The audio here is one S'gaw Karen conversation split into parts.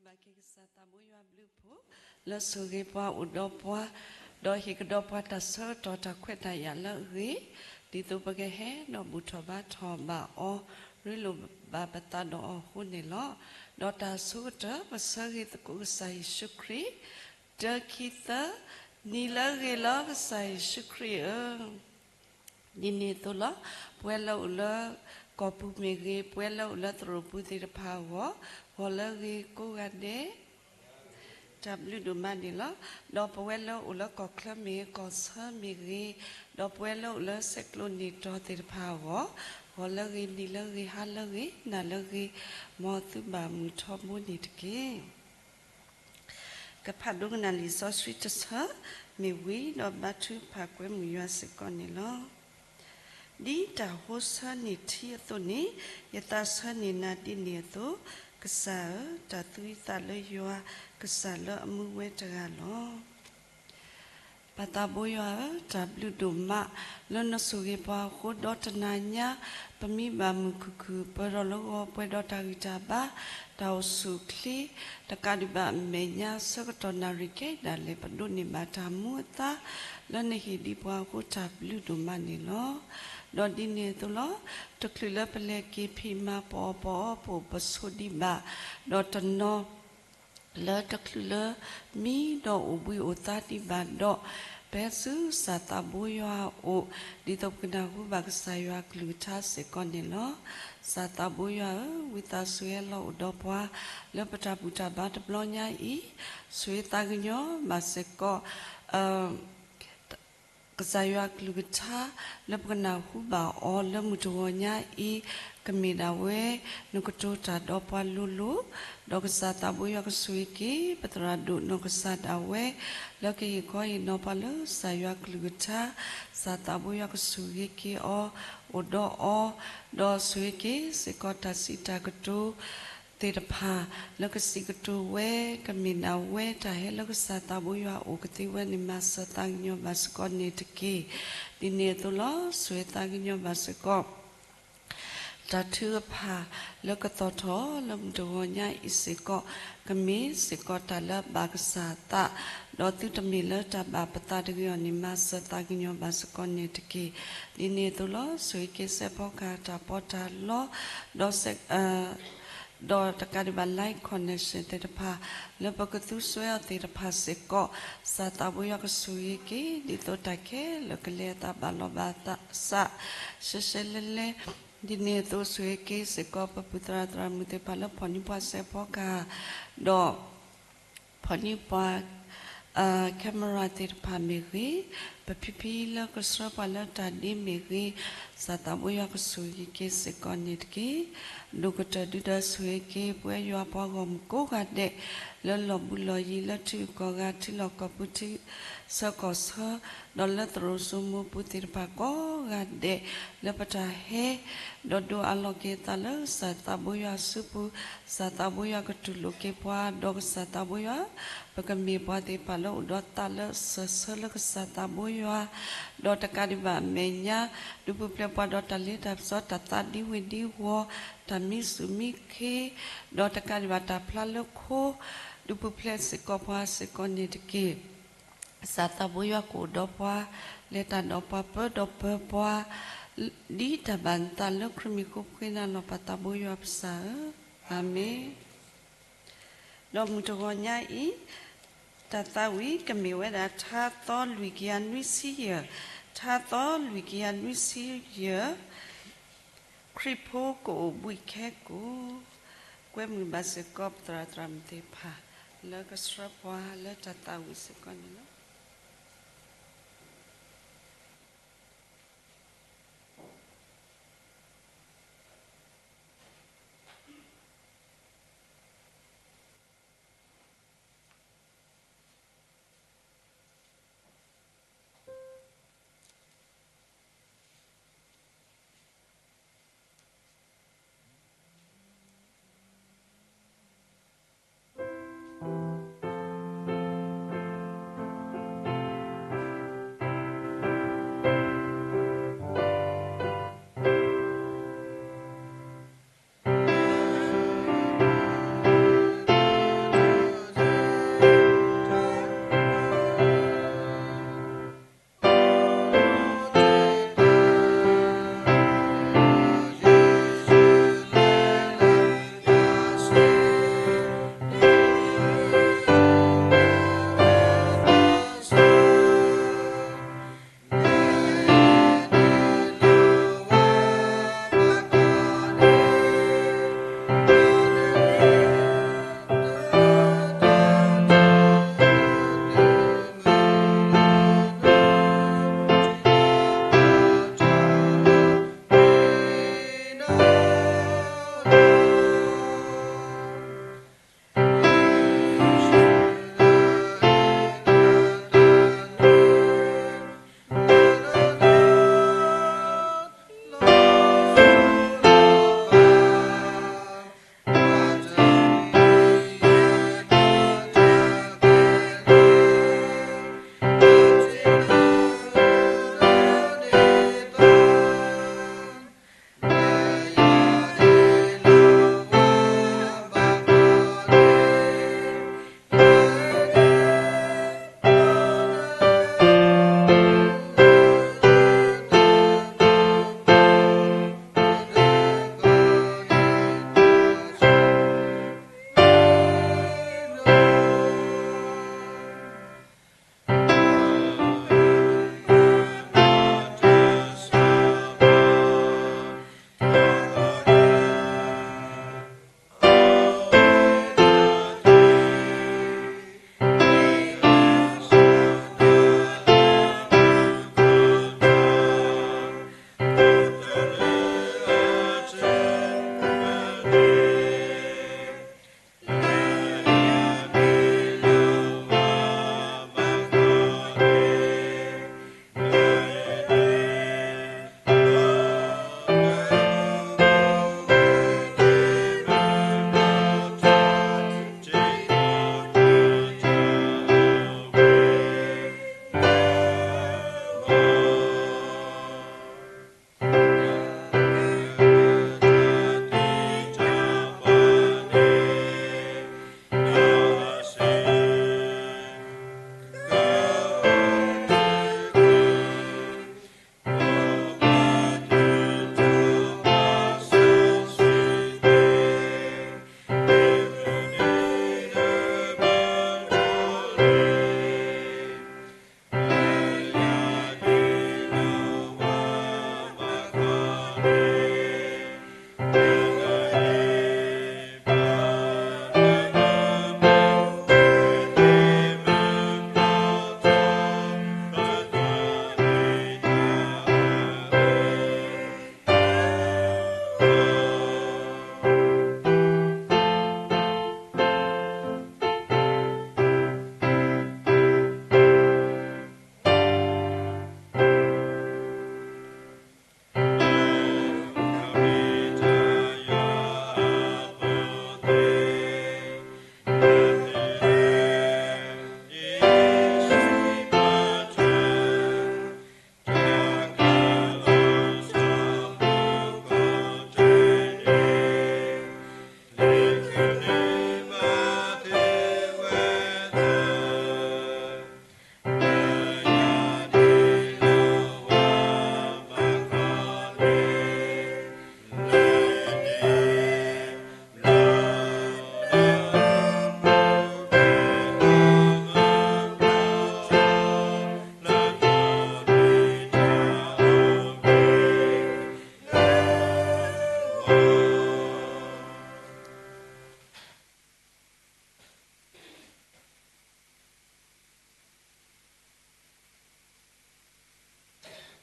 ဘၣ်က့ၤကစၢ်သးဘိယွၤဘျုးဖှိၣ် လၢဆိၣ်ဂ့ၤပှၤအိၣ်ဒီးပှၤ, ဒီးဟ့ၣ်ကဒီးပှၤတၢ်ဆၢကတီၢ်တၢ်ခွဲးတၢ်ယာ်လၢအဂ့ၤ, ဒ်သိးပကဟဲဒီးဘူၣ်ထီၣ်ဘါထီၣ်ဘၣ်အီၤ, ရ့လိာ်ဘၣ်ပသးဒီးအီၤအဃိန့ၣ်လီၤ. ဒီးတၢ်အဆိကတၢၢ် ပဆၢဂ့ၤသကိးကစၢ်ယ့ၣ်ၡူးခရံာ်, တၢ ခံ သၢ, နံၤလၢအဂ့ၤလီၤ ကစၢ်ယ့ၣ်ၡူးခရံာ်ဧၢ. ဒ်န့ၣ်အသိးလီၤ. ပဝဲလၢအိၣ်လၢကီၢ်ပူၤမ့ၢ်ဂ့ၤ, ပဝဲလၢအိၣ်လၢသရိာ်ပူၤသ့ၣ်တဖၣ်အဂီၢ်, ဂီၤလၢအဂ့ၤကိးဂၤဒဲး, တၢ်ဘျုးဒိၣ်မးန့ၣ်လီၤ. ဒီးပဝဲလၢအိၣ်လၢကီၢ်ချၢမ့ၢ်ဂ့ၤ, ကီၢ်ဆၢမ့ၢ်ဂ့ၤ, ဒီးပဝဲလၢအိၣ်လၢဆဲးကျိးန့ၢ်တီၤသ့ၣ်တဖၣ်အဂီၢ်, ဂီၤလၢအဂ့ၤ, နံၤလၢအဂ့ၤ, ဟါလၢအဂ့ၤ, နၤလၢအဂ့ၤ, မ်သုဘၣ်မုာ်ထီဘိန့ၣ်တက့ၢ်. ကဖးဒိကနၣ်လံာ်စီဆှံတဆၢ မ့ၢ်ဝံၤဒီးဘါထုကဖၣ်ကွဲမုာ်ယွၤစ့ၢ်ကီးန့ၣ်လီၤ. ဒ်တၢ်ဟိဆၢန့ၢ်ထံအသိးန့ၣ်, ယသးဆၢန့ၢ်နၤဒ်န့ၣ်အသိး, ကစၢ်ဧၢ, တၢ်သူအသးလၢယွၤ, ကစၢ်လၢအမူဝဲတဂၤလီၤ. ပၢ်သးဘိယွၤဧၢ, တၢ်ဘျုးဒိၣ်မး လၢနဆိၣ်ဂ့ၤပှၤအဃိဒီးတနၤညါ, ပမံဘၣ်မုာ်ခုၣ်ခုၣ် ပၢၤဒီးလၢဂီၤ ပှဲၤဒီးတၢ်ဂံၢ်တၢ်ဘါ, တၢ်အိၣ်ဆူၣ်အိၣ်ချ့, တကးဒံးဘၣ်အမဲာ်ညါ ဆၢကတီၢ်နၣ်ရံၣ်ခဲအံၤဒၣ်လဲာ် ပဒိးန့ၢ်ဘၣ်တၢ်မူအသါ လၢနဟ့ၣ်ဒံးပှၤအဃိ တၢ်ဘျုးဒိၣ်မးန့ၣ်လီၤ. ဒီးဒ်န့ၣ်အသိးလီၤ. တချုးလၢပလဲၤက့ၤဖံးမၤပအီၣ်ပအီ ပအိၣ်ပဆိးဒံးဘၣ်, ဒီးတနီၤ လၢတချုးလၢမံဒီးအိၣ်ဘှံးအိၣ်သါဒံးဘၣ်ဒီး, ပဟဲဆူကစၢ်သးဘိယွၤအအိၣ်, ဒ်သိးပကနၢ်ဟူဘၣ်ကစၢ်ယွၤအကလုၢ်ကထါစ့ၢ်ကီးန့ၣ်လီၤ. ကစၢ်သးဘိယွၤဧၢ, ဝံသးစူၤဟဲလီၤအိၣ်ဒီးပှၤ လၢပတၢ်ဘူၣ်တၢ်ဘါတဘျီညါအံၤ, ဆိၣ်ဂ့ၤသးကညီၤဘၣ်စ့ၢ်ကီး ကစၢ်ယွၤအကလုၢ်ကထါ လၢပကနၢ်ဟူဘၣ်အီၤလၢမုၢ်တဂီၤညါအံၤ, ကမ့ၢ်ဒၣ်ဝဲ နကတိၤတၢ်ဒီးပှၤလိၤလိၤ, ဒီးကစၢ်သးဘိယွၤကဆိၣ်ဂ့ၤက့ၤ ပသရၣ်ဒိၣ်နီၢ်ကစၢ်ဒၣ်ဝဲ, လၢကဟ့ၣ်ခီဟ့ၣ်နီၤပှၤလၢကစၢ်ယွၤအကလုၢ်ကထါ, ကစၢ်သးဘိယွၤကဆိၣ်ဂ့ၤက့ၤအီၤ, အိၣ်ဒီးအီၤ, ဒီးဆိၣ်ဂ့ၤက့ၤစ့ၢ်ကီးတၢ်စံးတၢ်ကတိၤ သ့ၣ်တဖၣ် လၢကစံးကတိၤဝဲ ကမ့ၢ်ဒၣ်ဝဲတၢ်ဟဲလၢကစၢ်သးဘိယွၤအအိၣ်ကသ့ဝဲန့ၣ် မၤစၢၤသးကညီၤဘၣ်စ့ၢ်ကီးန့ၣ်တက့ၢ်. ဒ်န့ၣ်အသိးလီၤ. ဆိၣ်ဂ့ၤသးကညီၤဘၣ်စ့ၢ်ကီး တၢ်ထုကဖၣ်လၢကသီၣ်ထီၣ်လၢမုၢ်တဂီၤညါအံၤစ့ၢ်ကီး, ကမ့ၢ်စ့ၢ်ကီးတၢ်လၢအဘၣ်ကစၢ်အသး, ဒီးသုတမ့ၢ်လၢတၢ်ဘၣ်ပသးတဂ့ၤအီၤန့ၣ် မၤစၢၤသးကညီၤဘၣ်စ့ၢ်ကီးန့ၣ်တက့ၢ်. ဒ်န့ၣ်အသိးလီၤ. ဆိၣ်ဂ့ၤက့ၤစဲးဖီကဟၣ်တၢ်ပီးတၢ်လီ, ဒီး ဒီးတကးဒံးဘၣ် live connection သ့ၣ်တဖၣ် လၢပကသူစွဲအီၤသ့ၣ်တဖၣ်စ့ၢ်ကီး, ကစၢ်သးဘိယွၤကဆိၣ်ဂ့ၤက့ၤ ဒ်သိးတၢ်ခဲလၢာ်ကလဲၤအသးဘၣ်လီၤဘၣ်စး ရှဲရှဲလဲလဲ, ဒ်န့ၣ်အသိးဆိၣ်ဂ့ၤက့ၤစ့ၢ်ကီး ပပုၢ်သရၣ်သရၣ်မုၣ်သ့ၣ်တဖၣ်လၢဖီၣ်န့ၢ်ပှၤစဲးဖီကဟၣ်, ဒီး ဖီၣ်န့ၢ်ပှၤ camera သ့ၣ်တဖၣ်မ့ၢ်ဂ့ၤ, ပဖံဖံလၢကဆှၢပှၤလၢတၢ်ဒ့မ့ၢ်ဂ့ၤ, ကစၢ်သးဘိယွၤကဆိၣ်ဂ့ၤက့ၤစ့ၢ်ကီးန့ၣ်တက့ၢ်. ဒိၣ်ကတၢၢ်ဒုဒီးဆိၣ်ဂ့ၤက့ၤ ပဝဲယွၤပှၤဂီၢ်မုၢ်ကိးဂၤဒဲး, လၢလီၢ်ဘူးလီၢ်ယံၤ လၢထံဂုၤကီၢ်ဂၤ ထံလီၢ်ကီၢ်ပူၤထံဆၢကီၢ်ဆၢ, ဒီးလၢသရိာ်စိမိၤပူၤသ့ၣ်တဖၣ်ကိးဂၤဒဲး, လၢပတၢ်ဟဲ ဒီးဒိးအးလီၤက့ၤအသးလၢကစၢ်သးဘိယွၤအစုပူၤ, ကစၢ်သးဘိယွၤကတူၢ်လိာ်က့ၤပှၤ, ဒီးကစၢ်သးဘိယွၤ ပကမ့ၢ်ပှၤသ့ၣ်တဖၣ်လၢအိၣ်ဒီးသးလၢအစၢၤဆၢလၢကစၢ်သးဘိယွၤ, ဒီးတကးဒံးဘၣ်အမဲာ်ညါ, ဒုးပူၤဖျဲးပှၤဒီးတၢ်လ့တၢ်ပစီ တၢ်သးဒ်ဝ့ၤဒ်ဝီၤ, တၢ်မံစူၣ်မံခ့, ဒီးတကးဒံးဘၣ်တၢ်ဖျါလၢခိ, ဒုးပူၤဖျဲးစ့ၢ်ကီးပှၤစ့ၢ်ကီးန့ၣ်တက့ၢ်. ကစၢ်သးဘိယွၤကအိၣ်ဒီးပှၤ, လဲၤတၢ်ဒီးပှၤ ပၢဒီးပၢၤပှၤ, ဒ်တၢ်ဘၣ်နသးလၢခရံာ်မံၤဃိ ပဃ့နၤလီၤ ပၢ်သးဘိယွၤပစၢ်ဧၢ, အၤမ့ၣ်. ဒီးမုၢ်တဂီၤညါအံၤ, တၢ်သးဝံၣ်ကမ့ၢ်ဝဲဒၣ် ထါသီလွံၢ်ကယၤနွံဆံယဲၢ်, ထါသီလွံၢ်ကယၤနွံဆံယဲၢ်, ခရံာ်ဖိကအိၣ်ဘှံးခဲကိာ်, ကွဲမုာ်ဘၣ်စ့ၢ်ကီးပသရၣ်သရၣ်မုၣ်သ့ၣ်တဖၣ် လၢကဆှၢပှၤလၢတၢ်သးဝံၣ်စ့ၢ်ကီးန့ၣ်လီၤ.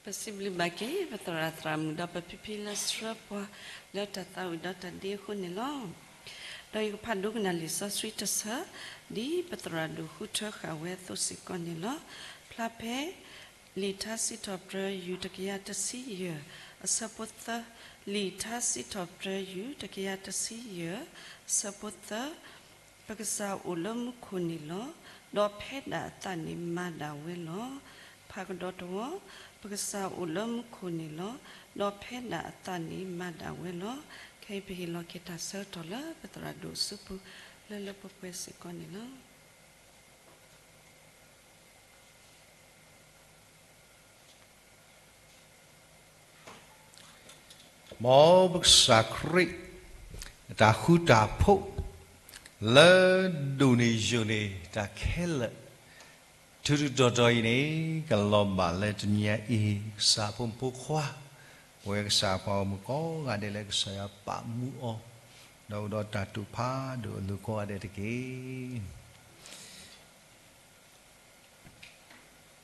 ပစံးဘျုးဘၣ်က့ၤ ပသရၣ်သရၣ်မုၣ်ဒီးပဖံဖံလၢဆှၢပှၤလၢတၢ်သးဝံၣ်ဒီးတၢ်ဒ့အဃိန့ၣ်လီၤ. ဒီးယကဖးဒိကနၣ်လံာ်စီဆှံတဆၢ ဒ်ပသရၣ်ဒိၣ်ဃုထၢဃာ်ဝဲအသိးစ့ၢ်ကီးန့ၣ်လီၤ. ဖျါဖဲ လံာ်ထါစံးထီၣ်ပတြၢၤ ယူၢ်တကယၤတဆံယဲၢ် အဆၢဖိသၢ, လံာ်ထါစံးထီၣ်ပတြၢၤ ယူၢ်တကယၤတဆံယဲၢ် အဆၢဖိသၢ, ပကစၢ်အိၣ်လၢမူခိၣ်န့ၣ်လီၤ. ဒီးဖဲဒၣ်အသးန့ၣ်မၤဒၣ်ဝဲလီၤ. ဖးကဒီးတဝီ, ပကစၢ်အိၣ်လၢမူခိၣ်န့ၣ်လီၤ. ဒီးဖဲဒၣ်အသးန့ၣ်မၤဒၣ်ဝဲလီၤ. ခဲအံၤပဟ့ၣ်လီၤက့ၤတၢ်ဆၢကတီၢ်လၢပသရၣ်ဒိၣ်အစုပူၤ လၢလၢပှဲၤပှဲၤစ့ၢ်ကီးန့ၣ်လီၤ. မ်ပကစၢ်ခရံာ် တၢ်ဃူတၢ်ဖိး လၢဒိၣ်န့ၢ်ယိာ်န့ၢ်တၢ်ခဲလၢာ် ထူးထူးတီၤတီၤအံၤန့ၣ် ကလီၤဘၣ်လၢတနံၤညါအံၤ ကစၢ်ဖိမုၣ်ဖိခွါ ပဝဲကစၢ်ပှၤဂီၢ်မုၢ်ကိးဂၤဒဲးလၢကစၢ်ယွၤပာ်မူအီၤ ဒီးအိၣ်ဒီးတၢ်တိာ်ဖးဒိၣ်အလိၤကိးဂၤဒဲးတက့ၢ်.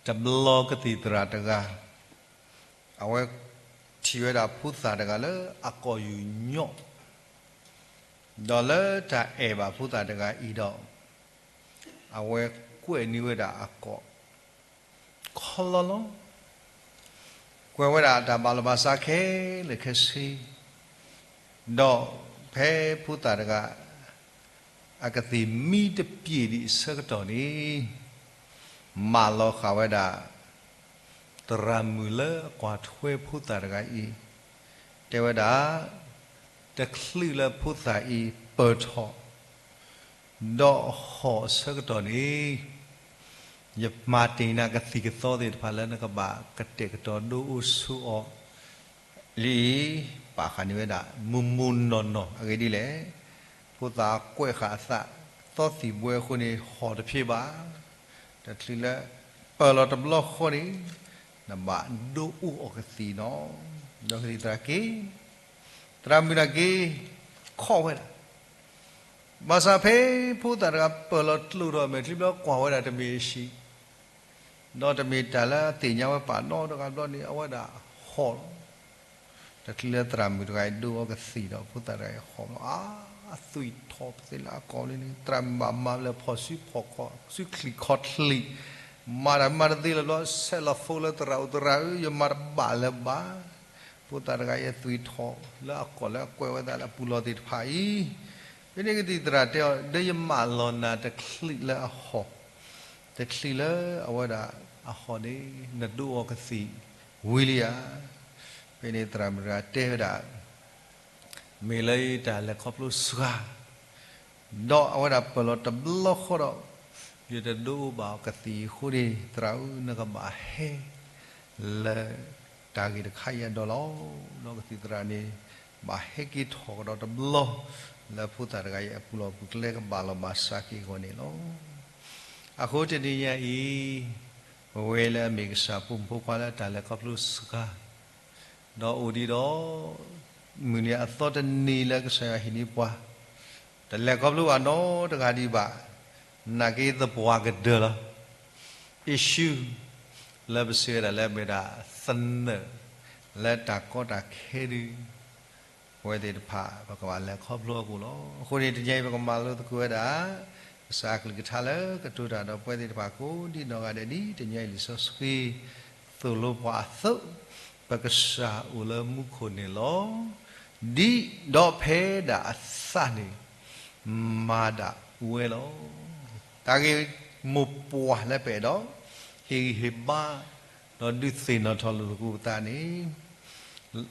တဘျီကသံၣ်သရၣ်တဂၤ အဝဲထံၣ်ဝဲဒၣ်ဖိသၣ်တဂၤလၢအကိာ်ယူၢ်ညီၣ်, ဒီးလၢတၢ်အဲၣ်ဘၣ်ဖိသၣ်တဂၤအံၤဒီး အဝဲကွဲးန့ၢ်ဝဲဒၣ်အကိာ် ခီလီလီ, ကွဲးဝဲဒၣ်တၢ်ဘၣ်လီၤဘၣ်စးခဲလၢာ်ခဲဆ့, ဒီးဖဲဖိသၣ်တဂၤ အကသံၣ်မံတပျ့ၤဒံးအဆၢကတီၢ်န့ၣ် မၢလီၤဃာ်ဝဲဒၣ် သရၣ်မုၣ်လၢအကွၢ်ထွဲဖိသၣ်တဂၤအံၤ, တဲဝဲဒၣ် တချုးလၢဖိသၣ်အံၤပၢၢ်ထီၣ် ဒီးဟီၣ်အဆၢကတီၢ်န့ၣ် ယမၤတ့ၢ်နၤကသံၣ်ကသီသ့ၣ်တဖၣ်လၢနကဘၣ်ကတဲာ်ကတီၤဒိအိၣ်ဆိးအီၤလံ, ပာ်ဃာ်န့ၢ်ဝဲဒၣ် မိၢ်မိၢ်နီၢ်နီၢ်အဂ့ၢ်ဒ်လဲၣ်, ဖိသၣ်ကွဲးဃာ်အသး သီသံၣ်ဘှဲအဃိန့ၣ် ဟီၣ်တဖျ့ဘၣ်, တချုးလၢ ပၢၢ်လီၤတဘျီဃီန့ၣ် နဘၣ်ဒိအိၣ်အီၤကသံၣ်နီၤ, ဒီးကသံၣ်သရၣ်က့ၤ သရၣ်မုၣ်တဂၤက့ၤ ခီၣ်ဝဲဒၣ်, ဘၣ်ဆၣ်ဖဲဖိသၣ်တဂၤပၢၢ်လီၤကျိာ်ထီၣ်မဲာ်ချံဘျီကွၢ်ဝဲဒၣ်တမ့ၢ်အဆံး, ဒီးတမ့ၢ်တၢ်လၢအသ့ၣ်ညါဝဲပာ်နီတဂၤဘျီန့ၣ် အဝဲဒၣ်ဟီၣ်လီၤ. တချုးလၢသရၣ်မုၣ်တဂၤအံၤဒိအီၤကသံၣ်ဒီး ဖိသၣ်တဂၤအံၤဟီၣ်လီၤ, အသွံၣ်ထီၣ်ပသ့လၢအကိာ်လံန့ၣ် သရၣ်မုၣ်ဘၣ်မၤလၢဖီၣ်စုဖီၣ်ခီၣ် စုချံၣ်ခီၣ်ချံၣ်, မၤတၢ်မၤတသ့လၢၤဘျီ ဆဲးလီၤ phone လၢသရၣ်အိၣ် သရၣ်ဧၢ ယမၤတဘၣ်လၢၤဘၣ်, ဖိသၣ်တဂၤအံၤအသွံၣ်ထီၣ်လၢအကိာ်လၢအကွဲးဝဲဒၣ်လၢအပူၤလီၢ်သ့ၣ်တဖၣ်အံၤ, ဖဲန့ၣ်ကသံၣ်သရၣ်တဲအီၤ ဒီးယမၢလီၤနၤတချုးလၢအဟီၣ်, တချုးလၢအဝဲဒၣ်အဟီၣ်န့ၣ် နဒိအီၤကသံၣ်ဝံၤလံဧါ. ဖဲန့ၣ်သရၣ်မုၣ်တဂၤတဲဝဲဒၣ် မ့ၢ်လၢယတၢ်လဲၤခီဖျိစှၤ ဒီးအဝဲဒၣ်ပၢၢ်လီၤတဘျီဃီဒီး ယတဒိအိၣ်ဘၣ်အီၤကသံၣ်အဃိန့ၣ် သရၣ်ဧၢ နကဘၣ်ဟဲလၢတၢ်ဂ့ၢ်တခါအံၤအဒိးလီၤ. ဒီးကသံၣ်သရၣ်န့ၣ် ဘၣ်ဟဲက့ၤထီၣ်ကဒီးတဘျီ လၢဖိသၣ်တဂၤအံၤအပူၤလီၢ်ပူၤကျဲကဘၣ်လီၤဘၣ်စးက့ၤအဂီၢ်န့ၣ်လီၤ. အဃိတနံၤညါအံၤ ပဝဲလၢအမ့ၢ်ကစၢ်ဖိမုၣ်ဖိခွါလၢတၢ်လဲၤခီဖျိစှၤ ဒီးအိၣ်ဒံးဒီး မုၢ်နံၤအသီတနံၤလၢကစၢ်ယွၤဟ့ၣ်န့ၢ်ပှၤ တလဲၤခီဖျိဘၣ်နီတဂၤဒံးဘၣ်, နာ်က့သပှၢ်ကတၢၢ်လီၤ. issue လၢပစံးဝဲဒၣ်လၢအမ့ၢ်ဒၣ်သနၢၣ် လၢတၢ်ကီတၢ်ခဲဒုး ပဝဲသ့ၣ်တဖၣ် ပကဘၣ်လဲၤခီဖျိအပူၤလီၤ. အဃိန့ၣ် တနံၤအံၤပကမၤလိသကိးဝဲဒၣ် ကစၢ်အကလုၢ်ကထါလၢကတိၤတၢ်ဒီးပဝဲသ့ၣ်တဖၣ်ကိးဒံးနီၢ်ဂၤဒဲး ဒ်တနံၤအံၤလံာ်စီဆှံ သိၣ်လိပှၤအသိး, ပကစၢ်အိၣ်လၢမူခိၣ်န့ၣ်လီၤ. ဒ်ဒီးဖဲဒၣ်အသးန့ၣ် မၤဒၣ်ဝဲလီၤ. တၢ်ဂ့ၢ်မိၢ်ပှၢ်လၢပအဲၣ်ဒိး ဟ့ၣ်ဂံၢ်ဟ့ၣ်ဘါ ဒီးဒုးသ့ၣ်နီၣ်ထီၣ်လိာ်သကိးပသးန့ၣ်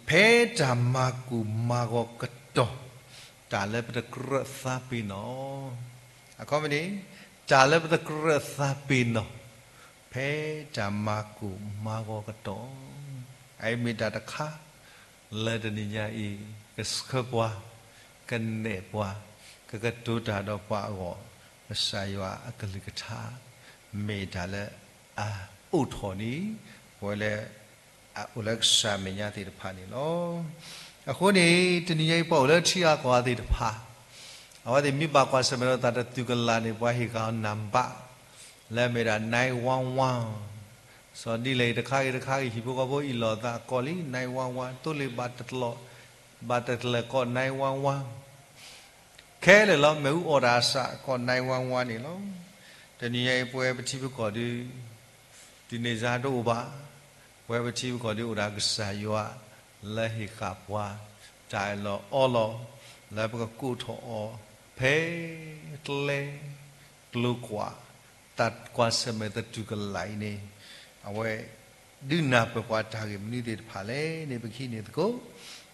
ဖဲတၢ်မၤကိၢ်မၤဂီၤကတီၢ် တၢ်လၢပတကြၢးသးပ့ၤနီၣ်, အခီပညီန့ၣ် တၢ်လၢပတကြၢးသးပ့ၤနီၣ် ဖဲတၢ်မၤကိၢ်မၤဂီၤကတီၢ်, အအံၤမ့ၢ်တၢ်တခါ လၢတနံၤညါအံၤ ကဆှၢပှၤ, ကနဲၣ်ပှၤ, ကကတိၤတၢ်ဒီးပှၤအဂီၢ်, ကစၢ်ယွၤအကလုၢ်ကထါ မ့ၢ်တၢ်လၢအအိးထီၣ်န့ၣ် ပဝဲလၢ အအိၣ်လၢကစၢ်အမဲာ်ညါသ့ၣ်တဖၣ်န့ၣ်လီၤ. အဃိန့ၣ် တနံၤညါအံၤ ပှၤအိၣ်လၢထံဂၤကီၢ်ဂၤသ့ၣ်တဖၣ် အဝဲသ့ၣ်မ့ၢ်ဘၣ်ကွၢ်ဆၢၣ်မဲာ်ဒီးတၢ်တတုၤကလာ်န့ၣ် ပှၤဟ့ၣ်ဃာ်အီၤနံပါတ် လၢအမ့ၢ်ဒၣ် nine one one စီၤဒ်လဲၣ်အံၤတခါဂ့ၤတခါဂ့ၤ ဟံၣ်ဖိဃီဖိအံးလိာ်သးကိးလံ nine one one, သိလ့ၣ်ဘၣ်တကျိး, ဘၣ်တကျၢၤကိး nine one one, ခဲလၢာ်လီၤ မ့ၣ်အူအီၣ်တၢ်အစးကိး nine one one န့ၣ်လီၤ. တနံၤညါအံၤ ပဝဲပထံပကီၢ်ဒုး ဒုးန့ၢ်စါတအိၣ်ဘၣ်. ပဝဲပထံပကီၢ်ဒုးအိၣ်ဒီးကစၢ်ယွၤ လၢဟ့ၣ်ဃာ်ပှၤ တၢ်အၢၣ်လီၤအီလီၤ လၢပကကိးထီၣ်အီၤ ဖဲကျဲ ကျိၤကွာ် တၢ်ကွၢ်ဆၢၣ်မဲာ်သတူၢ်ကလာ်အံၤန့ၣ် အဝဲဒုးနၢ်ပၢၢ်ပှၤတၢ်ဂ့ၢ်မနုၤသ့ၣ်တဖၣ်လဲၣ်န့ၣ် ပကဟံးန့ၢ်သကိး.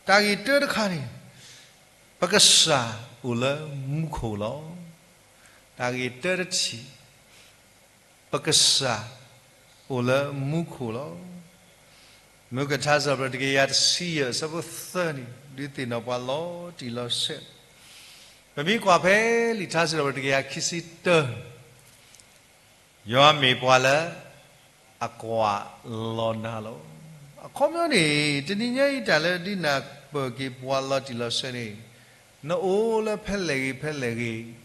တၢ်ဂ့ၢ်တၢတခါန့ၣ် ပကစၢ်အိၣ်လၢမူခိၣ်လီၤ. တၢ်ဂ့ၢ်တၢတထံၣ် ပကစၢ်အိၣ်လၢမူခိၣ်လီၤ. မုၢ်ကထါစံးထီၣ်ပတြၢၤတကယၤတဆံယဲၢ် အဆၢဖိသၢန့ၣ် ဒုးသ့ၣ်နီၣ်ပှၤလီၤတံၢ်လီၤဆဲး, ပမ့ၢ်ကွၢ်ဖဲလံာ်ထါစံးထီၣ်ပတြၢၤတကယၤခံဆံတၢ ယွၤမ့ၢ်ပှၤလၢ အကွၢ်လီၤနၤလီၤ. အခီပညီန့ၣ် တနံၤညါအံၤတၢ်လၢဒုးနၢ်ပၢၢ်က့ၤပှၤလီၤတံၢ်လီၤဆဲးန့ၣ် နအိၣ်လၢဖဲလဲၣ်ဂ့ၤဖဲလဲၣ်ဂ့ၤ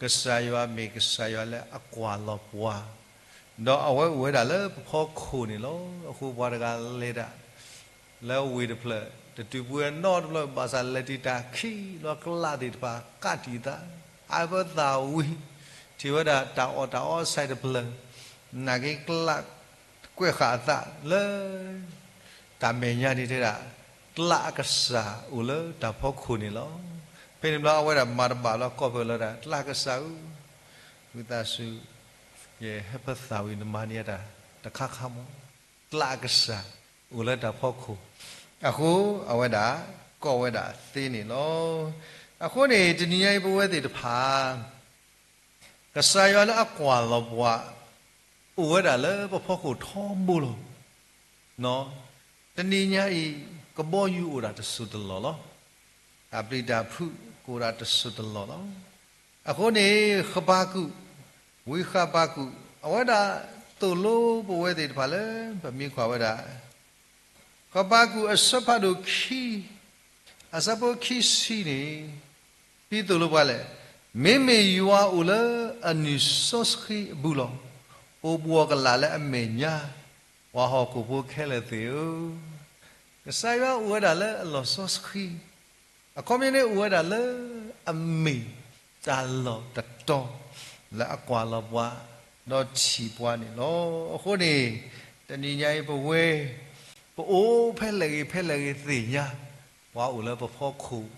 ကစၢ်ယွၤမ့ၢ်ကစၢ်ယွၤလၢအကွၢ်လီၤပှၤ, ဒီးအဝဲအိၣ်ဝဲဒၣ်လၢပဖီခိၣ်န့ၣ်လီၤ. အဃိပှၤတဂၤလဲၤတၢ် လၢဝ့ၢ်တဖျၢၣ် တတုၤပှဲၤနီတဖျၢၣ် ဘၣ်ဆၣ်လဲၤတုၤတၢ်ခံးလီၤ ကျးသ့ၣ်တဖၣ်ကးတံာ်သး အါဖၢသးဝံၤ ထံၣ်ဝဲဒၣ်တၢ်အီၣ်တၢ်အီအဆဲးတဖျၢၣ် နာ်က့ကျး ကွဲးဃာ်အသးလၢ တၢ်မဲာ်ညါန့ၣ်တဲဒၣ် ကျးအကစၢ်အိၣ်လၢတၢ်ဖီခိၣ်န့ၣ်လီၤ. ဖဲန့ၣ်ဘျီအဝဲဒၣ်မၤတဘၣ်လီၤ ကိးဖၢလီၤဒၣ် ကျးကစၢ်ဧၢ, ဝံသးစူၤ ယဟဲဖၢသးဝံၤ နမၤန့ၢ်ယၤတၢ်တခါခါမး, ကျးအကစၢ်အိၣ်လၢတၢ်ဖီခိၣ်, အဃိအဝဲဒၣ် ကိးဝဲဒၣ်သ့န့ၣ်လီၤ. အဃိန့ၣ် တနံၤညါအံၤပဝဲသ့ၣ်တဖၣ် ကစၢ်ယွၤလၢအကွၢ်လီၤပှၤ အိၣ်ဝဲဒၣ်လၢပဖီခိၣ်ထီဘိလီၤ. တနံၤညါအံၤ ကဘီယူၤအိၣ်ဒၣ်တစိၢ်တလီၢ်လီၤ. တၢ်ပျံၤတၢ်ဖုးကအိၣ်ဒၣ်တစိၢ်တလီၢ်လီၤ. အဃိန့ၣ် ဃဘးကူာ်, ဝံဃဘးကူာ် အဝဲဒၣ်သိၣ်လိပဝဲသ့ၣ်တဖၣ်လၢ ပမ့ၢ်ကွၢ်ဝဲဒၣ် ဃဘးကူာ်အဆၢဖးဒိၣ်ခံ အဆၢဖိခံဆံန့ၣ် ဖဲသိၣ်လိပှၤလဲၣ်, မ့မ့ၢ်ယွၤအိၣ်လၢအနုာ်စီဆှံအပူၤလီၤ. အိၣ်ဘှီၣ်ကလာ်လၢအမဲာ်ညါ, ပှၤဟီၣ်ခိၣ်ဖိခဲလၢာ်သ့ၣ်ဧၢ, ကစၢ်ယွၤအိၣ်ဝဲဒၣ်လၢအလီၢ်စီဆှံ, အခီပညီန့ၣ် အိၣ်ဝဲဒၣ်လၢအမ့ၢ် တၢ်လီၢ်တတီၤ လၢအကွၢ်လီၤပှၤ ဒီးထံၣ်ပှၤန့ၣ်လီၤ. အဃိန့ၣ် တနံၤညါအံၤပဝဲ ပအိၣ်ဖဲလဲၣ်ဂ့ၤဖဲလဲၣ်ဂ့ၤသ့ၣ်ညါ ပှၤအိၣ်လၢပဖီခိၣ်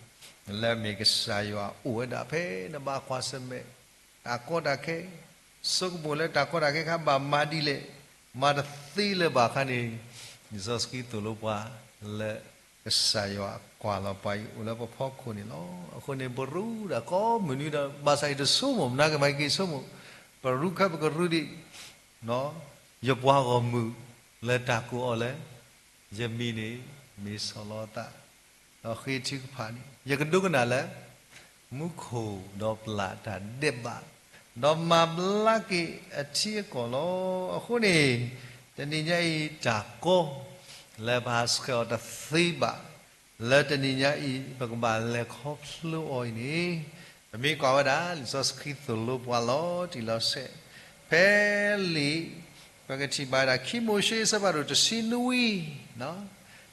လၢအမ့ၢ်ကစၢ်ယွၤအိၣ်ဝဲဒၣ်ဖဲနဘၣ်ကွၢ်ဆၢၣ်မဲာ် တၢ်ကီတၢ်ခဲ ဆိကမိၣ်လၢတၢ်ကီတၢ်ခဲခါဘၣ်မၤဒ်လဲၣ်, မၤတသ့လၢၤဘၣ်အခါန့ၣ် လံာ်စီဆှံသိၣ်လိပှၤလၢ ကစၢ်ယွၤကွၢ်လီၤပှၤအံၤအိၣ်လၢပဖီခိၣ်န့ၣ်လီၤ. အဃိန့ၣ် ပရူးဒၣ်ကိးမုၢ်နွံဒီး ဘၣ်ဆၣ်ယတဆိကမိၣ် မနုၤကမၤက့ၤဆိကမိၣ်, ပရူးခါပကရူးဒံး ယပှၤဂီၢ်မုၢ်လၢတၢ်ကိးအီၤလၢ ယမံၤန့ၣ် မ့ၢ်စီၤလီသး, ဒီးဃ့ထုကဖၣ်န့ၣ် ယကဒိကနၣ်လၢ မူခိၣ်ဒီးပျၢ်တၢ်ဒဲးဘး, ဒီးမၤဘျါက့ၤအထံအကီၢ်လီၤ. အဃိန့ၣ် တနံၤညါအံၤတၢ်ကီ လၢပဟးဆှဲးအီၤတသ့ဘၣ်, လၢတနံၤညါအံၤ ပကဘၣ်လဲၤခီဖျိအီၤအံၤန့ၣ် ပမ့ၢ်ကွၢ်ဝဲဒၣ် လံာ်စီဆှံသိၣ်လိပှၤလီၤတံၢ်လီၤဆဲး, ဖဲလံာ် ပကထံၣ်ဘၣ်ဝဲဒၣ် ခံမိၤၡ့အဆၢဖးဒိၣ်တဆံနွံ,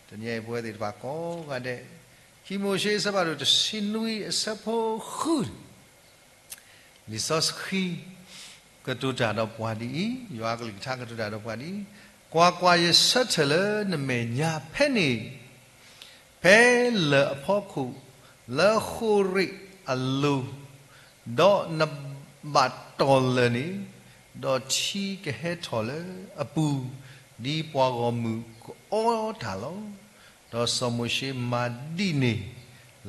တနံၤညါအံၤပဝဲသ့ၣ်တဖၣ်ကိးဂၤဒဲး, ခံမိၤၡ့အဆၢဖးဒိၣ်တဆံနွံအဆၢဖိဃု လံာ်စီဆှံ ကတိၤတၢ်ဒီးပှၤဒ်အံၤ, ယွၤအကလုၢ်ကထါကတိၤတၢ်ဒီးပှၤဒ်အံၤ, ကွၢ်ကွၢ်, ယဆၢထၢၣ်လၢနမဲာ်ညါဖဲန့ၣ်, ဖဲလၢၢ်အဖီခိၣ်, လၢဃိၤရ့းအလိၤ, ဒီးနဘၣ်တီၢ်လၢာ်န့ၣ်, ဒီးထံကဟဲထီၣ်လၢအပူၤ, ဒ်ပှၤဂီၢ်မုၢ်ကအီတၢ်လီၤ. ဒီးစီၤမိၤၡ့မၤဒ်န့ၣ်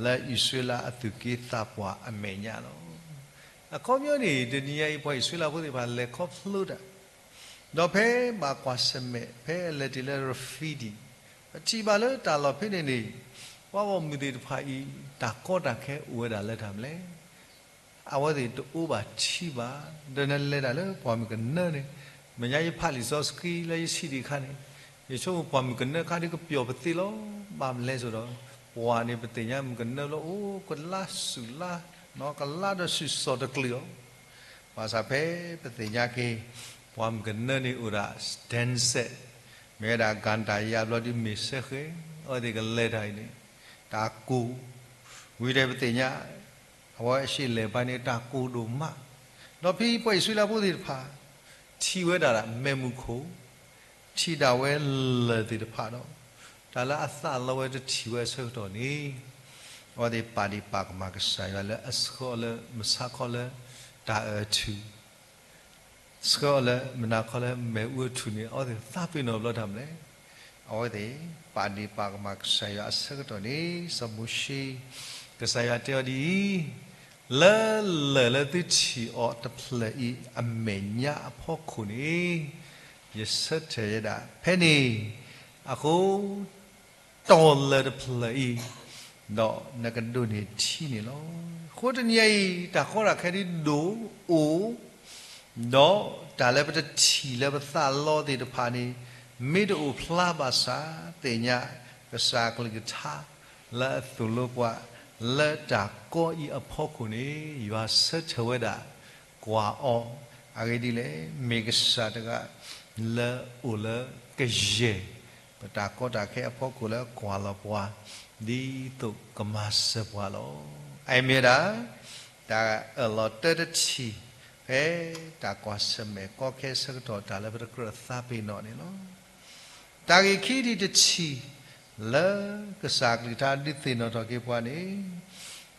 လၢအံၣ်စရ့လးအသူၣ်က့သးပှၢ်အမဲာ်ညါလီၤ. အခီပညီန့ၣ် တနံၤညါအံၤ ပှၤအံၣ်စရ့လးဖိသ့ၣ်တဖၣ်လဲၤခီဖျိတၢ်, ဒီးဖဲဘၣ်ကွၢ်ဆၢၣ်မဲာ် ဖဲအလဲၤတုၤလၢရဖံဒံၣ်, ပထံၣ်ဘၣ်လၢတၢ်လီၢ်ဖဲန့ၣ်န့ၣ် ပှၤဂီၢ်မုၢ်သ့ၣ်တဖၣ်အံၤ တၢ်ကီတၢ်ခဲအိၣ်ဝဲဒၣ်လၢတၢ်မနုၤလဲၣ်. အဝဲသ့ၣ်တအိၣ်ဘၣ်ထံဘၣ်, ဒီးနလဲၤတၢ်လၢပှၢ်မုၢ်ကနၢန့ၣ်, မဲာ်ညါယဖးလံာ်စီဆှံလၢယဆံးဒံးအခါန့ၣ်, ယဆိကမိၣ်ပှၢ်မုၢ်ကနၢခါဒ်ကပျီၣ်ပသ့လီၤ. ဘၣ်မနုၤလဲၣ်ဆိဒီး ပှၢ်န့ၣ်ပသ့ၣ်ညါမုၢ်ကနၢလၢအိၣ်ကလါဆူၣ်လါ, ကလါဒီးဆူၣ်စီၣ်တကလုာ်အီၤ, ဘၣ်ဆၣ်ဖဲပသ့ၣ်ညါက့ၤ ပှၤမုၢ်ကနၢန့ၣ်အိၣ်ဒၣ် စတဲစဲး, မ့ၢ်ဝဲဒၣ် ကၣ်တၢ်ယါဘျီဒုးမ့ၢ်စဲဃဲ, အဝဲသ့ၣ်ကလဲၤတၢ်အံၤန့ၣ်, တၢ်ကိၢ်, ဝံၤဒီးပသ့ၣ်ညါ, အဝဲအရှ့လဲၤဘၣ်န့ၣ် တၢ်ကိၢ်ဒိၣ်မး, ဒီးဖဲပှၤအံၣ်စရ့လးဖိသ့ၣ်တဖၣ်, ထံၣ်ဝဲဒၣ် မဲးမုၢ်ခိၣ်, ထံၣ်ဒၣ်ဝဲလၢၢ်သ့ၣ်တဖၣ်ဒီး, တၢ်လၢအသးလီဝဲတထံၣ်ဝဲအဆၢကတီၢ်န့ၣ်, အဝဲသ့ၣ်ပာ်ဒံးပာ်ကမၣ်ကစၢ်ယွၤလၢအဆှၢအီၤလၢမုၢ်ဆါခီလၢတၢ်အၢၣ်ထူၣ် ဆှၢအီၤလၢမုၢ်နၤခီလၢမ့ၣ်အူအထူၣ်န့ၣ် အဝဲသ့ၣ်သးပ့ၤနီၣ်ဘျီတၢ်မနုၤလဲၣ်. အဝဲသ့ၣ်ပာ်ဒံးပာ်ကမၣ်ကစၢ်ယွၤအဆၢကတီၢ်န့ၣ် စီၤမိၤၡ့, ကစၢ်ယွၤတဲအီၤဒ်အံၤ, လၢလၢၢ်လၢသုထံၣ်အီၤတဖျၢၣ်အံၤအမဲာ်ညါအဖီခိၣ်န့ၣ်, ယဆၢထၢၣ်ဝဲဒၣ်ဖဲန့ၣ်, အဃိ တီၢ်လၢၢ်တဖျၢၣ်အံၤ, ဒီးနကဒိးန့ၢ်ထံန့ၣ်လီၤ. အဃိတနံၤအံၤ တၢ်ကီတၢ်ခဲဒ်ဒိၣ်အိၣ်, ဒီးတၢ်လၢပတထံၣ်လၢပသးလီသ့ၣ်တဖၣ်န့ၣ်, မ့ၢ်တအိၣ်ဖျါဘၣ်ဆၣ် သ့ၣ်ညါကစၢ်အကလုၢ်ကထါ လၢအသိၣ်လိပှၤ လၢတၢ်ကီအံၤအဖီခိၣ်န့ၣ် ယွၤဆၢထၢၣ်ဝဲဒၣ် ကွၢ်အီၤ, အဂ့ၢ်ဒ်လဲၣ်, မ့ၢ်ကစၢ်တဂၤ လၢအိၣ်လၢကယဲၢ် ပတၢ်ကီတၢ်ခဲအဖီခိၣ်လၢကွၢ်လီၤပှၤ, ဒ်သိးကမၤစၢၤပှၤလီၤ. အအံၤမ့ၢ်ဝဲဒၣ် တၢ်အၢၣ်လီၤတၢတထံၣ် ဖဲတၢ်ကွၢ်ဆၢၣ်မဲာ်ကီခဲဆၢကတီၢ် တၢ်လၢပတကြၢးသးပ့ၤနီၣ်န့ၣ်လီၤ. တၢ်ဂ့ၢ်ခံထံၣ်တထံၣ် လၢကစၢ်အကလုၢ်ကထါဒုးသ့ၣ်နီၣ်ထီၣ်က့ၤပှၤန့ၣ်,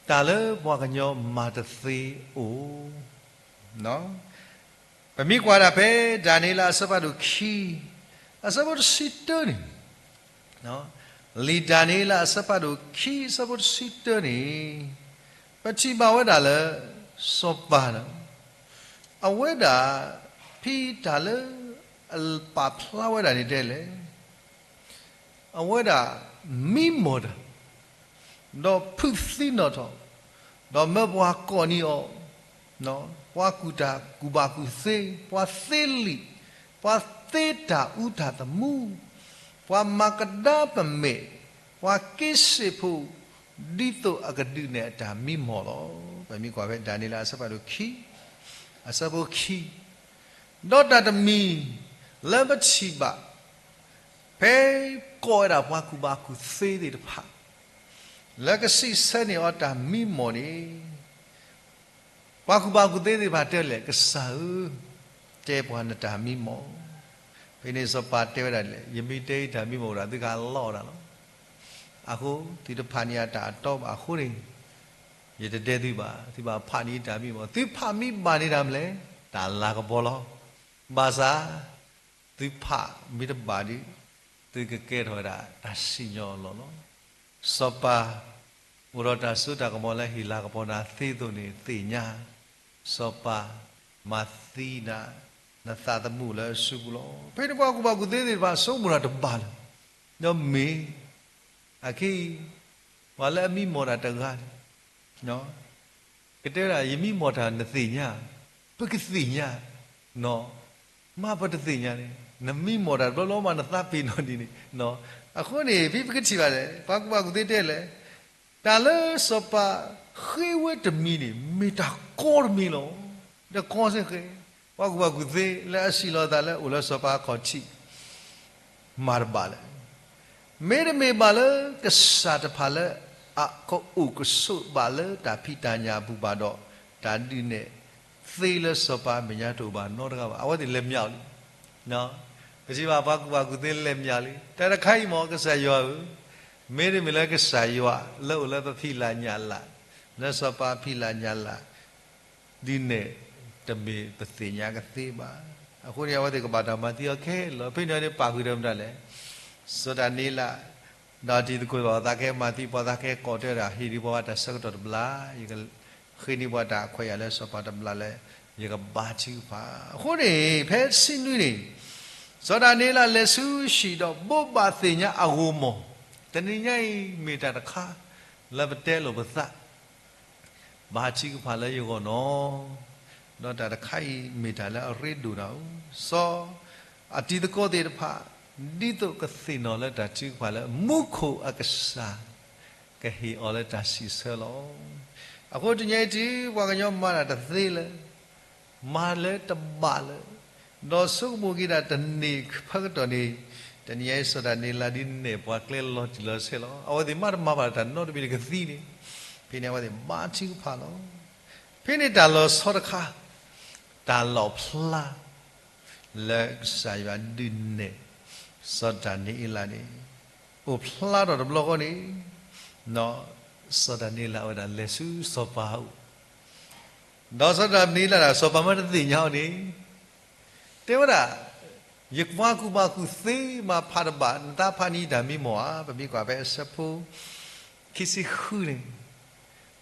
တၢ်လၢပှၤကညီမၤတသ့အိၣ် ပမ့ၢ်ကွၢ်ဒၣ်ဖဲ ဒၤနံးယ့လးအဆၢဖးဒိၣ်ခံ, အဆၢဖိတဆံတၢန့ၣ်, လံာ်ဒၤနံးယ့လးအဆၢဖးဒိၣ်ခံ အဆၢဖိတဆံတၢန့ၣ်, ပထံၣ်ဘၣ်ဝဲဒၣ်လၢ စီၤပၤန့ၣ်, အဝဲဒၣ် ဖဲတၢ်လၢ အပာ်ဖျါဝဲဒၣ်န့ၣ်တဲလဲၣ် အဝဲဒၣ်မံမီၢ်တၢ်, ဒီးဖုၣ်သံနီၣ်ထီၣ်, ဒီးမၢပှၤကိးန့ၢ်အီၤ, ပှၤကူၣ်တၢ်ကူၣ်ဘၣ်ကူၣ်သ့, ပှၤသ့လံာ်, ပှၤသ့တၢ်အူတၢ်သမူ, ပှၤမၤကဒါပမဲာ်, ပှၤက့စ့ၣ်ဖိ, ဒ်သိးအကဒုးနဲၣ်အတၢ်မံမီၢ်လီၤ. ပမ့ၢ်ကွၢ်ဖဲဒၤနံးယ့လးအဆၢဖးဒိၣ်ခံ, အဆၢဖိခံ ဒီးတၢ်တမံၤ လၢပထံၣ်ဘၣ် ဖဲကိးဝဲဒၣ်ပှၤကူၣ်ဘၣ်ကူၣ်သ့သ့ၣ်တဖၣ် လၢကစံးဆၢန့ၢ်အီၤတၢ်မံမီၢ်န့ၣ်, ပှၤကူၣ်ဘၣ်ကူၣ်သ့သ့ၣ်တဖၣ်တဲလဲၣ် ကစၢ်ဧၢ, တဲပှၤနတၢ်မံမီၢ်. ဖဲန့ၣ်စီၤပၤတဲဝဲဒၣ်လဲၣ် ယမ့ၢ်တဲအံၤတၢ်မံမီၢ်ဒီး သုကလီအီၤဒၣ်လီၤ. အဃိသုတဖးန့ၢ်အတၢ်အတီဘၣ်အဃိန့ၣ်, ယတတဲသုဘၣ်, သုဘၣ်ဖးန့ၢ်တၢ်မံမီၢ်, သုဖးမံဘၣ်န့ၢ်တၢ်မနုၤလဲၣ်, တၢ်လၤကပီၤလီၤ. ဘၣ်ဆၣ် သုဖးမ့ၢ်တဘၣ်ဒီး, သုကကဲထီၣ်ဝဲဒၣ်တၢ်စံၣ်ညီၣ်အလီၢ်လီၤ. စီၤပၤ အိၣ်ဒီးတၢ်စိတၢ်ကမီၤလၢဟ့ၣ်လၤကပီၤနၤသ့အသိးန့ၣ် သ့ၣ်ညါ, စီၤပၤ မၤသံနၤ, နသးသမူလၢအစုပူၤလီၤ. ဖဲန့ၣ်ပှၤကူၣ်ဘၣ်ကူၣ်သ့သ့ၣ်တဖၣ် ဆိကမိၣ်တၢ်တဘၣ်လၢၤ, ဒီးမ့ၢ် အခဲအံၤ ပှၤလၢအမံမီၢ်တၢ်တဂၤန့ၣ် ကတဲဝဲဒၣ် ယမံမီၢ်တၢ်နသ့ၣ်ညါ, ပကသ့ၣ်ညါ, နီၢ်, မ့ၢ်ပတသ့ၣ်ညါန့ၣ် နမံမီၢ်တၢ်တဘျီဘျီမး နသးပ့ၤနီၣ်ဒ်န့ၣ်. အဃိန့ၣ် ဖဲပကထံၣ်ဘၣ်လဲၣ် ပှၤကူၣ်ဘၣ်ကူၣ်သ့တဲလဲၣ်, တၢ်လၢစီၤပၤဃ့ဝဲတမံၤန့ၣ် မ့ၢ်တၢ်ကီတမံၤလီၤ. တကီစ့ၢ်ကီး, ပှၤကူၣ်ဘၣ်ကူၣ်သ့လၢအစံးလီၤအသးလၢအိၣ်လၢစီၤပၤအခီၣ်ထံး မၤတဘၣ်လၢၤ မ့တမ့ၢ်ဘၣ်လၢကစၢ်တဖၣ်လၢအကအိၣ်ကဆိးဘၣ်လၢတၢ်ဖံးတၢ်ညၣ်အပူၤဘၣ်ဒီး, တၢ်ဒုးနဲၣ်သ့လၢစီၤပၤအမဲာ်ညါတအိၣ်ဘၣ်နီတဂၤဘၣ်. အဝဲသ့ၣ်လဲၤမၠးလံ. ပထံၣ်ဘၣ်ပှၤကူၣ်ဘၣ်ကူၣ်သ့လဲၤမၠးလံ. တၢ်တခါအံၤမ့ၢ်ကစၢ်ယွၤဧၢ, မ့တမ့ၢ်လၢကစၢ်ယွၤလၢအိၣ်လၢပဖံးလၢ်ညၣ်လၢ်, လၢစီၤပၤဖံးလၢ်ညၣ်လၢ် ဒ်န့ၣ်တမ့ၢ်ပသ့ၣ်ညါကသ့ဘၣ်. အဃိန့ၣ် အဝဲသ့ၣ်ကဘၣ်တၢ်မၤသံအီၤခဲလၢာ်. ဖဲန့ၣ်န့ၣ်ပာ်ဃုာ်ဒီးမတၤလဲၣ်, စီၤဒၤနံးယ့လး, ဒီးတံၤသကိးဘၣ်ပှၤသးကဟဲမၤသံပှၤသးကဟဲကိးတဲဒၣ် ဟ့ၣ်ဒံးပှၤတၢ်ဆၢကတီၢ်တဘျီ, ယကဃ့န့ၢ်ပှၤတၢ်ခွဲးယာ်လၢစီၤပၤတဘျီလၢ ယကဘါထုကဖၣ်. အဃိန့ၣ် ဖဲဆံနွံန့ၣ် စီၤဒၤနံးယ့လးလဲၤဆူဟံၣ်ဒီးဘိးဘၣ်သ့ၣ်ညါအဂီၢ်မီၢ်, တနံၤညါအံၤမ့ၢ်တၢ်တခါ လၢပတဲလိာ်ပသး ဘါထုကဖၣ်လၢယဂီၢ်နီၢ်, ဒီးတၢ်တခါအံၤမ့ၢ်တၢ်လၢအရ့ဒိၣ်နၤဧၢ. စီၤအတံၤသကိးသ့ၣ်တဖၣ် ဒ်သိးကသ့ၣ်နီၣ်လၢတၢ်ထုကဖၣ်လၢမူခိၣ်အကစၢ် ကဟ့ၣ်အီၤလၢတၢ်စံးဆၢလီၤ. အဃိတနံၤအံၤတုၤပှၤကညီမၤတၢ်တသ့လၢၤ, မၤလၢတဘၣ်လၢၤ, ဒီးဆိကမိၣ်က့ၤဒၣ်တနံၤဖဲကတီၢ်န့ၣ်, တနံၤညါအံၤစီၤဒၤနံးယ့လးဒုးနဲၣ်ပှၤကျဲလီၤတံၢ်လီၤဆဲးလီၤ. အဝဲသ့ၣ်မ့ၢ်တမၤဘၣ်တၢ်နီတမံၤတကသံန့ၣ်, ဖဲန့ၣ်အဝဲသ့ၣ်ဘါထုကဖၣ်လီၤ. ဖဲန့ၣ်တၢ်လီၤဆီတခါ, တၢ်လီၣ်ဖျါ လၢကစၢ်ယွၤဒုးနဲၣ် စီၤဒၤနံးယ့လးန့ၣ် အိၣ်ဖျါထီၣ်တဘျီဃီန့ၣ်, စီၤဒၤနံးယ့လးဝဲဒၣ်လဲၤဆူစီၤပၤအအိၣ်, ဒီးစီၤဒၤနံးယ့လးဒၣ်စီၤပၤမ့ၢ်တသ့ၣ်ညါအီၤန့ၣ်, တဲဝဲဒၣ်, ယကွၢ်ကူၣ်ဘၣ်ကူၣ်သ့မၤဖးတဘၣ် နသးဖးန့ၢ်တၢ်မံမီၢ်ဧါ. ပမ့ၢ်ကွၢ်ဖဲအဆၢဖိ ခံဆံဃုန့ၣ်,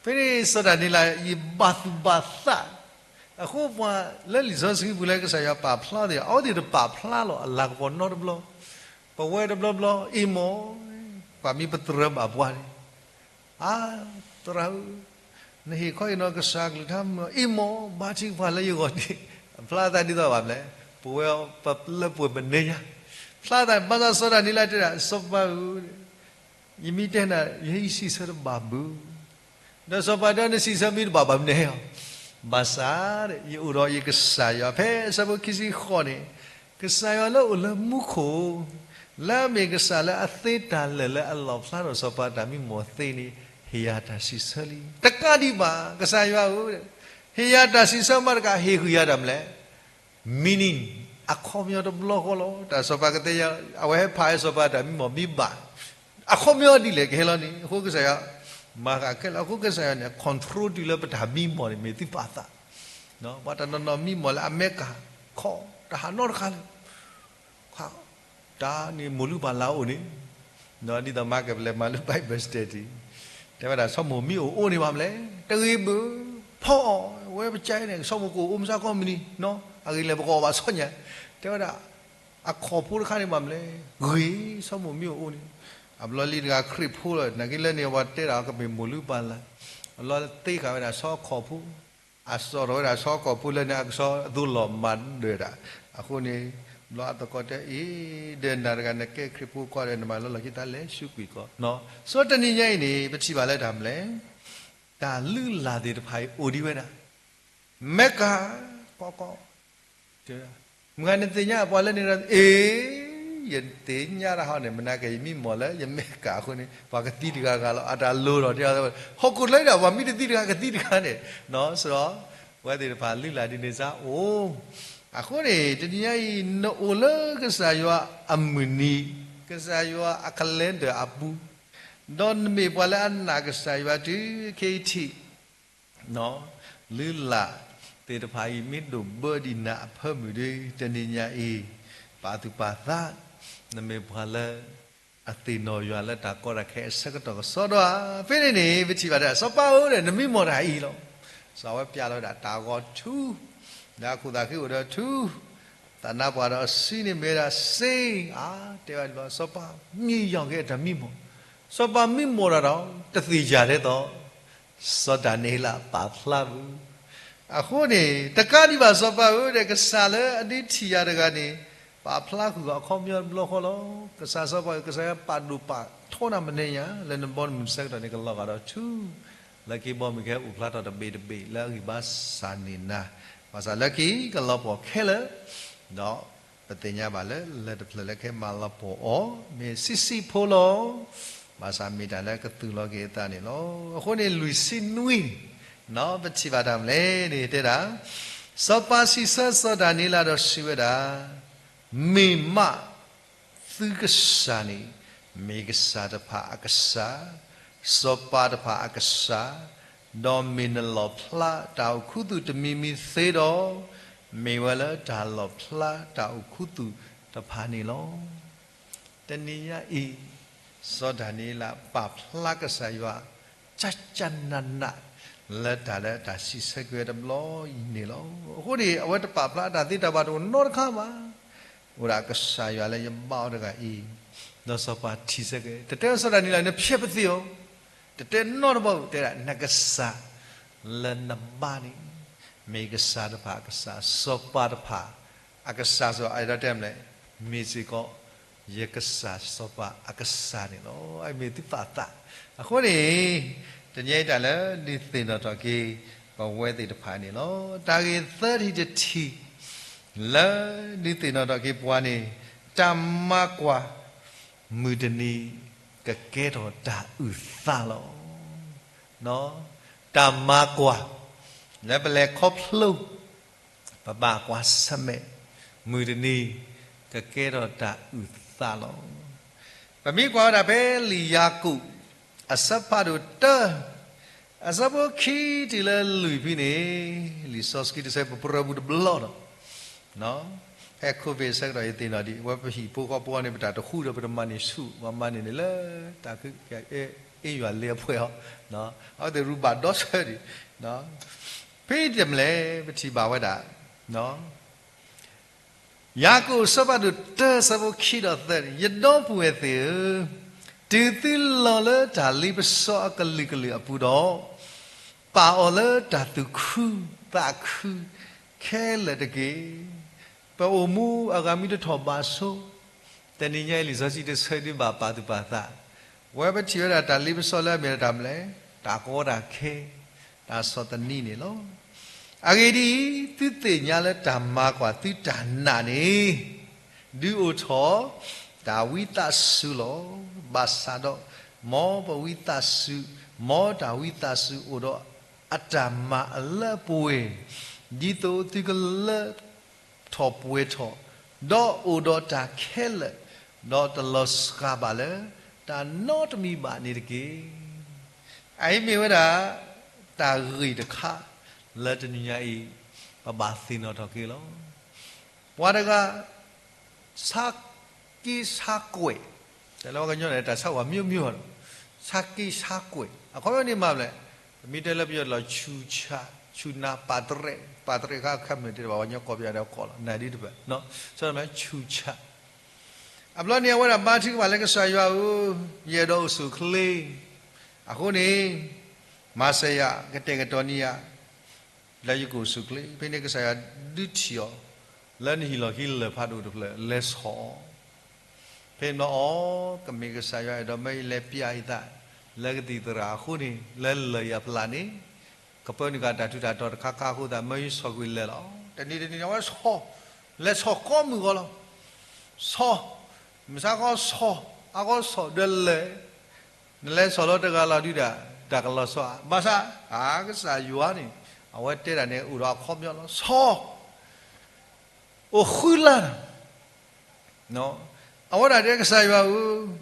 ဖဲန့ၣ်စီၤဒၤနံးယ့လး ယဘၣ်သူၣ်ဘၣ်သး, အဃိပှၤလၢလံာ်စီဆှံပူၤလၢကစၢ်ယွၤပာ်ဖျါသ့ၣ် အဝဲသ့ၣ်တပာ်ဖျါလီၤအလၤကပီၤနီတဘျီ, ပဝဲတဘျီဘျီအံၤမီၢ်, ပှၤမ့ၢ်ပတြၢၤဘၣ်ပှၤန့ၣ်, အါ, သရၣ်ဧၢ, နဟ့ၣ်ခီအံၤနီၤ ကစၢ်အကလုၢ်ကထါမုၢ်အံၤမီၢ် ဘါထုကဖၣ်လၢယဂီၢ်န့ၣ်, ဖျါသးဒ်သိးဘၣ်မလဲၣ်, ပဝဲပလၢပှဲၤပနဲညါ, ဖျါသး ဘၣ်ဆၣ်စီၤဒၤနံးယ့လးတဲဒၣ် စီၤပၤဧၢ, ယမ့ၢ်တဲနၤ ယဲယစံးဆၢတဘၣ်ဘၣ်, ဒီးစီၤပၤတဲနစံးဆၢမ့ၢ်တဘၣ်ဘၣ်မနုၤဟဲအီၤ, ဘၣ်ဆၣ် ယအိၣ်ဒီးယကစၢ်ယွၤ ဖဲအဆၢဖိခံဆံဃိးန့ၣ်, ကစၢ်ယွၤလၢအိၣ်လၢမူခိၣ်, လၢအမ့ၢ်ကစၢ်လၢအသ့တၢ်လၢာ်လၢအလီၣ်ဖျါထီၣ်စီၤပၤတၢ်မံမီၢ်သ့န့ၣ်, ဟ့ၣ်ယၤတၢ်စံးဆၢလံ. တကးဒံးဘၣ် ကစၢ်ယွၤဧၢ, ဟ့ၣ်ယၤတၢ်စံးဆၢမးတကး ဟ့ၣ်ဃုာ်ယၤတၢ်မနုၤလဲၣ် meaning အခီပညီတဘျီဃီလီၤ. တၢ်စီၤပၤကတဲယၤ အဝဲဟဲဖးဟဲစီၤပၤတၢ်မံမီၢ်မ့ၢ်ဘၣ်, အခီပညီဒ်လဲၣ်ကဟဲလီၤန့ၣ်, အဃိကစၢ်ယွၤ မၤဃာ်ခဲလၢာ်, အဃိကစၢ်ယွၤန့ၣ် control တုၤလၢပတၢ်မံမီၢ်န့ၣ် မ့ၢ်သုပာ်သး, ပှၤတနီၤနီၤမံမီၢ်လၢအမဲကၤခီ တဟးနီတခါလၢ တၢ်န့ၣ်မိၢ်လုၢ်ပၢ်လၢ်အိၣ်န့ၣ်, ဒ်သိးမၤကဲၤပလဲၤမၤလၢ Bible study, တဲဝဲဒၣ် ဆိမိၣ်မ့ၢ်အိၣ်အိၣ်န့ၣ်ဘၣ်မလဲၣ်, တဂ့ၤဘၣ်, ဖီအီၣ်ဝဲပကဲန့ၣ် ဆိမိၣ်ကအိၣ်အိၣ်မဆါကီမုၢ်နံၤ, အဂ့ၤလဲၤပကအီၣ်ဘၣ်ဆီညါ, တဲဝဲဒၣ် အခီၣ်ဖိတခါန့ၣ်ဘၣ်မလဲၣ်, ဂ့ၤ, ဆိမိၣ်မ့ၢ်အိၣ်အိၣ်န့ၣ်, အဘျီလံတဂၤခရံာ်ဖိလီၤ, နာ်က့လၢန့ၣ် ပှၤတဲဒၣ်ကမ့ၢ်မိၢ်လုၢ်ပၢ်လၢ်, အဘျီသ့ဃာ်ဝဲဒၣ်ဆီအခီၣ်ဖိ အစိာ်ထီၣ်ဝဲဒၣ်ဆီခီၣ်ဖိလၢန့ၣ် အကဆီအသိလီၤမၤဒၢးဒၣ်, အဃိန့ၣ်, ဘျီအသကိးတဲအံၤ, ဒီးနၤတဂၤနကဲခရံာ်ဖိကွၢ်ဒီး နမၤလၢလီၢ်ခံတၢ်လဲၤဆူကွံာ်ကီး, ဆိတနံၤညါအံၤန့ၣ် ပထံၣ်ဘၣ်လၢတၢ်မနုၤလဲၣ်, တၢ်လုၢ်လၢ်သ့ၣ်တဖၣ်အံၤအိၣ်ဒံးဝဲဒၣ်, မဲကၤ, ကီကီ မုၢ်ဂၤနသ့ၣ်ညါပှၤလၢန့ၣ်ဒီး အ့, ယသ့ၣ်ညါတၢ်ဟီန့ၣ် မနၤက့ၤယမံမီၢ်လၢယမဲကၤအဃိန့ၣ် ပှၤကသံတဂၤဂၤလီၤ အတၢ်လိၤဒီးတဲ, ဟီၣ်ခိၣ်ချၢဒီး ပှၤမံတသံတဂၤကသံတဂၤန့ၣ်, နီၢ်စရီ, အဝဲသ့ၣ်တဖၣ်လုၢ်လၢ်ဒ်န့ၣ်စ့ၢ်အိၣ်, အဃိန့ၣ် တနံၤညါအံၤ နအိၣ်လၢကစၢ်ယွၤအမုၢ်နံၤ, ကစၢ်ယွၤအ calendar အပူၤ, ဒီးနမ့ၢ်ပှၤလၢအနာ်ကစၢ်ယွၤတုၤခဲအံၤထံး လုၢ်လၢ်သ့ၣ်တဖၣ်အံၤ မ့ၢ်ဒိၣ်ဘၢဒံးနၤအဖၢမုၢ်ဒီး တနံၤညါအံၤ ပာ်သူၣ်ပာ်သး, နမ့ၢ်ပှၤလၢအသ့ၣ်နီၣ်ယွၤလၢတၢ်ကီတၢ်ခဲအဆၢကတီၢ်ကစီဒီဧါ. ဖဲန့ၣ်န့ၣ် ပထံၣ်ဘၣ်ဒၣ် စီၤပၤဧၢဒီး နမံမီၢ်တၢ်အံၤလီၤ. စီၤအဝဲပျဲလီၤဝဲဒၣ်တၢ်ဂီၤထူ, ဒီးအခိၣ်သးဃ့အိၣ်ဒီးထူ, သးနါပှၢ်ဒီးအစုန့ၣ်မ့ၢ်ဝဲဒၣ်စ့, အါ, တဲဝဲဒၣ်လီၤ စီၤပၤ မ့ၢ်ယီၢ်က့ၤအတၢ်မံမီၢ်, စီၤပၤမံမီၢ်တၢ်ဒီး တသ့ၣ်ယၤဒ်သိး စီၤဒၤနံးယ့လးပာ်ဖျါပူၤ. အဃိန့ၣ် တကးဒံးဘၣ်စီၤပၤဧၢဒီး ကစၢ်လၢအဒုးထံၣ်ယၤတဂၤန့ၣ် ပာ်ဖျါဃုာ်အီၤအခီပညီတဘျီဃီလီၤ. ကစၢ်စီၤပၤဧၢ, ကစၢ်ယွၤပာ်ဒိၣ်ပာ်ထီနၤမနုၤညါ လၢနဘီနမုၢ်ဆၢကတီၢ်န့ၣ် ကလီၤဂာ်ဒီးထူ လၢခံဘီမုၢ်ကဟဲအိၣ်ဖျါထီၣ်တဘ့ၣ်တဘ့ၣ်လၢအဂံၢ်ဘါစၢ်န့ၢ်နၤ, ဘၣ်ဆၣ်လၢခံကလီၤပှီၢ်ခဲလၢာ်, ဒီးပသ့ၣ်ညါဘၣ်လၢ လၢၢ်တဖျၢၣ်လၢကဟဲမၤလီၤပှီၢ်အီၤ မ့ၢ်ဆံးဆံးဖိလီၤ. ဘၣ်ဆၣ်မ့ၢ်တၢ်လၢကသူၣ်လီၤက့ၤအသးန့ၣ်လီၤ. အဃိန့ၣ် လွံၢ်ဆံနွံန့ၣ် ပထံၣ်ဘၣ်တၢ်မနုၤလဲၣ်န့ၣ် တဲဒၣ်, စီၤပၤစံးဆၢစီၤဒၤနံးယ့လးဒီးစံးဝဲဒၣ်, မ့ၢ်မး သုကစၢ်န့ၣ် မ့ၢ်ကစၢ်တဖၣ်အကစၢ်, စီၤပၤတဖၣ်အကစၢ်, ဒီးမ့ၢ်နလီၣ်ဖျါတၢ်အိၣ်ခူသူၣ်တမံၤမံၤသ့ဒီး, မ့ၢ်ဝဲလၢတၢ်လီၣ်ဖျါတၢ်အိၣ်ခူသူၣ်တဖၣ်န့ၣ်လီၤ. တနံၤညါအံၤ စီၤဒၤနံးယ့လးပာ်ဖျါကစၢ်ယွၤ ကၢ်ကၢ်နးနး လၢတၢ်လၢတၢ်စံးဆၢက့ၤဝဲတဘျီအံၤန့ၣ်လီၤ. အဃိန့ၣ် အဝဲတပာ်ဖျါအတၢ်သ့တၢ်ဘၣ်တအိၣ်နီတခါဘၣ်. အိၣ်ဒၣ်ကစၢ်ယွၤလၢယဘါအီၤတဂၤအံၤ, ဒီးစီၤပၤထံၣ်ဆၢက့ၤ, တတဲစီၤဒၤနံးယ့လး နဖျဲးပသ့ၣ်ဧိၤ, တတဲနီတဘီဧိၤ, တဲဒၣ် နကစၢ်လၢနဘါန့ၣ် မ့ၢ်ကစၢ်တဖၣ်အကစၢ်, စီၤပၤတဖၣ်အကစၢ်, စီၤအၤဒိးတဲမနုၤလဲၣ်, မ့ၢ်စ့ၢ်ကီး ယကစၢ်စီၤပၤအကစၢ်န့ၣ်လီၤ. အမ့ၢ်သုသးသး. အဃိန့ၣ် တနံၤအံၤတၢ်လၢဒုးသ့ၣ်နီၣ်ထီၣ်က့ၤ ပဝဲသ့ၣ်တဖၣ်န့ၣ်လီၤ. တၢ်ဂ့ၢ်သၢထံၣ်တထံၣ်, လၢဒုးသ့ၣ်နီၣ်ထီၣ်က့ၤပှၤန့ၣ်, တၢ်မၤကွၢ်မုၢ်တနံၤ ကကဲထီၣ်တၢ်အုၣ်သးလီၤ. တၢ်မၤကွၢ် လၢပလဲၤခီဖျိ ပဘၣ်ကွၢ်ဆၢၣ်မဲာ် မုၢ်တနံၤ ကကဲထီၣ်တၢ်အုၣ်သးလီၤ. ပမ့ၢ်ကွၢ်ဝဲဒၣ်ဖဲလံာ်ယၤကိာ် အဆၢဖးဒိၣ်တၢ အဆၢဖိခံတုၤလၢလွံၢ်ဖဲန့ၣ်, လံာ်စီဆှံတဆၢ ပပြၢပူၤတဘျီဒီး, ဖဲ COVID ဆၢကတီၢ် ယသ့ၣ်နီၣ်ဒံး အဝဲပဟံၣ်ဖိဃီဖိန့ၣ် ပတၢ်တဃူဒီး ပတမၤန့ၢ်ဆူၣ် ပမၤန့ၢ်န့ၣ်လၢ တၢ်ခု အ့ယွၤလ့အဖှဲးအီၤ, အဝဲသ့ၣ်ရူဘၣ်ဒီဆၢဒံး, ဖဲတမံၤလဲၣ် ပထံၣ်ဘၣ်ဝဲဒၣ် ယၤကိာ်အဆၢဖးဒိၣ်တၢ အဆၢဖိခံဒီးသၢန့ၣ်, ယဒီပုၢ်ဝဲၢ်သ့ၣ်ဧၢ, တုၤသုလီၤလၢတၢ်လ့ပစီအကလုာ်ကလုာ်အပူၤဒီး, ပာ်အီၤလၢတၢ်သူၣ်ခုသးခုခဲလၢာ်တက့ၢ်. ပအိၣ်မူအဂၤမ့ၢ်တထီၣ်ဘၣ်ဆိ, တနံၤညါအံၤ လံာ်စီဆှံတဆၢဒုးဘၣ်ပာ်သူၣ်ပာ်သး, ဝဲပထံၣ်ဝဲဒၣ်တၢ်လ့ပစီလၢအမ့ၢ်တၢ်မနုၤလဲၣ်, တၢ်ကီတၢ်ခဲ, တၢ်ဆီၣ်သနံးန့ၣ်လီၤ. အဂ့ၢ်ဒ်အံၤ, သုသ့ၣ်ညါလၢတၢ်မၤကွၢ်သုတၢ်နာ်န့ၣ်, ဒုးအိၣ်ထီၣ်တၢ်ဝံသးစူၤလီၤ. ဘၣ်ဆၣ်ဒီး, မ်ပဝံသးစူၤ, မ်တၢ်ဝံသးစူၤအိၣ်ဒီးအတၢ်မၤအလၢအပှဲၤ, ဒ်သိးသုကလၢထီၣ်ပှဲၤထီၣ်, ဒီးအိၣ်ဒီးတၢ်ခဲလၢာ်, ဒီးတလီၤစှၤဘၣ်လၢတၢ်နီတမံၤဘၣ်န့ၣ်တက့ၢ်. အအံၤမ့ၢ်ဝဲဒၣ် တၢ်ဂ့ၢ်တခါ လၢတနံၤညါအံၤ ပဘၣ်သ့ၣ်နီၣ်ထီၣ်က့ၤလီၤ. ပှၤတဂၤ ဆါက့ဆါကွဲး, တၢ်လၢပှၤကညီန့ၣ် တၢ်ဆါဝဲ မျိုးမျိုး ဒီး, ဆါက့ဆါကွဲး အခီပညီန့ၣ်မၤမနုၤလဲၣ်, ပမ့ၢ်တဲလၢပယီၤလီၤ ဆူၣ်ဆၣ်, ဆူၣ်နၢ် ပာ်တရဲး, ပာ်တရဲးခါခဲမုၢ်တ့ၢ်ဘၣ် ပှၤကညီကိးပယီၤဒီးကိးလီၤ နၢ်ဒ်တဖၣ်, ဆူၣ်ဆၣ်. အဘျီန့ၣ် အဝဲဒၣ်ဘါထုကဖၣ်လၢကစၢ်ယွၤဧၢ, ယအဲၣ်ဒိးအိၣ်ဆူၣ်အိၣ်ချ့, အဃိန့ၣ် မၤစၢၤယၤ ကတဲာ်ကတီၤန့ၢ်ယၤ လၢယကအိၣ်ဆူၣ်အိၣ်ချ့. ဖဲန့ၣ်ကစၢ်ယွၤဒုးထံၣ်အီၤ လၢနဟံၣ်လီၢ်ခံလၢၢ်ဖးဒိၣ်တဖျၢၣ် လဲၤဆီၣ်အီၤ. ဖဲန့ၣ်ဘျီအီၤ ကမ့ၢ်ကစၢ်ယွၤအဲၣ်ဒိးမၢယလဲၤပျဲအသး လၢကသံၣ်သရၣ်အဃိန့ၣ် လၢလၢၢ်ယၤဖျါန့ၣ် ကပၢနုာ်က့ၤတၢ်ထူးတၢ်တီၤတခါခါအဃိသတး မၢယဆီၣ်ကွံာ်လဲၤလီၤ. တနံၤတနံၤန့ၣ် အဝဲဆီၣ်, လဲၤဆီၣ်ကိးမုၢ်ဂီၤလီၤ. ဆီၣ်, မုၢ်ဆါခီဆီၣ်, အါခီဆီၣ်ဒီးလဲၤ နလဲၤဆီၣ်လီၤတဂၤလီၤဒုးဒၣ် တၢ်ကလီၤဆီဧါ. ဘၣ်ဆၣ် အကစၢ်ယွၤန့ၣ် အဝဲတဲဒၣ်န့ၣ် အိၣ်ဒီးအခီပညီလီၤ. ဆီၣ်, အိၣ်ဃုလါ, အဝဲဒၣ်တဲကစၢ်ယွၤဧၢ,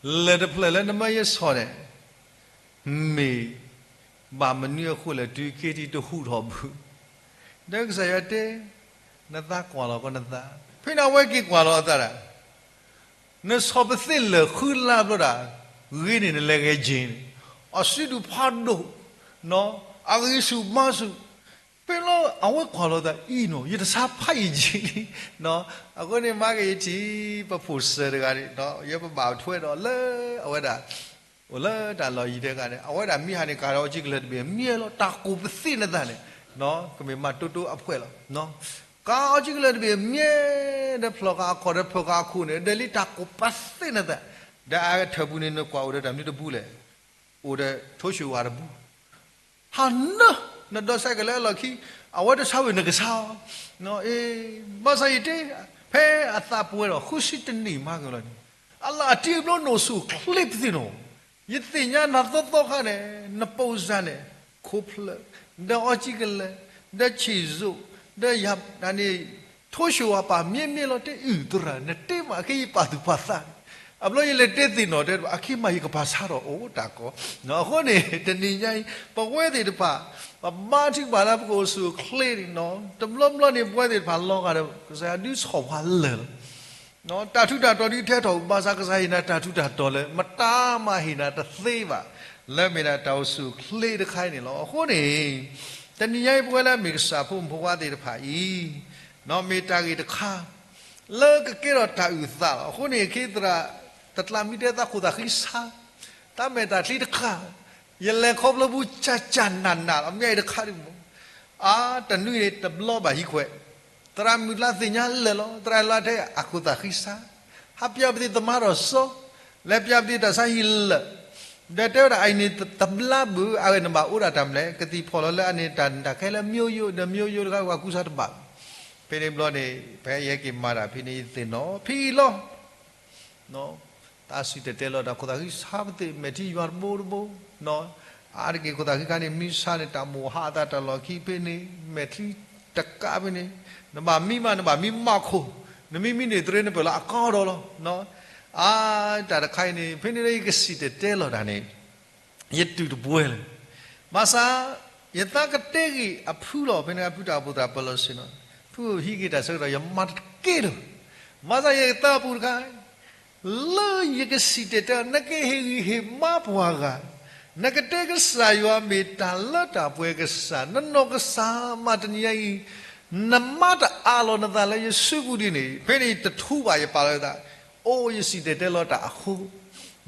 လၢၢ်တဖျၢၣ်လၢနမၢယဆီၣ်န့ၣ် မ့ၢ်ဘၣ်မနုၤအဃိလဲၣ် တုၤက့ၤထံၣ်တဟူးထီၣ်ဘု, ဒီးကစၢ်ယွၤတဲ, နသးကွၢ်လီၤကီးနသး, ဖဲန့ၣ်အဝဲက့ၤကွၢ်လီၤအသးဒၣ် နဆီၣ်ပသ့ၣ်လၢၢ်ဃုလါဘျီဒၣ်, ဂ့ၤန့ၣ်နလဲၤဂဲၤက့ၤန့ၣ်, အစုဒုၣ်ဖးဒိၣ်, အဂံၢ်ဆူၣ်ဘါဆူၣ်, ဖဲလီၤအဝဲကွၢ်လီၤသးအံၤနီၤ ယတဆါဖးယံာ်က့ၤလံ, အဃိန့ၣ်မၤက့ၤယထံၣ် ပဖိၣ်စၢၤတဂၤန့ၣ် ယပဘၣ်ထွဲဒီးလၢအဝဲဒၣ် အိၣ်လၢတၢ်လီၢ်ယံၤတဂၤန့ၣ် အဝဲဒၣ်မ့ၢ်ဟးန့ၣ် ကၤဒီးအီကံကလၢၤတဘ့ၣ်မ့ၢ်လီၤ တၢ်ကိးပသ့ၣ်နသးန့ၣ်, ကမ့ၢ်မၤတိတိအဖှဲလီၤ. ကၤအီကံကလၢၤတဘ့ၣ်မ့ၢ် ဒီးဖျိးဃာ်အခီၣ်ဒီးဖျိးဃာ်အခိၣ်န့ၣ် ဒီးလံတၢ်ကိးပသ့ၣ်နသး, ဒီးအထၢၣ်ပူၤန့ၣ် နကွၢ်အိၣ်ဒီးတၢ်မနုၤတပူၤလဲၣ်, အိၣ်ဒီးထိၣ်ဆူၣ်ဝါတပူၤ ဟးနၢ နဒိးစဲးကလဲၤအလီၢ်ခံ, အဝဲတဆါဝံၤနကဆါအီၤ, ဘၣ်ဆၣ်ယတဲ, ဖဲအသးပှဲၤဒီးဃုဆံတနံၣ်မၤက့ၤလီၤန့ၣ်, အလၢအတံၤအဘျီနအိၣ်ဆူၣ်အိၣ်ချ့ပသ့ၣ်နီၤ, ယသ့ၣ်ညါနၤသီသီခါန့ၣ် နပိၢ်စၢ်န့ၣ် ခိၣ်ဖျၢၣ်, ဒီးအီကံကလၢၤ, ဒီးဆံၣ်စိၣ်, ဒီးယၤန့ၣ် ထိၣ်ဆူၣ်ဝါပာ်မ့ၢ်မ့ၢ်လီၤ တဲအုၣ်သရၣ် နတဲမးအခဲယပာ်သူၣ်ပာ်သးန့ၣ်, အဘျီယလဲၤတဲသ့ၣ်နီၣ်တဲ အခဲမးယကပာ်ဆါထီၣ်အိၣ်တၢ်ကီ, အဃိန့ၣ် တနံၤညါအံၤ ပဝဲသ့ၣ်တဖၣ် ပဘါထုကဖၣ်လၢပကအိၣ်ဆူၣ်အိၣ်ချ့န့ၣ်, တဘျီဘျီန့ၣ် ပဝဲသ့ၣ်တဖၣ်လီၤဂာ်ဒီး ကစၢ်ယွၤဒုးဆီၣ်ပှၤလၢာ်လီၤ. တၢ်ထူးတၢ်တီၤဒုးထဲထီၣ် ဘၣ်ဆၣ်ကစၢ်ယွၤဟ့ၣ်နၤတၢ်ထူးတၢ်တီၤလၢ မတၤမၤဟ့ၣ်နၤတသ့ဘၣ်, လၢမ့ၢ်ဒၣ်တၢ်အိၣ်ဆူၣ်အိၣ်ချ့တခါအံၤန့ၣ်လီၤ. အဃိန့ၣ် တနံၤညါအံၤပဝဲလၢအမ့ၢ်ကစၢ်ဖိမုၣ်ဖိခွါသ့ၣ်တဖၣ်အံၤ, မ့ၢ်တၢ်ဂ့ၢ်တခါ လၢကကဲထီၣ်တၢ်အုၣ်သးလီၤ. အဃိန့ၣ် ခ့သရၣ် တကျးမံတဲသးခိၣ်သးဃံဆါ, တၢ်မဲာ်တၢ်ချံတခါ, ယလဲၤခီဖျိပူၤ ကၢ်ကၢ်နးနးလီၤ မ့ၢ်အံၤတခါဒုးမး, အါ တနွံန့ၣ်တဘျီဘၣ်ဟံးခွဲး, သရၣ်မုၣ်လၢသ့ၣ်ညါလၢာ်လီၤ သရၣ်လၢထဲအခိၣ်သးဃံဆါ, ဟးပျးပသ့ၣ်သမါထီၣ်စီ, လဲၤပျးပသ့ၣ်တၢ်ဆါဟံၣ်လၢာ်, ဒီးတဲဝဲဒၣ်အံၤန့ၣ်တဘျါဘုး အဂ့ၢ်နဘၣ်အိၣ်ဒၣ်တၢ်မနုၤလဲၣ် ကသံၣ်ဖီၣ်လီၤလၢအန့ၣ်တၢ်နၢ်တၢ်ခဲလၢ မျိုးရိုး ဒီး မျိုးရိုး တခါပှၤကူစါတဘၣ်ဘၣ် ဖဲန့ၣ်ဘျီန့ၣ် ဖဲယဟဲက့ၤမၤတၢ်ဖဲန့ၣ် ယသ့ၣ်နီၣ်ဖဲအံၤလီၤ. တၢ်စံၣ်တဲၤတဲလီၤတၢ် ခိၣ်သၣ်ဃံဆါပသ့ၣ် မဲာ်ထံယွၤတဘိတဘိ, အါတက့ၢ်ခိၣ်သၣ်ဃံခါန့ၣ် မံဆါန့ၣ် တၢ်မိၣ်ဟးအသးတၢ်လီၢ်ခံဖဲန့ၣ် မဲာ်ချံတကးဖဲန့ၣ်, နဘၣ်မံမး နဘၣ်မံမးခိၣ်, နမံမံန့ၣ် သရ့နပၢၢ်လီၤအကါဒီးလီၤ. အါ တၢ်တခါအံၤန့ၣ် ဖဲန့ၣ်လၢယကစံၣ်တဲၤတဲလီၤတၢ်န့ၣ် ယတူၢ်တပှဲၤလၢၤ. ဘၣ်ဆၣ် ယသးကတဲဂ့ၢ်အဖုလီၤ ဖဲန့ၣ်အဖုတၢ်အိၣ်ဖှိၣ်သရၣ်ပၢလီၤဆ့ၣ်နီၤ, ဖုဟံးက့ၤတၢ်ဆၢကတီၢ် ယမၤတကဲလၢၤ. ဘၣ်ဆၣ်ယသးပူၤတခါ လၢယကစံၣ်တဲၤတဲ နကဟ့ၣ်ဂံၢ်ဟ့ၣ်ဘါပှၤဂၤ, နကတဲကစၢ်ယွၤမ့ၢ်တၢ်လၢတၢ်ပှဲၤကစၢ်, နနီၢ်ကစၢ်မးတနံၤညါအံၤ, နမၤတအးလီၤနသးလၢယစုပူၤဒ်န့ၣ်, ဖဲန့ၣ်တထူဘၣ်ယပာ်လီၤယသး, အိၣ်ယစံၣ်တဲၤတဲလီၤတၢ်အဃိ,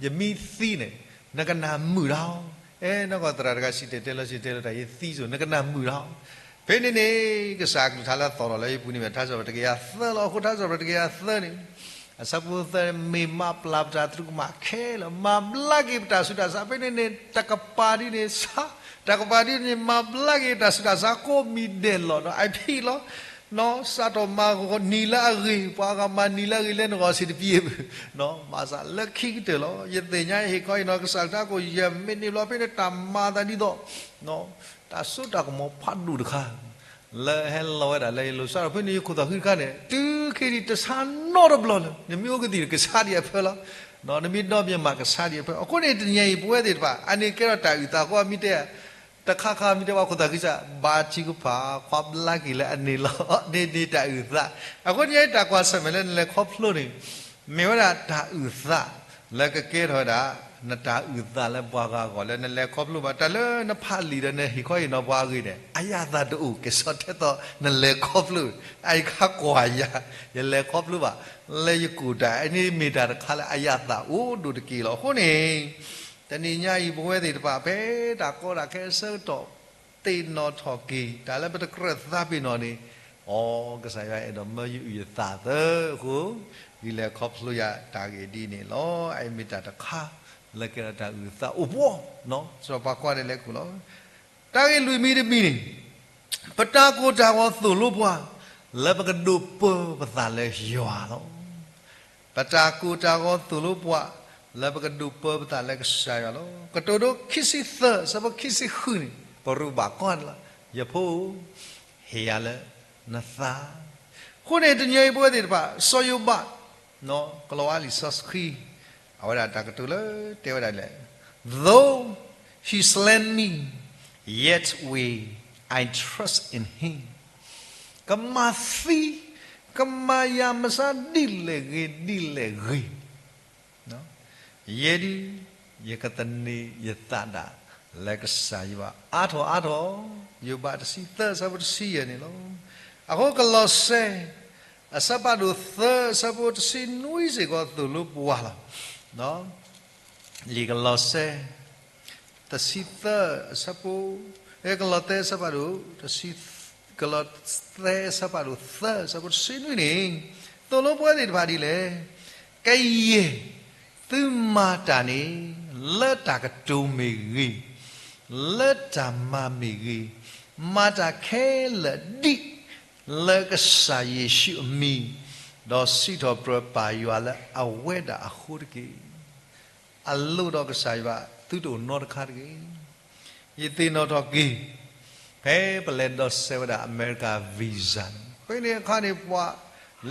ယမ့ၢ်သံန့ၣ် နကနၢ်မုာ်တၢ်, အဲ နကီၢ်သရၣ်တဂၤစံၣ်တဲၤတဲလီၤ စံၣ်တဲၤတဲလီၤတၢ် ယသံစိၤ နကနၢ်မုာ်တၢ်. ဖဲန့ၣ်န့ၣ် ကစၢ်အကလုၢ်ကထါလၢအသီၣ်ထီၣ်လၢယပူၤန့ၣ် ထါစံးပတြၢၤတကယၤသၢလီၤ. အဃိထါစံးပတြၢၤတကယၤသၢန့ၣ် အဆၢဖိသၢန့ၣ် မ့ၢ်မၤပျၢ်ပတၢ်သရူးကမၣ်ခဲလၢာ်, မၤဘျါက့ၤပတၢ်ဆူးတၢ်ဆါ, ဖဲန့ၣ်န့ၣ် တကပၤဒ်န့ၣ်ဆါ, တကပၤဒ်န့ၣ် မၤဘျါက့ၤတၢ်ဆူးတၢ်ဆါကိးမံၤဒဲးလီၤ. နီၢ် အဖံးလီၤ နီၢ် စးထီၣ်မၤနံၤလၢအဂ့ၤ, ပှၤဂၤမၤနံၤလၢအဂ့ၤ လၢနဂီၢ်စံးတပံၤ, ဘၣ်ဆၣ်လၢခံကတၢၢ်လီၤ. ယသ့ၣ်ညါဟ့ၣ်ခီအံၤနီၢ် ကစၢ်တၢ်ကိးယဲၢ်မ့ၢ်န့ၣ်ဘျီ ဖဲန့ၣ်တၢ်မၤသးဒ်သိး တၢ်စိတၢ်ကမီၤဖးဒိၣ်တခါ လၢဟဲလီၤဝဲဒၣ်လၢယလိၤစးထီၣ်ဖဲန့ၣ် ယခိၣ်သၣ်ဃံတခါန့ၣ် တုၤခဲအံၤတဆါနီတဘျီလၢၤ. နမ့ၢ်အိၣ်ကသံၣ်န့ၣ် ကဆါဒံးအဖၢလီၤ. နမ့ၢ်ဒီဘ့ၣ်မးကဆါဒံးအဖၢ. အဃိန့ၣ် တနံၤအံၤပဝဲသ့ၣ်တဖၣ် အန့ၣ်ကဲထီၣ်တၢ်အုၣ်သးအဃိ အမ့ၢ်တဲ တခါခါမ့ၢ်တဲပှၤခိၣ်သၣ်ဃံစၢ် ဘါထုကဖၣ် ကွၢ်ဘျါက့ၤလၢအန့ၣ်လီၤ. န့ၣ်န့ၣ်တၢ်အုၣ်သး. အဃိန့ၣ် တၢ်ကွၢ်ဆၢၣ်မဲာ်လၢနလဲၤခီဖျိန့ၣ် မ့ၢ်ဝဲဒၣ်တၢ်အုၣ်သး လၢကကဲထီၣ်ဝဲဒၣ် နတၢ်အုၣ်သးလၢပှၤဂၤအဂီၢ် လၢနလဲၤခီဖျိဘၣ် တၢ်လၢနဖးလံာ်ဒီးနဟ့ၣ်ခီဟ့ၣ်နီၤပှၤအဂ့ၢ်န့ၣ် အယၣ်သးတအိၣ် ကဲဆီၣ်ထဲသိးနလဲၤခီဖျိ, အအံၤခါကွၢ်ယၤ ယလဲၤခီဖျိဘၣ် လၢယကူၣ်တၢ် အန့ၣ်မ့ၢ်တၢ်တခါလၢအယၣ်သးအိၣ်ဒိၣ်တက့ၢ်လီၤ. အဃိန့ၣ် တနံၤညါအံၤ ပဝဲသ့ၣ်တဖၣ် ဖဲတၢ်ကီတၢ်ခဲအဆၢကတီၢ် သ့ၣ်နီၣ်ထီၣ်က့ၤ တၢ်လၢပတကြၢးသးပ့ၤနီၣ်န့ၣ်, အိ ကစၢ်ယွၤအဲၣ်ဒိးမၢယုၢ်အုၣ်ယသးသၢအဃိ, ဒ်လဲၤခီဖျိယၤတၢ်ဂ့ၢ်ဒ်န့ၣ်လီၤ. အအံၤမ့ၢ်တၢ်တခါ လၢကဲထီၣ်တၢ်အုၣ်သးအိၣ်ဘှီ, စီၤပၤကွၢ်ဒဲးလဲၤခူၣ်လီၤ. တၢ်ဂ့ၢ်လွံၢ်မံၤတမံၤန့ၣ်, ပတၢ်ကိၢ်တၢ်ဂီၤသိၣ်လိပှၤ လၢပကဒိးပၢပသးလၢယွၤလီၤ. ပတၢ်ကိၢ်တၢ်ဂီၤသိၣ်လိပှၤ လၢပကဒိးပၢပသးလၢကစၢ်ယွၤလီၤ. ကတိၤဒိ ခံဆံသၢ အဆၢဖိခံဆံဃုန့ၣ် ပရူးဘၣ်ကွၢ်န့ၣ်လီၤ. ယဖိ, ဟ့ၣ်ယၤလၢနသး. အဃိန့ၣ် တနံၤအံၤပဝဲသ့ၣ်တဖၣ် စီၤယိၤဘး ကလီၤဝါလံာ်စီဆှံ အဝဲဒၣ်တၢ်ကတိၤလၢတဲဝဲဒၣ်လဲၣ်, Though he slay me, yet will I trust in him. ကမၤသံ, ကမၤယၤမစါဒ်လဲၣ်ဂ့ၤ ဒ်လဲၣ်ဂ့ၤ ယဲဒၣ် ယကသန့ၤယသးဒၣ် လၢကစၢ်ယွၤအါထီၣ်အါထီၣ်, ယိၤဘးတဆံသၢ အဆၢဖိတဆံယဲၢ်န့ၣ်လီၤ. အဃိကလီးစဲ အဆၢဖးဒိၣ်သၢ အဆၢဖိတဆံနွံစ့ၢ်ကီးသိၣ်လိပှၤလီၤ. လံာ်ကလီးစဲ တဆံသၢ အဆၢဖိ, အဲ ကလီးသဲ အဆၢဖးဒိၣ်, ကလီးသဲအဆၢဖးဒိၣ်သၢ အဆၢဖိတဆံနွံန့ၣ်, သိၣ်လိပဝဲသ့ၣ်တဖၣ်ဒ်လဲၣ်. ကယဲၢ်သုမၤတၢ်န့ၣ် လၢတၢ်ကတိၤမ့ၢ်ဂ့ၤ, လၢတၢ်မၤမ့ၢ်ဂ့ၤ, မၤတၢ်ခဲလၢာ်ဒ်လၢကစၢ်ယ့ၣ်ၡူးအမံၤ, ဒီးစံးထီၣ်ပတြၢၤပၢ်ယွၤလၢအဝဲဒၣ်အဃိတက့ၢ်. အလိၣ်ဒီးကစၢ်ယွၤသုတအိၣ်နီတခါတဂ့ၤ. ယသ့ၣ်နီၣ်ထီၣ်က့ၤ ဖဲပလဲၤဒီးစဲးဝဲဒၣ်အမဲရကၤ visa န့ၣ်, ဖဲန့ၣ်အခါန့ၣ် ပှၤ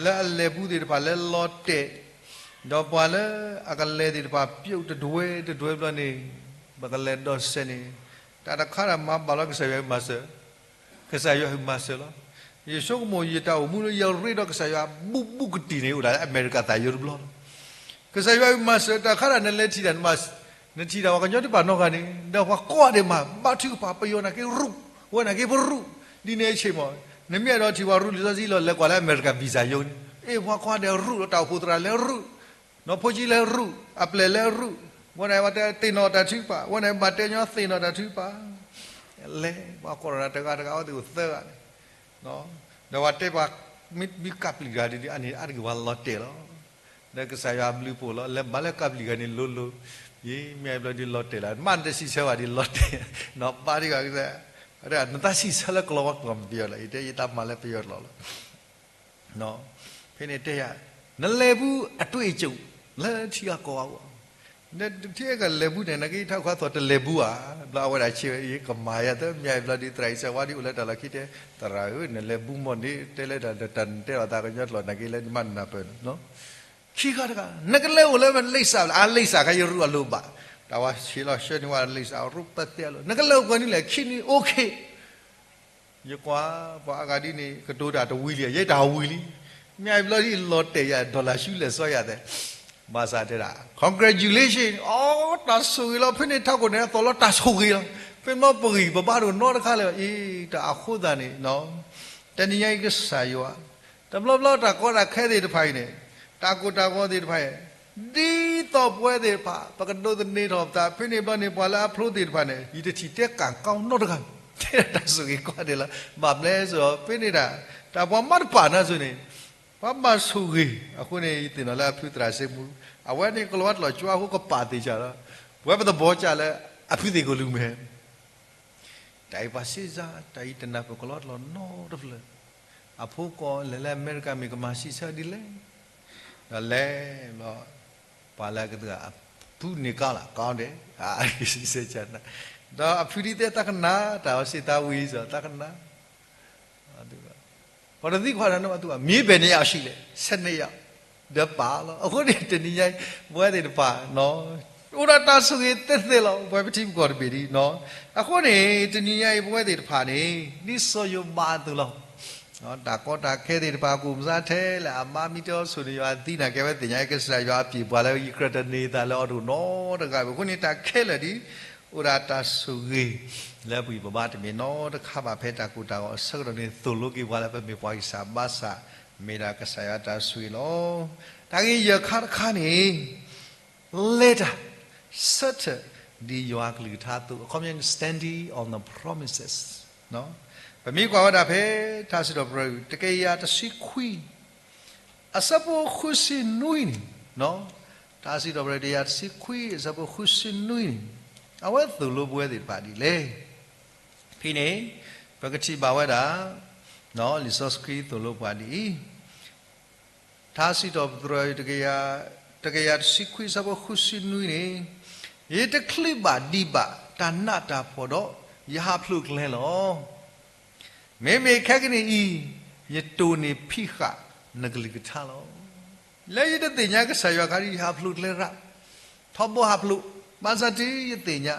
လၢအလဲၤဘူးသ့ၣ်တဖၣ်လၢလီၤတဲာ်, ဒီးပှၤလၢအကလဲၤသ့ၣ်တဖၣ် ပြုတ်တဒွဲတဒွဲဘျီန့ၣ်, ပကလဲၤဒီးစဲးန့ၣ်, တၢ်တခါတၢ်မၤဘၣ်လီၤ ကစၢ်ယွၤမၤစၢၤ ကစၢ်ယွၤအုၣ်မၤစၢၤလီၤ. ယဆိကမိၣ်ယတၢ်အိၣ်မူလၢယရ့ဒီးကစၢ်ယွၤဘူးဘူးကတံၢ်န့ၣ် အိၣ်ဒၣ်လၢအမဲရကၤသးယိတဘျီလီၤ. ကစၢ်ယွၤအုၣ်မၤစၢၤ တၢ်ခါဒၣ်နလဲၤထံၣ်တၢ်, နထံၣ်တၢ်ပှၤကညီတဖၣ်နီတဂၤန့ၣ် ဒီးပှၤကိးဂၤဒဲးမး ဘါထုကဖၣ် ပယီၤနာ်က့ရူၢ်, ဝဲနာ်က့ပရူၢ်, ဒ်န့ၣ်အဆ့ၣ်မး, နမ့ၢ်အဲၣ်ဒိးထံၣ်ပှၤရူၢ်လံာ်စီဆှံလီၤ လဲၤကွၢ်လၢအမဲရကၤ visa ယိန့ၣ်, အ့ၣ် ပှၤကိးဂၤဒဲးရူၢ်လီၤ တၢ်အိၣ်ဖှိၣ်သရၣ်လၢရူၢ် နီၢ်ဖိကံလၢရူၢ်, အပျဲၢ်လၢရူၢ်, ဝဲန့ၣ်ဝဲတဲသ့ၣ်နီၣ်တၢ်ထုကဖၣ်, ဝဲန့ၣ်ဘၣ်တဲညီသ့ၣ်နီၣ်တၢ်ထုကဖၣ်, လဲၤပှၤကိးဂၤဒဲးတဂၤတဂၤ အဝဲသ့ၣ်အိၣ်သၢဂၤန့ၣ်, ဒီးပှၤတဲပှၤ မ့ၢ်ကပျံၤတဂၤဒ်န့ၣ် အန့ၣ်အါတက့ၢ်ပှၤလီၤတဲာ်လီၤ. ဒီးကစၢ်ယွၤအဘျုးအဖှိၣ်လီၤ လဲၤမၤလၢကပျံၤတဂၤန့ၣ်လိၤလိၤ, ယမ့ၢ်အဘျီဒ်လီၤတဲာ်လီၤ, မ့ၢ်နတစံးဆၢဘၣ်ဒ်လီၤတဲာ်, နီၢ်ဘါတဂၤ, နတၢ်စံးဆၢလၢကလီၤဝါကျိာ်မ့ၢ်ပယီၤလီၤ, ယတဲယတၢ်မၤလၢပယီၤကျိာ်လီၤ. ဖဲန့ၣ်တဲယၤ, နလဲၤဘူးအတွေ့အကြုံ လၢထံဂၤကီၢ်ဂၤအိၣ်, နထံဂၤကလဲၤဘူးန့ၣ် နက့ထီၣ်ခီသီတလဲၤဘူးဧါ, ဘျီအဝဲဒၣ်ဆ့ဝဲ ယကမၤယၤသၢမံၤဘျီဒီး သရၣ်အံၤစၢၤဝါဒီးအိၣ်လၢတၢ်လီၢ်ခံတဲ, သရၣ်ဧၢ နလဲၤဘူးမီၢ်န့ၣ် တဲလၢတၢ်နတဲလီၤသးကညီကျိာ် နက့လၢနမၤနၢ်ပၢၢ်န့ၣ် ခံဂၤတဂၤ နကလဲၤအိၣ်လၢ လိပ်စာ အ လိပ်စာ ခါ ယရူၢ်အလိၤဘၣ်, တၢ်ဝဲဆ့လီၤဆှၢန့ၢ်ဝဲ လိပ်စာ ရူၢ်ပသဲအလိၤ နကလဲၤအိၣ်ပှဲၤနံၣ်လဲၣ် ခံနံၣ် အိၣ်ခ့, ယကွၢ် ပှၤအါဂၤဒ်န့ၣ် ကတိၤတၢ်တဝံၤလံ ယဲတၢ်ဝံၤလံ, မ့ၢ်အဘျီဒ်လီၤတဲာ်ယၤ dollar ဆူလဲၤစီယၤသဲး, ဘၣ်ဆၣ်တဲဒၣ် congratulation အီ တၢ်ဆိၣ်ဂ့ၤလီၤ ဖဲန့ၣ်ထးခိၣ်န့ၣ် အသီၣ်လီၤတၢ်ဆိၣ်ဂ့ၤလီၤ, ဖဲမ့ၢ်ပဂံၢ်ပဘါတအိၣ်နီတခါလၢၤ အံၤ တၢ်အဃိသတးန့ၣ် တနံၤညါအံၤကစၢ်ယွၤ တဘျီဘျီတၢ်ကီတၢ်ခဲသ့ၣ်တဖၣ်အံၤန့ၣ်, တၢ်ကိၢ်တၢ်ဂီၤသ့ၣ်တဖၣ်အံၤ, ဒ်သိးပဝဲသ့ၣ်တဖၣ် ပကဒိးသန့ၤထီၣ်ပသး ဖဲန့ၣ်ဘျီန့ၣ် ပှၤလၢအဖျိသ့ၣ်တဖၣ်န့ၣ် ယတထံၣ်တဲကၣ်ကီနီတဂၤ, တဲဒၣ်တၢ်ဆိၣ်ဂ့ၤကီဒဲးလီၤ, ဘၣ်မနုၤလဲၣ် ဖဲန့ၣ်ဒၣ် တၢ်ပှၤမၤတပာ်နၤဆိန့ၣ်, ပှၤဘၣ်ဆိၣ်ဂ့ၤ, အဃိန့ၣ် ယသ့ၣ်နီၣ်လၢအဖုသရၣ်စ့မူ, အဝဲန့ၣ်ကလီၤဝါတလီၤကၠီအဃိကပာ်သ့ၣ်ဆၣ်လီၤ, ပဝဲပသဘီကၢ်လၢ အဖုသ့ၣ်ကိၣ်လူၤမဲာ် တၢ်အံၤပှၤစံးစၢ် တၢ်အံၤတနၢ်ပၢၢ်ကလီတလီၤနီတဖျၢၣ်, အဖိကီၢ်လဲၤလၢအမဲရကၤမ့ၢ်ကမၤဆံးဆၢဒ်လဲၣ်, ဒီးလဲၤဘျီ, ပှၤလၢအကသ့ၣ်အဖုန့ၣ်ကါလီၤ ကါဒဲး, ဒီးအဖုဒ်သဲသးကနၣ် တၢ်အီၤစံးသးဝံၤစ့ၢ်သးကနၣ် ပှၤတသံကွၢ်ဒီးနမၤသူဘၣ် မ့ၢ်ဘဲန့ၣ်အီၤဆံးလဲၣ် ဆဲးန့ၢ်ယၤ ဒီးပာ်လီၤ. အဃိန့ၣ် တနံၤညါအံၤ ပဝဲသ့ၣ်တဖၣ် အိၣ်ဒီးတၢ်ဆိၣ်ဂ့ၤသ့သ့လီၤ. ပဝဲပထံပကီၢ်တဘ့ၣ်ဒ်နီၤ. အဃိန့ၣ် တနံၤညါအံၤ ပဝဲသ့ၣ်တဖၣ်န့ၣ် ဒ်စီၤယိၤဘးအသိးလီၤ. တၢ်ကီတၢ်ခဲသ့ၣ်တဖၣ် ကူၣ်မဆါထဲလဲၣ် အမါမ့ၢ်တဲအီၤဆိၣ်န့ၢ်ယွၤအသံနာ်က့ ဝဲသ့ၣ်ညါကစၢ်ယွၤအပျ့ၤပှၤလၢ ယကြၢးတန့ၢ်သးလၢအီၤတအိၣ်နီတဂၤဘၣ်. အဃိန့ၣ် တၢ်ခဲလၢာ်ဒ် အိၣ်ဒၣ်တၢ်ဆိၣ်ဂ့ၤ လၢပဂံၢ်ပဘါတမ့ၢ်နီတခါဘၣ် ဖဲတၢ်ကိၢ်တၢ်ဂီၤအဆၢကတီၢ်န့ၣ် သိၣ်လိက့ၤပှၤလၢပမ့ၢ်ပှၤဂံၢ်စၢ်ဘါစၢ် မ့ၢ်ဒၣ်ကစၢ်ယွၤတၢ်ဆိၣ်ဂ့ၤလီၤ. တၢ်ဂ့ၢ်ယဲၢ်ခါတခါန့ၣ် လဲၤတၢ် ဆၢထၢၣ် ဒ်ယွၤအကလုၢ်ကထါအသိး အခီပညီ standing on the promises ပမ့ၢ်ကွၢ်ဝဲဒၣ်ဖဲ ထါစံးထီၣ်ပတြၢၤ တကယၤတဆံခွံ အဆၢဖိဃုဆံနွံန့ၣ်, ထါစံးထီၣ်ပတြၢၤ တကယၤတဆံခွံ အဆၢဖိဃုဆံနွံန့ၣ်, အဝဲသိၣ်လိပဝဲသ့ၣ်တဖၣ်ဒ်လဲၣ်. ဖဲန့ၣ် ပကထံၣ်ဘၣ်ဝဲဒၣ် လံာ်စီဆှံသိၣ်လိပှၤဒ်အံၤ, ထါစံးထီၣ်ပတြၢၤ တကယၤတဆံခွံ အဆၢဖိဃုဆံနွံန့ၣ်, ယတချုးဘၣ်ဒံးဘၣ်တၢ်နးတၢ်ဖှီၣ်ဒီး ယဟးဖျိးကျဲလီၤ. မ့မ့ၢ်ခဲကနံၣ်အံၤ ယတိၢ်န့ၢ်ဖံးဃာ်နကလုၢ်ကထါလီၤ. လၢယတသ့ၣ်ညါကစၢ်ယွၤအခါဒ် ယဟးဖျိးကျဲရၣ်, ထီဘိဟးဖျိး, ဘၣ်ဆၣ်တုၤယသ့ၣ်ညါ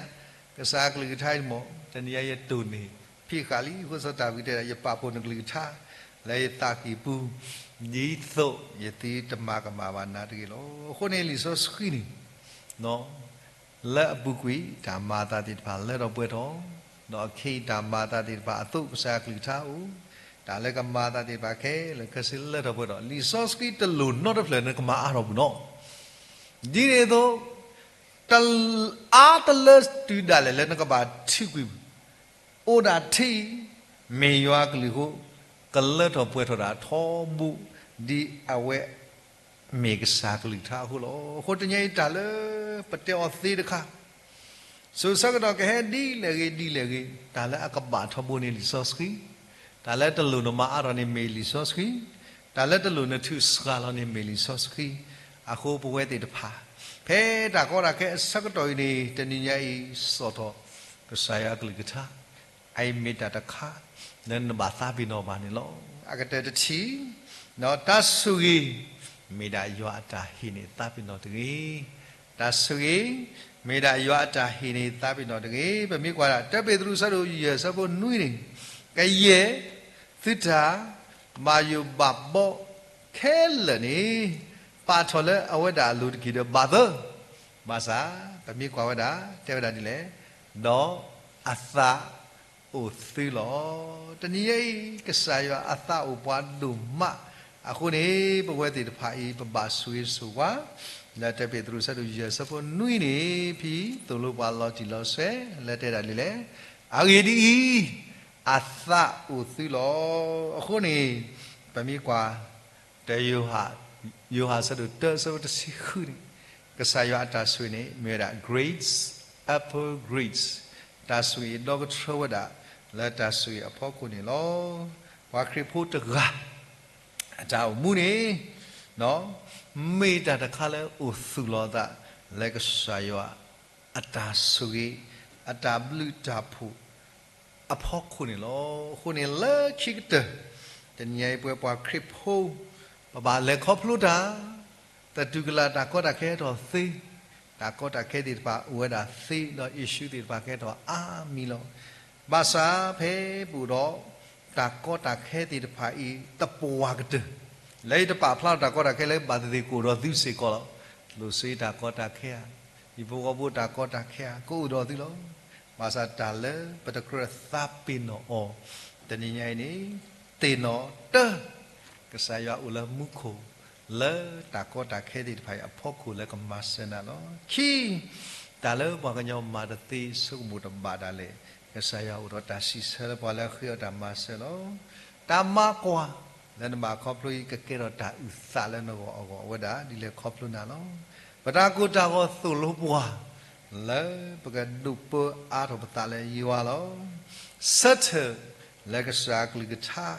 ကစၢ်အကလုၢ်ကထါအံၤမ့ၢ် တနံၤအံၤယတိၢ်န့ၢ်ဖံးဃာ်လံ. အဃိစီၤတၢ်ဝံတဲဒၣ် ယပာ်ဖှိၣ်နကလုၢ်ကထါ လၢယသးကံၢ်ပူၤ ဒ်သိးယသုတမၤကမၣ်ဘၣ်နၤတဂ့ၤလီၤ. အဃိန့ၣ် လံာ်စီဆှံန့ၣ် လၢအပူၤကွံာ် တၢ်မၤအသးသ့ၣ်တဖၣ်လၢထီၣ်ပှဲၤထီၣ်, ဒီးအခ့အံၤတၢ်မၤအသးသ့ၣ်တဖၣ်အသိး ကစၢ်အကလုၢ်ကထါအိၣ်, တၢ်လၢကမၤအသးသ့ၣ်တဖၣ်ခဲလၢာ်ခဲဆ့လၢထီၣ်ပှဲၤထီၣ်, လံာ်စီဆှံတလိၣ်နီတဖျၢၣ်နကမၤအါထီၣ်ပူၤနီၤ. ဒ်န့ၣ်အသိး တအါတလၢတုၤဒၣ်လဲာ်လၢနကဘၣ်ထုးကွံာ် အိၣ်ဒၣ်ထံ မ့ၢ်ယွၤအကလုၢ်အဃိ ကလၢထီၣ်ပှဲၤထီၣ်ဒၣ်ထီဘိ ဒ်အဝဲမ့ၢ်ကစၢ်ကလုၢ်ကထါအဃိလီၤ. အဃိတနံၤအံၤတၢ်လၢပတဲအီၤသ့တခါ စိၤဆၢကတီၢ်ကဟဲဒ်လဲၣ်ဂ့ၤဒ်လဲၣ်ဂ့ၤ တၢ်လၢအကဘၣ်ထီဘိန့ၣ်လံာ်စီဆှံ, တၢ်လၢတလိၣ်နမၤအါထီၣ်န့ၣ်မ့ၢ်လံာ်စီဆှံ, တၢ်လၢတလိၣ်နထုးစှၤလီၤန့ၣ်မ့ၢ်လံာ်စီဆှံ, အဃိပဝဲသ့ၣ်တဖၣ် ဖဲတၢ်ကီတၢ်ခဲအဆၢကတီၢ်အံၤန့ၣ် တနံၤညါအံၤ စိာ်ထီၣ် ကစၢ်ယွၤအကလုၢ်ကထါ အအံၤမ့ၢ်တၢ်တခါ လၢနဘၣ်သးပ့ၤနီၣ်ဘၣ်န့ၣ်လီၤ. အကတၢၢ်တထံၣ်, တၢ်ဆိၣ်ဂ့ၤ မ့ၢ်ဒၣ်ယွၤအတၢ်ဟ့ၣ်န့ၢ်သးပ့ၤနီၣ်တဂ့ၤ. တၢ်ဆိၣ်ဂ့ၤ မ့ၢ်ဒၣ်ယွၤအတၢ်ဟ့ၣ်န့ၢ်သးပ့ၤနီၣ်တဂ့ၤ. ပမ့ၢ်ကွၢ်ဒၣ် တၢပ့းတရူးအဆၢဒိၣ်ယဲၢ်အဆၢဖိနွံန့ၣ်, ကယဲၢ် သုတၢ် ဘၣ်ယိၣ်ဘၣ်ဘီ ခဲလၢာ်န့ၣ် ပာ်ထီၣ်လၢအဝဲဒၣ်အလိၤတက့ၢ်ဒီးဘၣ်သၢ, ဘၣ်ဆၣ် ပမ့ၢ်ကွၢ်ဝဲဒၣ် တဲဝဲဒၣ်ဒ်လဲၣ်, ဒီးအသးအိၣ်သုလီၤ. တနံၤအံၤ ကစၢ်ယွၤအသးအိၣ်ပှၤဒိၣ်မး အဃိန့ၣ် ပဝဲသ့ၣ်တဖၣ်အံၤ ပဘၣ်ဆိၣ်ဂ့ၤဆိၣ်ဝါ လၢတၢပ့းတရူးအဆၢဒိၣ်ယဲၢ်အဆၢဖိနွံန့ၣ် ဖဲသိၣ်လိပှၤလီၤတံၢ်လီၤဆဲး လၢတဲဒၣ်ဒ်လဲၣ်, အဂ့ၢ်ဒ်အံၤ အသးအိၣ်သုလီၤ. အဃိန့ၣ် ပမ့ၢ်ကွၢ် တၢယိၤဟၣ်, ယိၤဟၣ်အဆၢဒိၣ်တၢအဆၢဖိတဆံဃုန့ၣ်, ကစၢ်ယွၤအတၢ်ဆိၣ်ဂ့ၤန့ၣ် မ့ၢ်ဝဲဒၣ် grace upon grace, တၢ်ဆိၣ်ဂ့ၤဒီကထၢဝဲဒၣ် လၢတၢ်ဆိၣ်ဂ့ၤအဖီခိၣ်န့ၣ်လီၤ. ပှၤခရံာ်ဖိတဂၤ အတၢ်အိၣ်မူန့ၣ် မ့ၢ်တၢ်တခါလၢအိၣ်သူၣ်လီၤအသး လၢကစၢ်ယွၤအတၢ်ဆိၣ်ဂ့ၤ အတၢ်ဘျုးတၢ်ဖှိၣ်အဖီခိၣ်န့ၣ်လီၤ. အဃိန့ၣ်လၢခံကတၢၢ် တနံၤညါအံၤ ပဝဲပှၤခရံာ်ဖိ ပဘၣ်လဲၤခီဖျိတၢ် သတူၢ်ကလာ်တၢ်ကီတၢ်ခဲထီၣ်သ့, တၢ်ကီတၢ်ခဲသ့ၣ်တဖၣ်အိၣ်ဝဲဒၣ်သ့ဒီး issue သ့ၣ်တဖၣ်ကဲထီၣ်အါမံၤလီၤ. ဘၣ်ဆၣ်ဖဲပအိၣ်ဒီး တၢ်ကီတၢ်ခဲသ့ၣ်တဖၣ်အံၤ သပှၢ်ကတၢၢ် လၢယတပာ်ဖျါထီၣ်တၢ်ကီတၢ်ခဲလၢ ဘၣ်သ့ၣ်သ့ၣ်ကအိၣ်ဒီးသုစ့ၢ်ကီးလီၤ. ကျိၣ်စ့တၢ်ကီတၢ်ခဲဧါ, ဟံၣ်ဖိဃီဖိတၢ်ကီတၢ်ခဲဧါ, ကအိၣ်ဒီးသုလီၤ. ဘၣ်ဆၣ်တၢ်လၢပတကြၢးသးပ့ၤနီၣ်အီၤ တနံၤညါအံၤန့ၣ် သ့ၣ်နီၣ်တၢ် ကစၢ်ယွၤအိၣ်လၢမူခိၣ် လၢတၢ်ကီတၢ်ခဲသ့ၣ်တဖၣ်အံၤအဖီခိၣ်လၢကမၤစၢၤနၤလီၤ. ခံ, တၢ်လၢပှၤကညီမၤတသ့ဆိကမိၣ်တဘၣ်ဒၣ်လဲာ် ကစၢ်ယွၤအိၣ်ဒီးတၢ်စံးဆၢလၢပှၤလၢအဃ့အီၤတၢ်မၤစၢၤလီၤ. တၢ်မၤကွၢ်လၢနဘၣ်ခီဖျိအံၤ ကကဲထီၣ်တၢ်အုၣ်သးလၢနဂီၢ်အဂီၢ် အဝဲဒၣ်ဒ်လဲၣ်ခီဖျိနၤလီၤ. ပတၢ်ကိၢ်တၢ်ဂီၤသိၣ်လိပှၤ လၢပကဒိးပၢအါထီၣ်ပသးလၢယွၤလီၤ. ဆၢထၢၣ်လၢကစၢ်အကလုၢ်ကထါ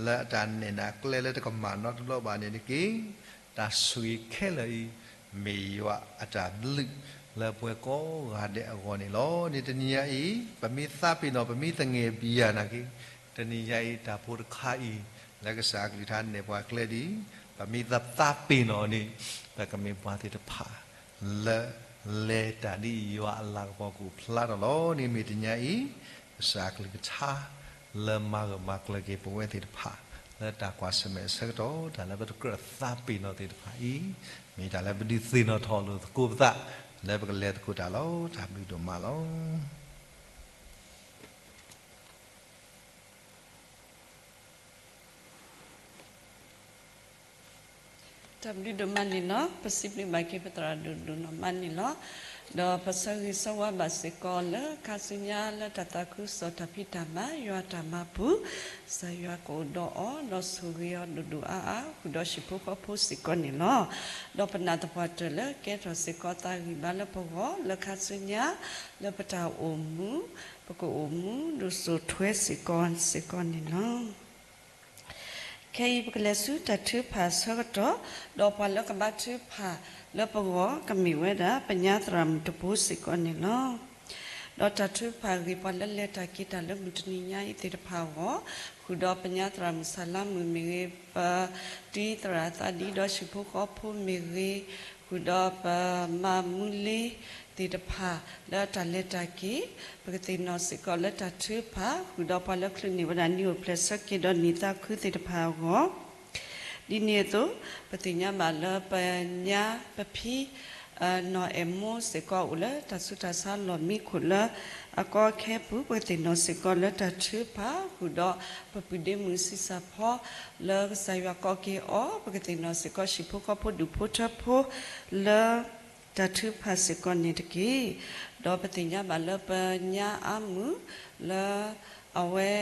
လၢအတၢ်နဲၣ်နၤကျဲလၢတကမၣ်နီတဘျီဘၣ်န့ၣ်တက့ၢ်. တၢ်ဆိၣ်ဂ့ၤခဲလၢာ်အံၤ မ့ၢ်ယွၤအတၢ်ဘျုးလၢပှၤကိးဂၤဒဲးအဂီၢ်န့ၣ်လီၤ. န့ၣ်တနံၤညါအံၤ ပမ့ၢ်သးပ့ၤနီၣ် ပမ့ၢ်သငဲၣ်ဘံယၤနာ်က့ တနံၤညါအံၤ တၢ်ဖိတခါအံၤ လၢကစၢ်အကလုၢ်ကထါနဲၣ်ပှၤကျဲဒ်အံၤ ပမ့ၢ်သးပ့ၤနီၣ်န့ၣ် ပကမ့ၢ်ပှၤသ့ၣ်တဖၣ် လၢလဲၤတၢ်ဒ်ယွၤအလၤကပီၤကအိၣ်ဖျါထီၣ်လီၤ. န့ၣ်မ့ၢ်တနံၤညါအံၤ ကစၢ်အကလုၢ်ကထါ လၢမၤဂၢၢ်မၤကျၢၤက့ၤပဝဲသ့ၣ်တဖၣ် လၢတၢ်ကွၢ်ဆၢၣ်မဲာ်အဆၢကတီၢ် တၢ်လၢပတကြၢးသးပ့ၤနီၣ်သ့ၣ်တဖၣ်အံၤ မ့ၢ်တၢ်လၢပဒုးသ့ၣ်နီၣ်ထီၣ်လိာ်သကိးပသး လၢပကလဲၤသကိးတၢ်လီၤ. တၢ်ဘျုးဒိၣ်မးလီၤ. တၢ်ဘျုးဒိၣ်မးန့ၣ်လီၤ. ပစံးဘျုးဘၣ်က့ၤပသရၣ်ဒိၣ်ဒိၣ်နီၢ်မးန့ၣ်လီၤ. ဒီးပဆၢဂ့ၤဆၢဝါဘၣ်စ့ၢ်ကီးလၢခါဆူညါလၢတၢ်သးခုကစီၣ်တၢ်ဖံးတၢ်မၤ ယွၤတၢ်မၤပူၤ ကစၢ်ယွၤကအိၣ်ဒီးအီၤ ဒီးဆိၣ်ဂ့ၤအီၤဒိၣ်ဒိၣ်အါအါ ဃုာ်ဒီးဟံၣ်ဖိဃီဖိစ့ၢ်ကီးန့ၣ်လီၤ. ဒီးပနာ်သပှၢ်တၢၢ်လၢကဲထီၣ်စ့ၢ်ကီးသးဂံၢ်ဘါလၢပဂီၢ် လၢခါဆူညါ လၢပတၢ်အိၣ်မူ ပကအိၣ်မူဒိၣ်စိၣ်ထွဲစ့ၢ်ကီးစ့ၢ်ကီးန့ၣ်လီၤ. ခဲအံၤပကလဲၤဆူတၢ်ထုကဖၣ်အဆၢကတီၢ်, ဒီးပှၤလၢကဘါထုကဖၣ်လၢပဂီၢ် ကမ့ၢ်ဝဲဒၣ် ပညါသရၣ်မုၣ်တဘိစ့ၢ်ကီးန့ၣ်လီၤ. ဒီးတၢ်ထုကဖၣ်ဂ့ၤပှၤလၢလဲၤတၢ်က့ၤတၢ်လၢမုၢ်တနံၤညါအံၤသ့ၣ်တဖၣ်အဂီၢ်, ဃုာ်ဒီးပညါသရၣ်မုၣ်ဆၣ်လါမုၣ်မ့ၢ်ဂ့ၤ, ပတံၤသရၣ်သးဒံးဒီးဟံၣ်ဖိဃီဖိမ့ၢ်ဂ့ၤ, ဃုာ်ဒီးပမၤမူလ့သ့ၣ်တဖၣ်လၢအတၢ်လဲၤတၢ်က့ၤ, ပကသ့ၣ်နီၣ်စ့ၢ်ကီးလၢတၢ်ထုကဖၣ် ဃုာ်ဒီးပှၤလၢချုးန့ၢ်ဝဲဒၣ်နံၣ်အိၣ်ဖျဲၣ်ဆၢက့ၤဒီးနံၣ်သးခုသ့ၣ်တဖၣ်အဂီၢ်, ဒ်န့ၣ်အသိး ပသ့ၣ်ညါဘၣ်လၢပညါပဖံ နီၢ်အဲၣ်မိစ့ၢ်ကီးအိၣ်လၢတၢ်ဆူးတၢ်ဆါလီၢ်မံခိၣ်လၢအကီအခဲပူၤ, ပကသ့ၣ်နီၣ်စ့ၢ်ကီးလၢတၢ်ထုကဖၣ် ဃုာ်ဒီးပပုၢ်ဒ့မုၣ်ဆံးစၢ်ဖီ လၢကစၢ်ယွၤကိးက့ၤအီၤ, ပကသ့ၣ်နီၣ်စ့ၢ်ကီးဟံၣ်ဖိဃီဖိဒူၣ်ဖိထၢဖိ လၢတၢ်ထုကဖၣ်စ့ၢ်ကီးန့ၣ်တက့ၢ်. ဒီးပသ့ၣ်ညါဘၣ်လၢပညါအါမုၢ်လၢ အဝဲ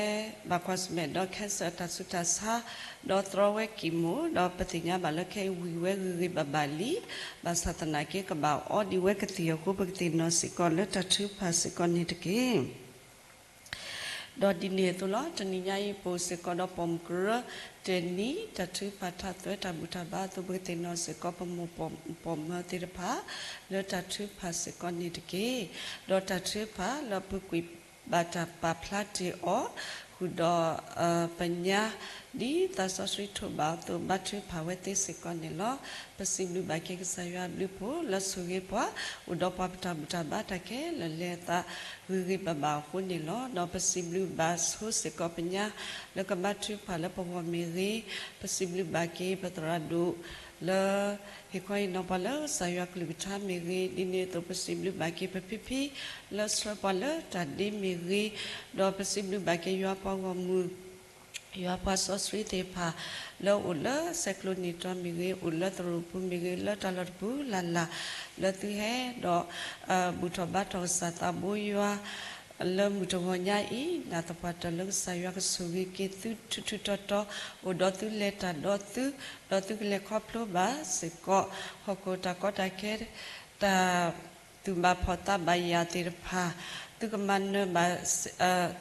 ဘၣ်ကွၢ်ဆၢၣ်မဲာ်ဒီး cancer တၢ်ဆူးတၢ်ဆါ, ဒီးတြီဝဲကံၢ်မိၣ်, ဒီးပသ့ၣ်ညါဘၣ်လၢခဲအံၤဝံၤဝဲဂ့ၤဂ့ၤဘၣ်ဘၣ်လံ, ဘၣ်ဆၣ်သနာ်က့ကဘၣ်အီဒံးဝဲကသံၣ်အဃိ ပကသ့ၣ်နီၣ်စ့ၢ်ကီးလၢတၢ်ထုကဖၣ်စ့ၢ်ကီးန့ၣ်တက့ၢ်. ဒီးဒ်န့ၣ်အသိးလီၤ, တနံၤညါအံၤပအိၣ်စ့ၢ်ကီးဒီးပိာ်မုၣ်ကရၢ တဲနံၤ တၢ်ထုကဖၣ်ထါသွဲတၢ်ဘူၣ်တၢ်ဘါအသိး ပကသ့ၣ်နီၣ်စ့ၢ်ကီးပမိၢ်ပိာ်မၢၤသ့ၣ်တဖၣ် လၢတၢ်ထုကဖၣ်စ့ၢ်ကီးန့ၣ်တက့ၢ်. ဒီးတၢ်ထုကဖၣ်လၢအပူၤကွံာ်ဘၣ်တၢ်ပာ်ဖျါတ့ၢ်အီၤ ဃုာ်ဒီး ပညါ ဒ်သးစီဆှံထိးဘၣ်အသိး ဘါထုကဖၣ်ဝဲသ့စ့ၢ်ကီးန့ၣ်လီၤ. ပစံးဘျုးဘၣ်က့ၤကစၢ်ယွၤအဘျုးအဖှိၣ်လၢဆိၣ်ဂ့ၤပှၤ အိၣ်ဒီးပှၤပတၢ်ဘူၣ်တၢ်ဘါတၢ်ခဲလၢာ်လဲၤအသးဂ့ၤဂ့ၤဘၣ်ဘၣ်အဃိန့ၣ်လီၤ. ဒီးပစံးဘျုးဘၣ်ဆိစ့ၢ်ကီးပညါ လၢကဘါထုကဖၣ်လၢပဂီၢ်မ့ၢ်ဂ့ၤ, ပစံးဘျုးဘၣ်က့ၤပသရၣ်ဒိၣ် လၢဟ့ၣ်ခီဟ့ၣ်နီၤပှၤလၢကစၢ်ယွၤကလုၢ်ကထါမ့ၢ်ဂ့ၤ, ဒ်န့ၣ်အသိးပစံးဘျုးဘၣ်က့ၤပဖံဖံ လၢဆှၢပှၤလၢတၢ်ဒ့မ့ၢ်ဂ့ၤ, ဒီးပစံးဘျုးဘၣ်က့ၤယွၤပှၤဂီၢ်မုၢ် ယွၤပှၤစီဆှံသ့ၣ်တဖၣ် လၢအိၣ်လၢဆဲးကျိးနံၣ်တြီမ့ၢ်ဂ့ၤ, အိၣ်လၢသရိာ်ပူၤမ့ၢ်ဂ့ၤ, လၢတၢ်လီၢ်တပူၤလၢ်လၢ် လၢသုဟဲဒီး ဘူၣ်ထီၣ်ဘါထီၣ်ကစၢ်သးဘိယွၤ လၢမုၢ်တဂီၤညါအံၤ, နာ်သပှၢ်တၢၢ်လၢကစၢ်ယွၤကဆိၣ်ဂ့ၤက့ၤသုထူးထူးတီၤတီၤ, အိၣ်ဒီးသုလဲၤတၢ်ဒီးသု, ဒီးသုကလဲၤခီဖျိဘၣ်စ့ၢ်ကီး ဟီၣ်ခိၣ်တၢ်ကီတၢ်ခဲ တၢ် သုဘၣ်ဖှီၣ်သးဘၣ်ယာ်သ့ၣ်တဖၣ်, သုကမၤနၢၤဘၣ်,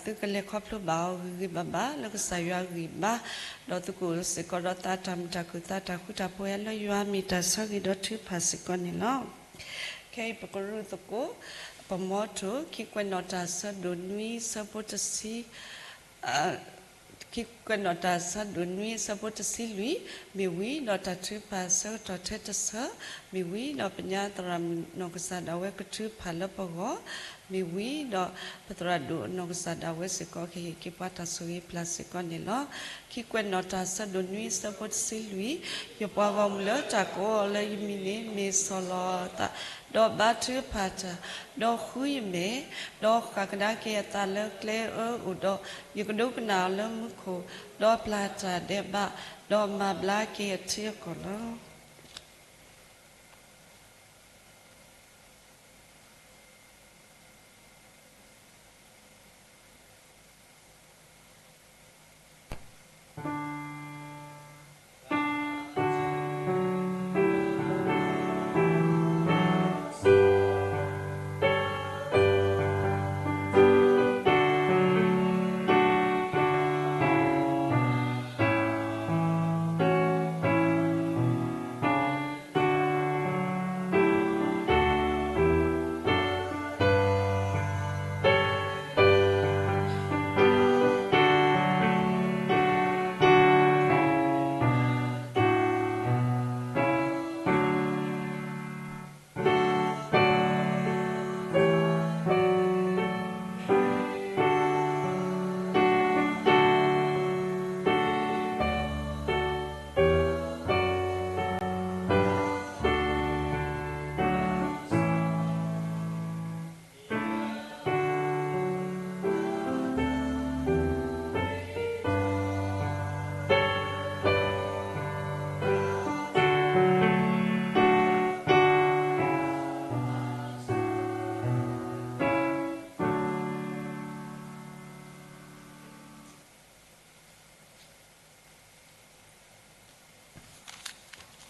သုကလဲၤခီဖျိဘၣ်အီၤဂ့ၤဂ့ၤဘၣ်ဘၣ် လၢကစၢ်ယွၤဂံၢ်ဘါ, ဒီးသုကအိၣ်စ့ၢ်ကီးဒီးသးတၢ်မုာ်တၢ်ခုၣ်သးတၢ်ဃူတၢ်ဖိးလၢယွၤမ့ၢ်တၢ်ဆၢဂ့ၤဒီးထုကဖၣ်စ့ၢ်ကီးန့ၣ်လီၤ. ခဲအံၤပကရူၢ်သကိး ပမီထိၣ် ခံကွဲးနီၣ်တၢ်ဆၢဒိၣ်နွံဆၢဖိတဆံ ခံကွဲးနီၣ်တၢ်ဆၢဒိၣ်နွံဆၢဖိတဆံလွံၢ် မ့ၢ်ဝံၤဒီးတၢ်ထုကဖၣ်ဆၢကတီၢ်ထဲတဆၢ မ့ၢ်ဝံၤဒီး ပညါသရၣ်မုၣ်နီၢ်ကစၢ်ဒၣ်ဝဲကထုကဖၣ်လၢပဂီၢ်, မ့ၢ်ဝံၤဒီး ပသရၣ်ဒိၣ်နီၢ်ကစၢ်ဒၣ်ဝဲစ့ၢ်ကီးကဟ့ၣ်က့ၤပှၤတၢ်ဆိၣ်ဂ့ၤပျၢ်စ့ၢ်ကီးန့ၣ်လီၤ. ခံကွဲးနီၣ်တၢ်ဆၢဒိၣ်နွံဆၢဖိတဆံလွံၢ်, ယပှၤဂီၢ်မုၢ်လၢတၢ်ကိးအီၤလၢယမံၤန့ၣ် မ့ၢ်ဆီၣ်လီၤအသး, ဒီးဘါထုကဖၣ်တၢ်, ဒီးဃုယမဲာ်, ဒီးဃၣ်ကဒါက့ၤအသးလၢကျဲအၢအိၣ်ဒီး ယကဒိကနၣ်အီၤလၢမူခိၣ်, ဒီးပျၢ်တၢ်ဒဲးဘး, ဒီးမၤဘျါက့ၤအထံ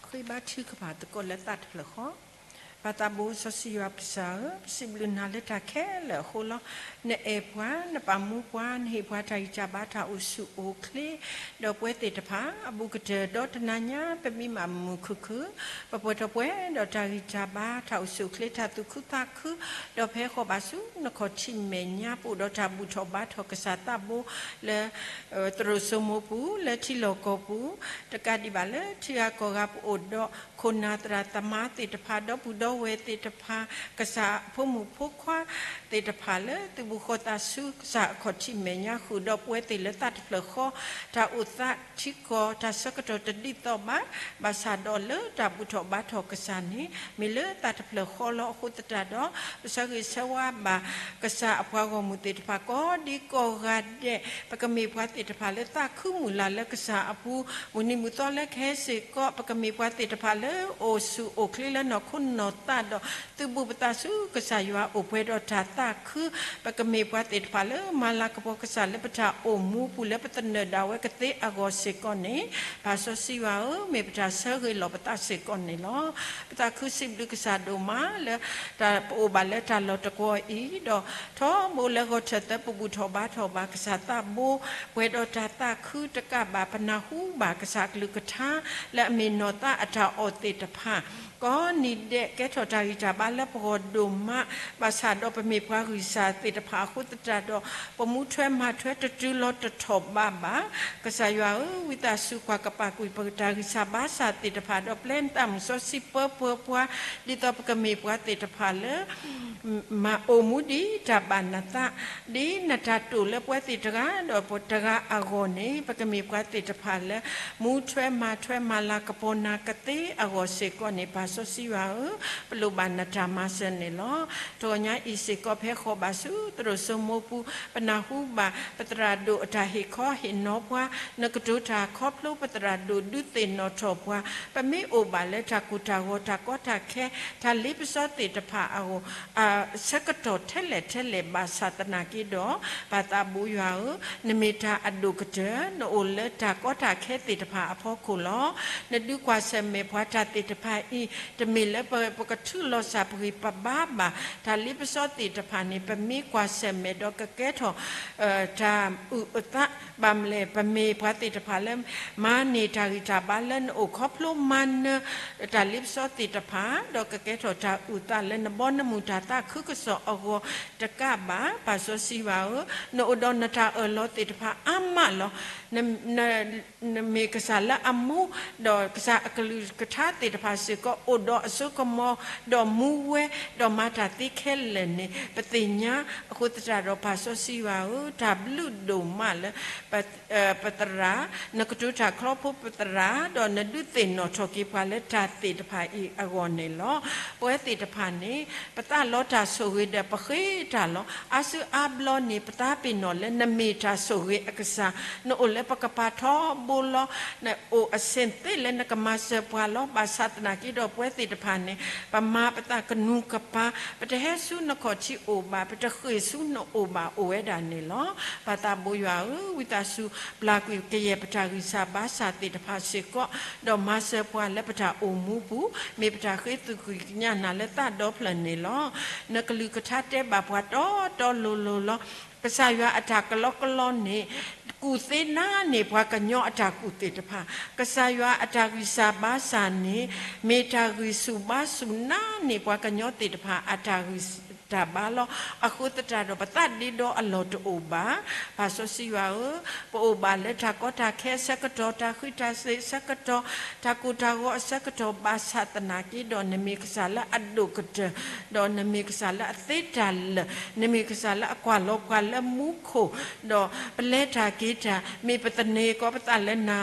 အကီၢ်လီၤ. ဃ့ဘါထုကဖၣ်သကိးလၢသးတဖျၢၣ်ဃီ, ပၢ်သးဘိစီဆှံယွၤပကစၢ်ဧၢ, ပစံးဘျုးနၤလၢတၢ်ခဲလၢာ်အဃိလီၤ. နအဲၣ်ပှၤ, နပာ်မူပှၤ, နဟ့ၣ်ပှၤတၢ်ဂံၢ်တၢ်ဘါတၢ်အိၣ်ဆူၣ်အိၣ်ချ့, ဒီးပဝဲသ့ၣ်တဖၣ်အဘူးကတၢၢ်, ဒီးတနၤညါပမံမးမုာ်မုာ်ခုၣ်ခုၣ်, ပပှဲၤထီၣ်ပှဲၤဒီးတၢ်ဂံၢ်တၢ်ဘါတၢ်အိၣ်ဆူၣ်အိၣ်ချ့တၢ်သူၣ်ခုသးခု, ဒီးဖဲဃီၤဘၣ်ဆူနခီၣ်ထံးမဲာ်ညါ ပအိၣ်ဒီးတၢ်ဘူၣ်ထီၣ်ဘါထီၣ်ကစၢ်သးဘိလၢ သရိာ်စိမိပူၤ လၢထံလီၢ်ကီၢ်ပူၤ, တကးဒံးဘၣ်လၢထံဂၤကီၢ်ဂၤပအိၣ်ဒီးခိၣ်နၢ်သရၣ်သမါသ့ၣ်တဖၣ် ဒီပုၢ်ဒီဝဲၢ်သ့ၣ်တဖၣ်, ကစၢ်အဖိမုၣ်ဖိခွါသ့ၣ်တဖၣ်လၢသုးဘူးဃီသးဆူကစၢ်အခီၣ်ထံးမဲာ်ညါ ဃုာ်ဒီးပဝဲသ့ၣ်လၢသးတဖျၢၣ်ဃီ, တၢ်အိၣ်သးထံကီၢ်တၢ်ဆၢကတီၢ်တဒ်သိးဘၣ်, ဘၣ်ဆၣ်ဒီးလၢတၢ်ဘူၣ်ထီၣ်ဘါထီၣ်ကစၢ်န့ၣ် မ့ၢ်လၢသးတဖျၢၣ်ဃီလီၤ. အဃိသတးဒီး ပဆၢဂ့ၤဆၢဝါဘၣ်ကစၢ်အပှၤဂီၢ်မုၢ်သ့ၣ်တဖၣ် ကိးဒံကိးဂၤဒဲး, ပကမ့ၢ်ပှၤသ့ၣ်တဖၣ်လၢသးခုမုၢ်လၢ်လၢကစၢ်အပူၤ, မုၢ်နံၤမုၢ်သီလၢကဟဲစ့ၢ်ကီး, ပကမ့ၢ်ပှၤသ့ၣ်တဖၣ်လၢအိၣ်ဆူၣ်အိၣ်ချ့လၢနီၢ်ခိနီၢ်သးဒီး သုးဘူးပသးဆူကစၢ်ယွၤအိၣ်ပှဲၤဒီးတၢ်သးခု, ပကမ့ၢ်ပှၤသ့ၣ်တဖၣ်လၢမၤလၤကပီၤကစၢ်လၢပတၢ်အိၣ်မူပူၤလၢပသနၢၣ်ဒၣ်ဝဲကသ့အဂီၢ်စ့ၢ်ကီးန့ၣ်, ပၢ်စီဆှံယွၤဧၢ, မ့ၢ်ပတၢ်ဆၢဂ့ၤလီၤပသးစ့ၢ်ကီးန့ၣ်လီၤ. ပသးခုစံးဘျုးကစၢ်ဒိၣ်မးလၢ ပအိၣ်ဘၣ်လၢတၢ်လီၢ်တကွီၢ်အံၤဒီး ထီဘိလၢဂီၤထၢၣ်သၢ ပဘူၣ်ထီၣ်ဘါထီၣ်ဘၣ်ကစၢ်သးဘိ, ပှဲၤဒီးတၢ်သးခုတကးဘၣ် ပနၢ်ဟူဘၣ်ကစၢ်အကလုၢ်ကထါ လၢအမ့ၢ်နီၢ်သးအတၢ်အီၣ်သ့ၣ်တဖၣ်, ကိးနံၤဒဲးကဲထီၣ်တၢ်ဂံၢ်တၢ်ဘါလၢပဂီၢ်ဒိၣ်မး, ဘၣ်ဆၣ်ဒီးပမ့ၢ်ပှၤဂံၢ်စၢ်သ့ၣ်တဖၣ်အဃိသတးဒီး ပမူထွဲမၤထွဲတတုၤလီၤတထီၣ်ဘးဘၣ်. ကစၢ်ယွၤဧၢ, ဝံသးစူၤကွၢ်ကပာ်ကွံာ်ပတၢ်ဂံၢ်စၢ်ဘါစၢ်သ့ၣ်တဖၣ် ဒီးပျဲနသးမုၢ်စီဆှံပၢပၢပှၤ, ဒ်သိးပကမ့ၢ်ပှၤသ့ၣ်တဖၣ်လၢ မၤအိၣ်မူဒ်တၢ်ဘၣ်နသး, ဒ်နတၢ်တိာ်လၢပဝဲသ့ၣ်တဂၤဒီးပတဂၤအဂီၢ်န့ၣ်, ပကမ့ၢ်ပှၤသ့ၣ်တဖၣ်လၢ မူထွဲမၤထွဲမၤလၤကပီၤနၤကသ့အဂီၢ်စ့ၢ်ကီးန့ၣ်, ပၢ်စီဆှံယွၤဧၢ, ပလိၣ်ဘၣ်နတၢ်မၤစၢၤန့ၣ်လီၤ. တဂီၤညါအံၤစ့ၢ်ကီး ဖဲဃီၤဘၣ်ဆူသရိာ်စိမိပူၤ, ပနၢ်ဟူဘၣ်ပသရၣ်ဒိၣ်အတၢ်ဟ့ၣ်ခီဟ့ၣ်နီၤပှၤ, နကတိၤတၢ်ခီဖျိပသရၣ်ဒိၣ်ဒုးသ့ၣ်နီၣ်ထီၣ်ပှၤ, ပမ့ၢ်အိၣ်ဘၣ်လၢတၢ်ကိၢ်တၢ်ဂီၤ တၢ်ကီတၢ်ခဲ တၢ်လ့ပစီသ့ၣ်တဖၣ်အဂီၢ် ဆၢကတီၢ်ထဲလဲၣ်ထဲလဲၣ်ဘၣ်ဆၣ်သနာ်က့ဒီး, ပၢ်သးဘိယွၤဧၢ, နမ့ၢ်တၢ်အဒိၣ်ကတၢၢ်, နအိၣ်လၢတၢ်ကီတၢ်ခဲသ့ၣ်တဖၣ်အဖီခိၣ်လီၤ. နဒုးကွၢ်ဆၢၣ်မဲာ်ပှၤတၢ်သ့ၣ်တဖၣ်အံၤ, တမ့ၢ်လၢပကထုးလီၤစၢ်ပဂံၢ်ပဘါဘၣ်. တၢ်လ့ပစီသ့ၣ်တဖၣ်န့ၣ် ပမ့ၢ်ကွၢ်ဆၢၣ်မဲာ်ဒီးကကဲထီၣ် တၢ်အုၣ်အသး, ဘၣ်မနုၤလဲၣ်, ပမ့ၢ်ပှၤသ့ၣ်တဖၣ်လၢ မၤန့ၢ်တၢ်ဂံၢ်တၢ်ဘါလၢနအိၣ် ခီဖျိမၤနၢၤ တၢ်လ့ပစီသ့ၣ်တဖၣ် ဒီးကကဲထီၣ်တၢ်အုၣ်သးလၢနဘီနမုၢ် တၢ်သးခုကစီၣ်အဂီၢ်တကးဘၣ်. ပၢ်စီဆှံယွၤဧၢ, နအိၣ်ဒီးနတၢ်အၢၣ်လီၤသ့ၣ်တဖၣ်အါမးလီၤ. နမ့ၢ်ကစၢ်လၢအမူ, ဒီးကစၢ်အကလုၢ်ကထါသ့ၣ်တဖၣ်စ့ၢ်ကီး အိၣ်ဒီးအစိကမီၤ, ဒီးမူဝဲ, ဒီးမၤတၢ်သ့ခဲလၢာ်န့ၣ် ပသ့ၣ်ညါ. အဃိသတးဒီး ပၢ်စီဆှံယွၤဧၢ, တၢ်ဘျုးဒိၣ်မးလၢ ပသရၣ်, နကတိၤတၢ်ချီဖိပသရၣ်, ဒီးနဒုးသ့ၣ်နီၣ်ထီၣ်က့ၤပှၤလၢတၢ်သ့ၣ်တဖၣ်အံၤအဂီၢ်န့ၣ်လီၤ. ပဝဲသ့ၣ်တဖၣ်န့ၣ် ပသးလီတၢ်ဆိၣ်ဂ့ၤဒီးပဃ့တၢ်လီၤ. အါစုအါဘျီန့ၣ် ပသးပ့ၤနီၣ်လၢနမ့ၢ်တၢ်ဆိၣ်ဂ့ၤအကစၢ်, နအိၣ်လၢပကပၤထီဘိလီၤ. နအိၣ်အဆ့ၣ်သ့ၣ်လၢနကမၤစၢၤပှၤလီၤ. ဘၣ်ဆၣ်သနာ်က့ဒီး ပဝဲသ့ၣ်တဖၣ်န့ၣ် ပမၤပသးကနူၤကပၤ, ပတဟဲဆူနခီၣ်ထံးအိၣ်ဘၣ်, ပတဃ့ၢ်ဆူနအိၣ်ဘၣ် အိၣ်ဝဲဒၣ်န့ၣ်လီၤ. ပၢ်သးဘိယွၤဧၢ, ဝံသးစူၤပျၢ်ကွံာ်ကယဲၢ်ပတၢ်ဂံၢ်စၢ်ဘါစၢ်သ့ၣ်တဖၣ်စ့ၢ်ကီး, ဒီးမၤစၢၤပှၤလၢပတၢ်အိၣ်မူပူၤ, မ့ၢ်ပတၢ်ဃ့သုးကွံာ်ကညးနၤလၢသးဒီဖျၢၣ်န့ၣ်လီၤ. နကလုၢ်ကထါတဲဘၣ်ပှၤတီတီလိၤလိၤလီၤ. ကစၢ်ယွၤအတၢ်ကလီကလီန့ၣ် ကူၣ်သ့နၤန့ၢ်ပှၤကညီအတၢ်ကူၣ်သ့ၣ်တဖၣ်, ကစၢ်ယွၤအတၢ်ဂံၢ်စၢ်ဘါစၢ်န့ၣ် မ့ၢ်တၢ်ဂံၢ်ဆူၣ်ဘါဆူၣ်နၤန့ၢ်ပှၤကညီသ့ၣ်တဖၣ်အတၢ်ဂံၢ်တၢ်ဘါလီၤ. အဃိသတးဒီး ပသးဒ့ဒီအလီၢ်တအိၣ်ဘၣ်. ပၢ်စီဆှံယွၤဧၢ, ပအိၣ်ဘၣ်လၢတၢ်ကီတၢ်ခဲအဆၢကတီၢ်, တၢ်ဃံးတၢ်စ့ၤအဆၢကတီၢ်, တၢ်ကိၢ်တၢ်ဂီၤအဆၢကတီၢ်, ဘၣ်ဆၣ်သနာ်က့ဒီး နမ့ၢ်ကစၢ်လၢအဒိၣ်ကတၢၢ်, ဒီးနမ့ၢ်ကစၢ်လၢအသ့တၢ်လၢာ်, နမ့ၢ်ကစၢ်လၢအကွၢ်လီၤပှၤလၢမူခိၣ်, ဒီးပလဲၤတၢ်က့ၤတၢ်, မ့ၢ်ပသန့ၤကီးပသးလၢနၤ,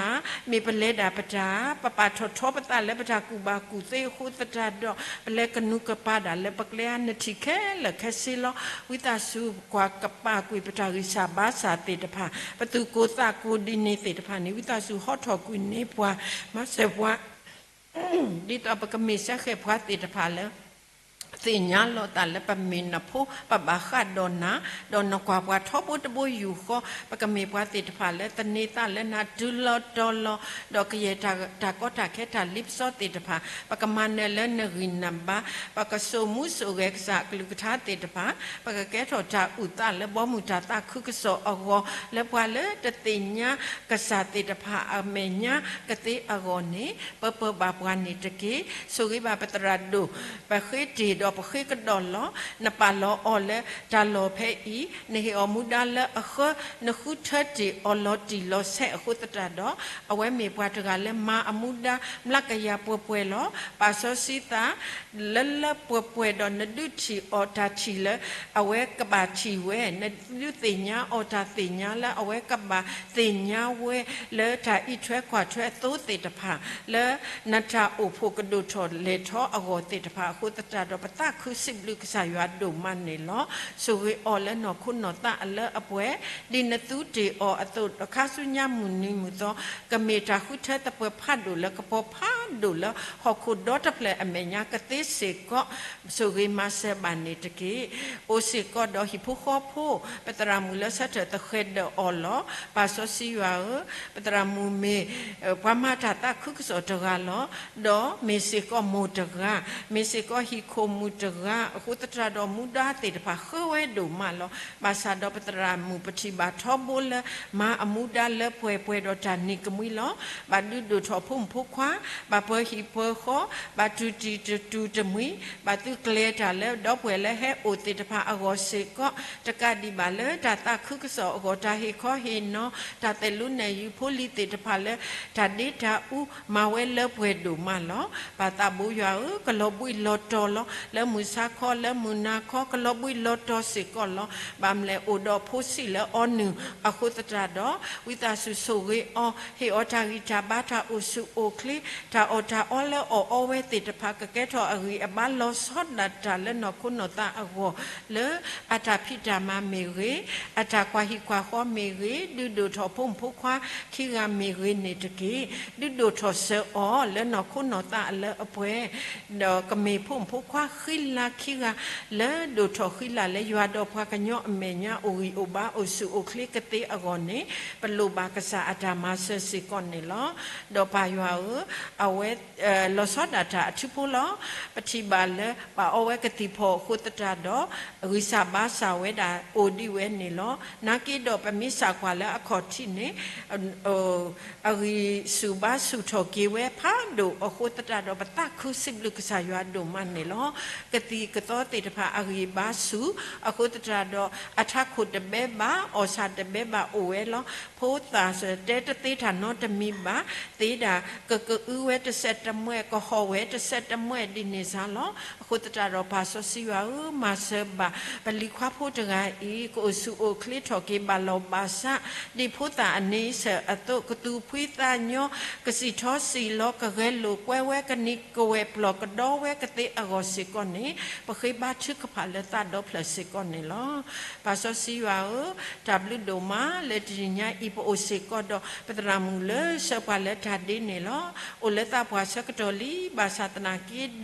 မ့ၢ်ပလဲၤဒၣ်ပတၢ်, ပပာ်ထီၣ်ထီပသးလၢပတၢ်ကူၣ်ဘၣ်ကူၣ်သ့အဃိသတးဒီး ပလဲၤကနူၤကပၤဒၣ်လၢပကျဲဧါ, နထံၣ်ခဲလၢာ်ခဲဆ့လီၤ. ဝံသးစူၤကွၢ်ကပာ်ကွံာ်ပတၢ်ဂံၢ်စၢ်ဘါစၢ်သ့ၣ်တဖၣ်, ပသူၣ်ကိၢ်သးကိၢ်ဒ်န့ၣ်သ့ၣ်တဖၣ်န့ၣ် ဝံသးစူၤဟီထီၣ်ကွံာ်န့ၢ်ပှၤ, မၤစၢၤပှၤ ဒ်သိးပကမ့ၢ်စဲဃဲၣ်ပှၤသ့ၣ်တဖၣ်လၢ သ့ၣ်ညါလီၤသးလၢပမ့ၢ်နဖိ, ပဘၣ်ဃးဒီးနၤ, ဒီးနကွၢ်ပှၤထီဘိတဘိယူၢ်ဃီ, ပကမ့ၢ်ပှၤသ့ၣ်တဖၣ်လၢသန့ၤသးလၢနၤတုၤလီၤတီၤလီၤ, ဒီးကယဲၢ်တၢ်ကီတၢ်ခဲတၢ်လ့ပစီသ့ၣ်တဖၣ် ပကမၤနၢၤလၢနဂံၢ်နဘါ, ပကစိာ်မူစိာ်ဂဲၤကစၢ်အကလုၢ်ကထါသ့ၣ်တဖၣ်, ပကကဲထီၣ်တၢ်အုၣ်သးလၢဘီမုၢ်တၢ်သးခုကစီၣ်အဂီၢ်, လၢပှၤလၢတသ့ၣ်ညါကစၢ်သ့ၣ်တဖၣ်အမဲာ်ညါကသ့အဂီၢ်န့ၣ် ပပၢၤဘၣ်ပှၤန့ၣ်တက့ၢ်. ဆိၣ်ဂ့ၤဘၣ်ပသရၣ်ဒိၣ်, ပဃ့တ့ၢ်ဒီးပဃ့ကဒီးလီၤ. နပာ်လီၤအီၤလၢတၢ်လီၢ်ဖဲအံၤ, နဟ့ၣ်အီၤမူဒါလၢအဃၢ, နဃုထၢတ့ၢ်အီၤလီၤတံၢ်လီၤဆဲးအဃိသတးဒီး, အဝဲမ့ၢ်ပှၤတဂၤလၢမၤအမူဒါမျးကယၤပှဲၤပှဲၤလီၤ. ပာ်စီဆှံသး လၢလၢပှဲၤပှဲၤဒီးနဒုးထံၣ်အီၤတၢ်ထံၣ်လၢအဝဲကဘၣ်ထံၣ်ဝဲ, နဒုးသ့ၣ်ညါအီၤတၢ်သ့ၣ်ညါလၢအဝဲကဘၣ်သ့ၣ်ညါဝဲလၢတၢ်အံးထွဲကွၢ်ထွဲအသိသ့ၣ်တဖၣ်, လၢနတၢ်အိၣ်ဖှိၣ်ကဒိၣ်ထီၣ်လဲၤထီအဂီၢ်သ့ၣ်တဖၣ်အဃိသတးဒီး ပသးခုစံးဘျုးကစၢ်ယွၤဒိၣ်မးန့ၣ်လီၤ. ဆိၣ်ဂ့ၤအီၤလၢနီၢ်ခိနီၢ်သးအလၢအပှဲၤ, ဒ်နသူတ့ၢ်အီၤအသိး အခါဆူညါမုၢ်နံၤမုၢ်သီ ကမ့ၢ်တၢ်ဃုထၢသပှၢ်ဖးဒိၣ်လၢကပီၤဖးဒိၣ်လၢဟီၣ်ခိၣ်ဒီတဖျၢၣ်အမဲာ်ညါကသ့စ့ၢ်ကီး ဆိၣ်ဂ့ၤမၤစၢၤဘၣ်န့ၣ်တက့ၢ်. အိၣ်စ့ၢ်ကီးဒီးဟံၣ်ဖိဃီဖိ, ပသရၣ်မုၣ်လၢဆၢထၢၣ်သဃဲၤဒၢးအီၤလီၤ. ပၢ်စီဆှံယွၤဧၢ, ပသရၣ်မုၣ်မ့ၢ်ပှၤမၤတၢ်သးခုကစီၣ်တဂၤလီၤ. ဒီးမ့ၢ်စ့ၢ်ကီးမိၢ်တဂၤ, မ့ၢ်စ့ၢ်ကီးဟံၣ်ခိၣ်မုၣ်တဂၤ, အဃိသတးဒီးမူဒါသ့ၣ်တဖၣ်ဃၢဝဲဒိၣ်မးလီၤ. ဘၣ်ဆၣ်ဒီးပသရၣ်မုၣ်ပထံၣ်ဘၣ်ထီဘိလၢ မၤအမူဒါလၢပှဲၤပှဲၤဒီးတၢ်နံၤကမှံလီၤ. ဘၣ်ဒုးဒိၣ်ထီၣ်ဖိမုၣ်ဖိခွါ, ဘၣ်ပၢၤဟံၣ်ပၢၤဃီ, ဘၣ်တူၢ်တံၢ်တတူၢ်တမှံၤ, ဘၣ်သုးကျဲၤတၢ်လၢဒီပုၢ်ဝဲၢ်လၢဟဲအိၣ်သ့ၣ်တဖၣ်အဂီၢ်စ့ၢ်ကီး, တကးဒံးဘၣ်လၢတၢ်သးခုကစီၣ်အဂီၢ်, တၢ်ဟ့ၣ်ခီဟ့ၣ်နီၤ, တၢ်သဲးလူနၢ်ယုၤဖိလံၤသ့ၣ်တဖၣ်လၢ တၢ်ဒ့တၢ်အူမၤဝဲလၢပှဲၤဒိၣ်မးလီၤ. ပၢ်သးဘိယွၤဧၢ, ကလီၤဘှံးလီၤတီၤလီၤ. လၢမုၢ်ဆါခီ, လၢမုၢ်နၤခီ, ကလီၤဘှံးလီၤတီၤစ့ၢ်ကီးလီၤ. ဘၣ်မနုၤလဲၣ်, အိၣ်ဒီးဖိဆံးလၢအီနုၢ်အဃိသတးဒီး, ဝံသးစူၤဆိၣ်ဂ့ၤအီၤ, ဟ့ၣ်အီၤတၢ်ဂံၢ်တၢ်ဘါ, တၢ်အိၣ်ဆူၣ်အိၣ်ချ့, တၢ်အီၣ်တၢ်အီလၢအီၣ်အီဝဲသ့ၣ်တဖၣ် ကကဲထီၣ်အဂံၢ်အဘါလီၤဆီဒၣ်တၢ်လၢနီၢ်ခိနီၢ်သးအဂီၢ်, လၢအတၢ်ဖံးတၢ်မၤမ့ၢ်ဂ့ၤ, အတၢ်ကွၢ်ဟံၣ်ကွၢ်ဃီမ့ၢ်ဂ့ၤ, ဒုးဒိၣ်ထီၣ်ဖိမုၣ်ဖိခွါခံဂၤမ့ၢ်ဂ့ၤန့ၣ်တက့ၢ်. ဒုးဒိၣ်ထီၣ်စၢၤအီၤလၢနီၢ်ခိနီၢ်သးအလၢအပှဲၤ, ဒီးကမ့ၢ်ဖိမုၣ်ဖိခွါ ဃံလၤခံဂၤ လၢဒိၣ်ထီၣ်ဃံလၤလၢယွၤဒီးပှၤကညီအမဲာ်ညါ အိၣ်ဂံၢ်အိၣ်ဘါ အိၣ်ဆူၣ်အိၣ်ချ့ကသ့အဂီၢ်န့ၣ် ပလိၣ်ဘၣ်ကစၢ်အတၢ်မၤစၢၤစ့ၢ်ကီးန့ၣ်လီၤ. ဒီးပၢ်ယွၤဧၢ, အဝဲ လီၤဆီဒၣ်တၢ်အထူဖိလီၤ. ပထံၣ်ဘၣ်လၢ ပာ်အီဝဲကသံၣ်ဖီၣ်အဃိသတးဒီး ဂံၢ်စၢ်ဘါစၢ်ဝဲဒၣ်အိၣ်ဒံးဝဲန့ၣ်လီၤ. နာ်က့ဒီးပမ့ၢ်စၢ်ကွၢ်လၢအခီၣ်ထံးန့ၣ် အဂံၢ်ဆူၣ်ဘါဆူၣ်ထီၣ်က့ၤဝဲဖးဒိၣ်အဃိသတးဒီး ပသးခုစံးဘျုးကစၢ်ယွၤဒိၣ်မးန့ၣ်လီၤ. ကသံၣ်ကသီသ့ၣ်တဖၣ်အဂံၢ်ဘါဆူၣ်အဃိသတးဒီး အထးခိၣ်တဘဲဘၣ် အီၣ်ဆၣ်တဘဲဘၣ်အိၣ်ဝဲလီၤ. ဖိသၣ်တဲတသ့တၢ်နီတမံၤဘၣ်, သ့ဒၣ်ကကအုဝဲတစဲးတမှဲၣ် ကဟီၣ်ဝဲတစဲးတမှဲၣ်ဒ်န့ၣ်စ့ၢ်လီၤ. အဃိသတးဒီးပၢ်စီဆှံယွၤဧၢ, မၤစၢၤဘၣ်ပလံၤခွါဖိတဂၤအံၤ ကအိၣ်ဆူၣ်အိၣ်ချ့ထီၣ်က့ၤဘၣ်လီၤဘၣ်စး ဒ်ဖိသၣ်အန့ဆၢၣ်အသိး ကသူၣ်ဖှံသးညီ ကစံၣ်ထီစံၣ်လီၤ ကဂဲၤလိာ်ကွဲဝဲ ကနံၤကဝဲၢ်ပျီၢ်ကဒီဝဲကသ့အဂီၢ်စ့ၢ်ကီးန့ၣ် ပဃ့ဘါထုကဖၣ်လၢသးဒီဖျၢၣ်စ့ၢ်ကီးန့ၣ်လီၤ. ပၢ်စီဆှံယွၤဧၢ, တၢ်ဘျုးဒိၣ်မးလၢတနံၤညါအံၤ ပအိၣ်စ့ၢ်ကီးဒီး ပသရၣ်မုၣ်လၢဆှၢပှၤလၢတၢ်ဒ့န့ၣ်လီၤ. အိၣ်လၢသးပှၢ်ဆၢကတီၢ်လံ, ဘၣ်ဆၣ်သနာ်က့ဒီး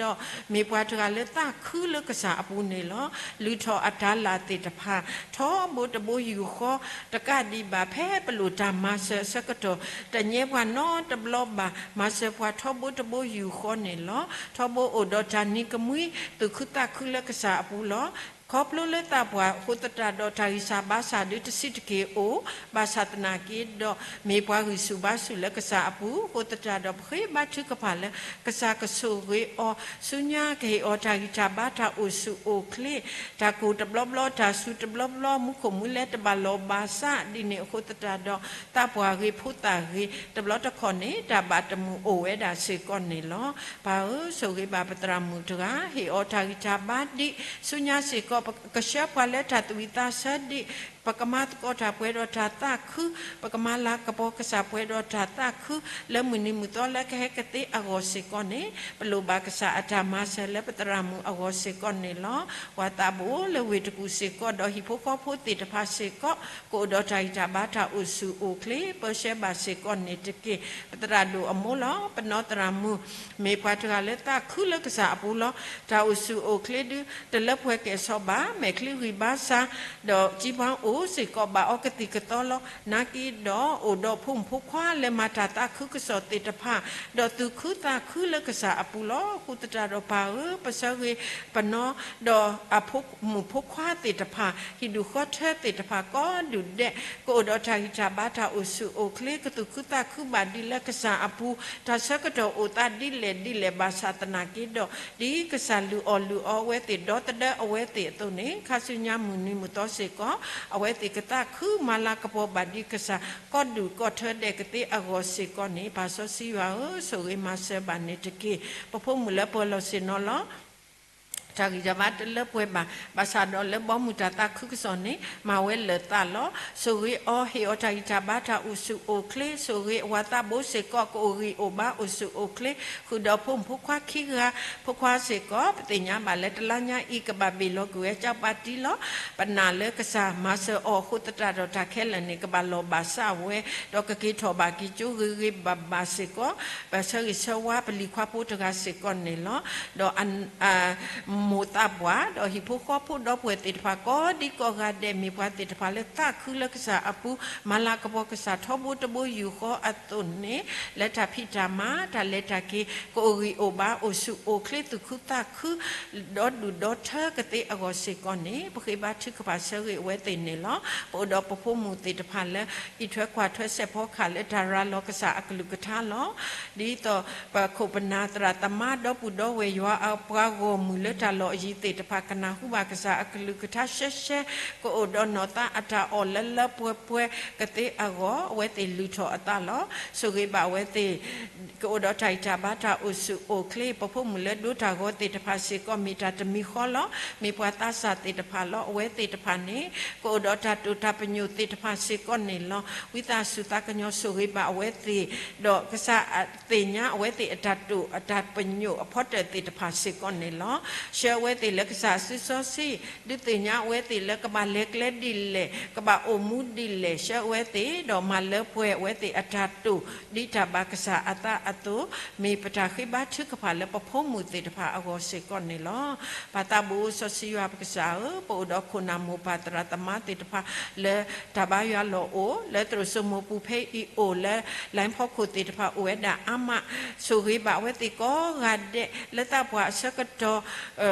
မ့ၢ်ပှၤတဂၤလၢသးခုလၢကစၢ်အပူၤန့ၣ်လီၤ. လုၢ်ထီၣ်အတၤလၣ်သ့ၣ်တဖၣ် ထီဘိတဘိယူၢ်ဃီ တကးဒံးဘၣ် ဖဲပလိၣ်တၢ်မၤစၢၤအဆၢကတီၢ် တညဲပှၤနီတဘျီဘၣ်, မၤစၢၤပှၤထီဘိတဘိယူၢ်ဃီန့ၣ်လီၤ. ထီဘိအိၣ်ဒီးတၢ်နံၤကမှံ သူၣ်ခုသးခုလၢကစၢ်အပူၤလီၤ. ခီဖျိလၢသးပှၢ်အဃိသတးဒီး တၢ်ဂံၢ်စၢ်ဘါစၢ်ဒုတဆံးတက့ၢ်အိၣ်, ဘၣ်ဆၣ်သနာ်က့ဒီး မ့ၢ်ပှၤဂံၢ်ဆူၣ်ဘါဆူၣ်လၢကစၢ်အပူၤအဃိသတးဒီး ပဃ့ဘါထုကဖၣ်လၢ ကစၢ်ကဆိၣ်ဂ့ၤအီၤ ဆူညါကဟ့ၣ်အီၤတၢ်ဂံၢ်တၢ်ဘါ တၢ်အိၣ်ဆူၣ်အိၣ်ချ့, တၢ်ကိၢ်တဘျီဘျီ တၢ်စူၤတဘျီဘျီ မူခိၣ်မူလဲၤတဘၣ်လီၤဘၣ်စးဒ်န့ၣ်အဃိသတးဒီး သးပှၢ်ဂ့ၤဖိသၣ်ဂ့ၤ တဘျီတခီၣ်န့ၣ် တၢ်ဘၣ်တမုာ်အိၣ်ဝဲဒၣ်စ့ၢ်ကီးန့ၣ်လီၤ. ပၢ်ဧၢ, ဆိၣ်ဂ့ၤဘၣ်ပသရၣ်မုၣ်တဂၤ ဟ့ၣ်အီၤတၢ်ဂံၢ်တၢ်ဘါဒ်ဆူညါစ့ၢ်ကီး ပကဆှၢပှၤလၢတၢ်သူၣ်ဝံၣ်သးဆၢဒ် ပကမၤသကိးတၢ်ပှဲၤဒီးတၢ်သးခု, ပကမၤလၤကပီၤကစၢ်ပှဲၤဒီးတၢ်သးခု, လၢမုၢ်နံၤမုၢ်သီလၢကဟဲကသ့အဂီၢ်စ့ၢ်ကီးန့ၣ် ပလိၣ်ဘၣ်ကစၢ်အတၢ်မၤစၢၤလၢပသရၣ်မုၣ်အဂီၢ်စ့ၢ်ကီးန့ၣ်လီၤ. ပှၤသးဘိလၢဝ့ၢ်တကူၣ်စ့ၢ်ကီး ဒီးဟံၣ်ဖိဃီဖိသ့ၣ်တဖၣ်စ့ၢ်ကီး ကအိၣ်ဒီးတၢ်ဂံၢ်တၢ်ဘါ တၢ်အိၣ်ဆူၣ်အိၣ်ချ့ ပၢဆှၢဘၣ်စ့ၢ်ကီးန့ၣ်တက့ၢ်. ပသရၣ်ဒိၣ်အမိၢ်လီၤ. ပနီၢ်သရၣ်မုၣ် မ့ၢ်ပှၤတဂၤလၢသးခုလၢကစၢ်အပူၤလီၤ. တၢ်အိၣ်ဆူၣ်အိၣ်ချ့ဒု တလၢပှဲၤကဲၣ်ဆိးဘၣ်, မဲာ်ချံဂံၢ်ဘါစၢ် ဒီးကံဘါအိၣ်စ့ၢ်ကီး ဘၣ်အီၤကသံၣ်ကသီလီၤ. နာ်က့ဒီး အိၣ်ဒီးဖိမုၣ်ဖိခွါလၢမၤတၢ်သးခုကစီၣ်သ့ၣ်တဖၣ် ဒီးသူၣ်ခုသးခုလၢကစၢ်အပူၤလီၤ. အဃိသတးဒီးပၢ်ဧၢ, ပဆၢဂ့ၤပနီၢ် ဒီးအဖိမုၣ်ဖိခွါသ့ၣ်တဖၣ် ဟံၣ်ဒူၣ်ဃီထၢသ့ၣ်တဖၣ်ကိးဒူၣ်ဒဲး ကအိၣ်ဒီးတၢ်ဂံၢ်တၢ်ဘါ တၢ်အိၣ်ဆူၣ်အိၣ်ချ့ ကသူၣ်ခုသးခုဘၣ်ဒံးလၢကစၢ်အပူၤ တၢ်ဆၢကတီၢ်အိၣ်သးဒ်လဲၣ်ဒ်လဲၣ်ဘၣ်ဆၣ်သနာ်က့ဒီး ဒ်ကစၢ်လုၢ်အီၣ်လုၢ်အီအဝဲသ့ၣ် ဒီသဒၢအဝဲသ့ၣ်အသိးန့ၣ် ခါဆူညါမုၢ်နံၤမုၢ်သီစ့ၢ်ကီး အဝဲသ့ၣ်ကသးခုမၤလၤကပီၤဘၣ်ဒံးကစၢ် ကိးဒူၣ်ကိးထၢဒဲးကသ့အဂီၢ်စ့ၢ်ကီးန့ၣ် ပၢ်စီဆှံယွၤဧၢ, ဆိၣ်ဂ့ၤမၤစၢၤဘၣ်န့ၣ်တက့ၢ်. ပဖိမုၣ်လၢပှဲၤလီၤဆ့ၣ်နီၤလီၤ. တၢ်ဂံၢ်တၢ်ဘါတလၢပှဲၤဘၣ်, ဘၣ်ဆၣ်ဒီးလၢဘီမုၢ်တၢ်သးခုကစီၣ်န့ၣ် မၤဝဲလၢာ်သးလီၤ. ဆိၣ်ဂ့ၤအီၤ ဟ့ၣ်အီၤတၢ်ဂံၢ်တၢ်ဘါ တၢ်အိၣ်ဆူၣ်အိၣ်ချ့, ဆိၣ်ဂ့ၤအဝၤသးဘိစ့ၢ်ကီး ကအိၣ်ဂံၢ်အိၣ်ဘါ အိၣ်ဆူၣ်အိၣ်ချ့, ဃုာ်ဒီးဖိမုၣ်ဖိခွါခံဂၤ ဖိခွါစ့ၢ်ကီး ပသ့ၣ်ညါဘၣ်လၢတလါညါအံၤ ကဘၣ်ဘ့ၣ်လီၤကွံာ်ဝဲကၠီပၤတံလီၤ. ပနာ်လၢကစၢ်မၤစၢၤအီၤအဃိသတးဒီး တၢ်ခဲလၢာ်န့ၣ် ကဘၣ်လီၤဘၣ်စးဝဲ, ဒီးကက့ၤထီၣ်ဘၣ်က့ၤကၠိဂ့ၤဂ့ၤဘၣ်ဘၣ်စ့ၢ်ကီး, ပဆၢဂ့ၤဆၢဝါပလံၤခွါဖိတဂၤစ့ၢ်ကီးန့ၣ်လီၤ. ဒီး မိၢ်သးပှၢ် ဒီးဟံၣ်ဖိဃီဖိဒီပုၢ်ဝဲၢ်သ့ၣ်တဖၣ် ကိးဒံကိးဂၤဒဲး မ့ၢ်ပှၤသ့ၣ်တဖၣ်လၢသးခုလၢကစၢ်အပူၤ, မၤလၤကပီၤကစၢ်ထီဘိတဘိယူၢ်ဃီအသိးန့ၣ်, လၢတၢ်ဖံးတၢ်မၤ တၢ်လဲၤတၢ်က့ၤ ကအိၣ်ဂံၢ်အိၣ်ဘါ အိၣ်ဆူၣ်အိၣ်ချ့ သူၣ်ခုသးခု ဒီဒူၣ်ဒီထၢကသ့အဂီၢ်စ့ၢ်ကီးန့ၣ်, ပဃ့ဘါထုကဖၣ်ဆၢဂ့ၤအဝဲသ့ၣ်န့ၣ်လီၤ. ပအိၣ်ဒီးပဖိမုၣ်သ့ၣ်တဖၣ်လၢ အံးထွဲကွၢ်ထွဲ စဲးဖီကဟၣ်လၢတၢ်ရၤလီၤကစၢ်အကလုၢ်ကထါလီၤ. ဒ်သိးပခိၣ်ပနၢ်သရၣ်သမါ ဒီပုၢ်ဒီဝဲၢ်ယွၤအပှၤဂီၢ်မုၢ်လၢတၢ်လီၢ်အယံၤသ့ၣ်တဖၣ် ကနၢ်ဟူဘၣ်ကစၢ်အကလုၢ်ကထါရှဲရှဲ, ကအိၣ်ဒီးနီၢ်သးအတၢ်အီၣ်လၢလၢပှဲၤပှဲၤကသ့အဂီၢ်, အဝဲသ့ၣ်လုၢ်ထီၣ်အသးလီၤ. ဆိၣ်ဂ့ၤဘၣ်အဝဲသ့ၣ် ကအိၣ်ဒီးတၢ်ဂံၢ်တၢ်ဘါ တၢ်အိၣ်ဆူၣ်အိၣ်ချ့, ပဖိမုၣ်လၢဒိတၢ်ဂီၤသ့ၣ်တဖၣ်စ့ၢ်ကီး မ့ၢ်တၢ်တမံၤဃီလီၤ. မ့ၢ်ပှၤသးစၢ်သ့ၣ်တဖၣ်လီၤ. အဝဲသ့ၣ်တဖၣ်န့ၣ် ကအိၣ်ဒီးတၢ်တိာ်တၢ်ပညိၣ်သ့ၣ်တဖၣ်စ့ၢ်ကီးန့ၣ်လီၤ. ဝံသးစူၤသးကညီၤဆိၣ်ဂ့ၤဘၣ်အဝဲသ့ၣ်, ဒီးကစၢ်အသ့ၣ်ညါအဝဲသ့ၣ်အတၢ်တိာ်အတၢ်ပညိၣ်အဖီတၢၣ်သ့ၣ်တဖၣ်စ့ၢ်ကီးန့ၣ်လီၤ. ဆှၢအဝဲသ့ၣ်လၢကစၢ်အစုစီဆှံ, ဒုးသ့ၣ်ညါအဝဲသ့ၣ်လၢကဘၣ်လဲၤကျဲဒ်လဲၣ်, ကဘၣ်အိၣ်မူဒ်လဲၣ်, ဆှၢအဝဲသ့ၣ်ဒီးမၤလၢပှဲၤအဝဲသ့ၣ်အတၢ်တိာ်, ဒ်တၢ်ဘၣ်ကစၢ်အသးအသိး, မ့ၢ်ပတၢ်ဃ့ဘါထုကဖၣ်လၢပဖိမုၣ်သ့ၣ်တဖၣ်အဂီၢ်စ့ၢ်ကီးန့ၣ်လီၤ. ပၢ်သးဘိစီဆှံယွၤပကစၢ်ဧၢ, ပအိၣ်ဒီးခိၣ်နၢ်မိၢ်ပၢ်သရၣ်သမါသ့ၣ်တဖၣ်လၢတၢ်ဘါယွၤလီၢ်အိၣ်, လၢသရိာ်စိမိၢ်ပူၤဖဲအံၤအိၣ်လၢ လိုင်းဖီခိၣ်သ့ၣ်တဖၣ်အိၣ်ဝဲဒၣ်အါမး, ဆိၣ်ဂ့ၤဘၣ်အဝဲသ့ၣ်ကိးဂၤဒဲး, လၢသးပှၢ်အဆၢကတီၢ်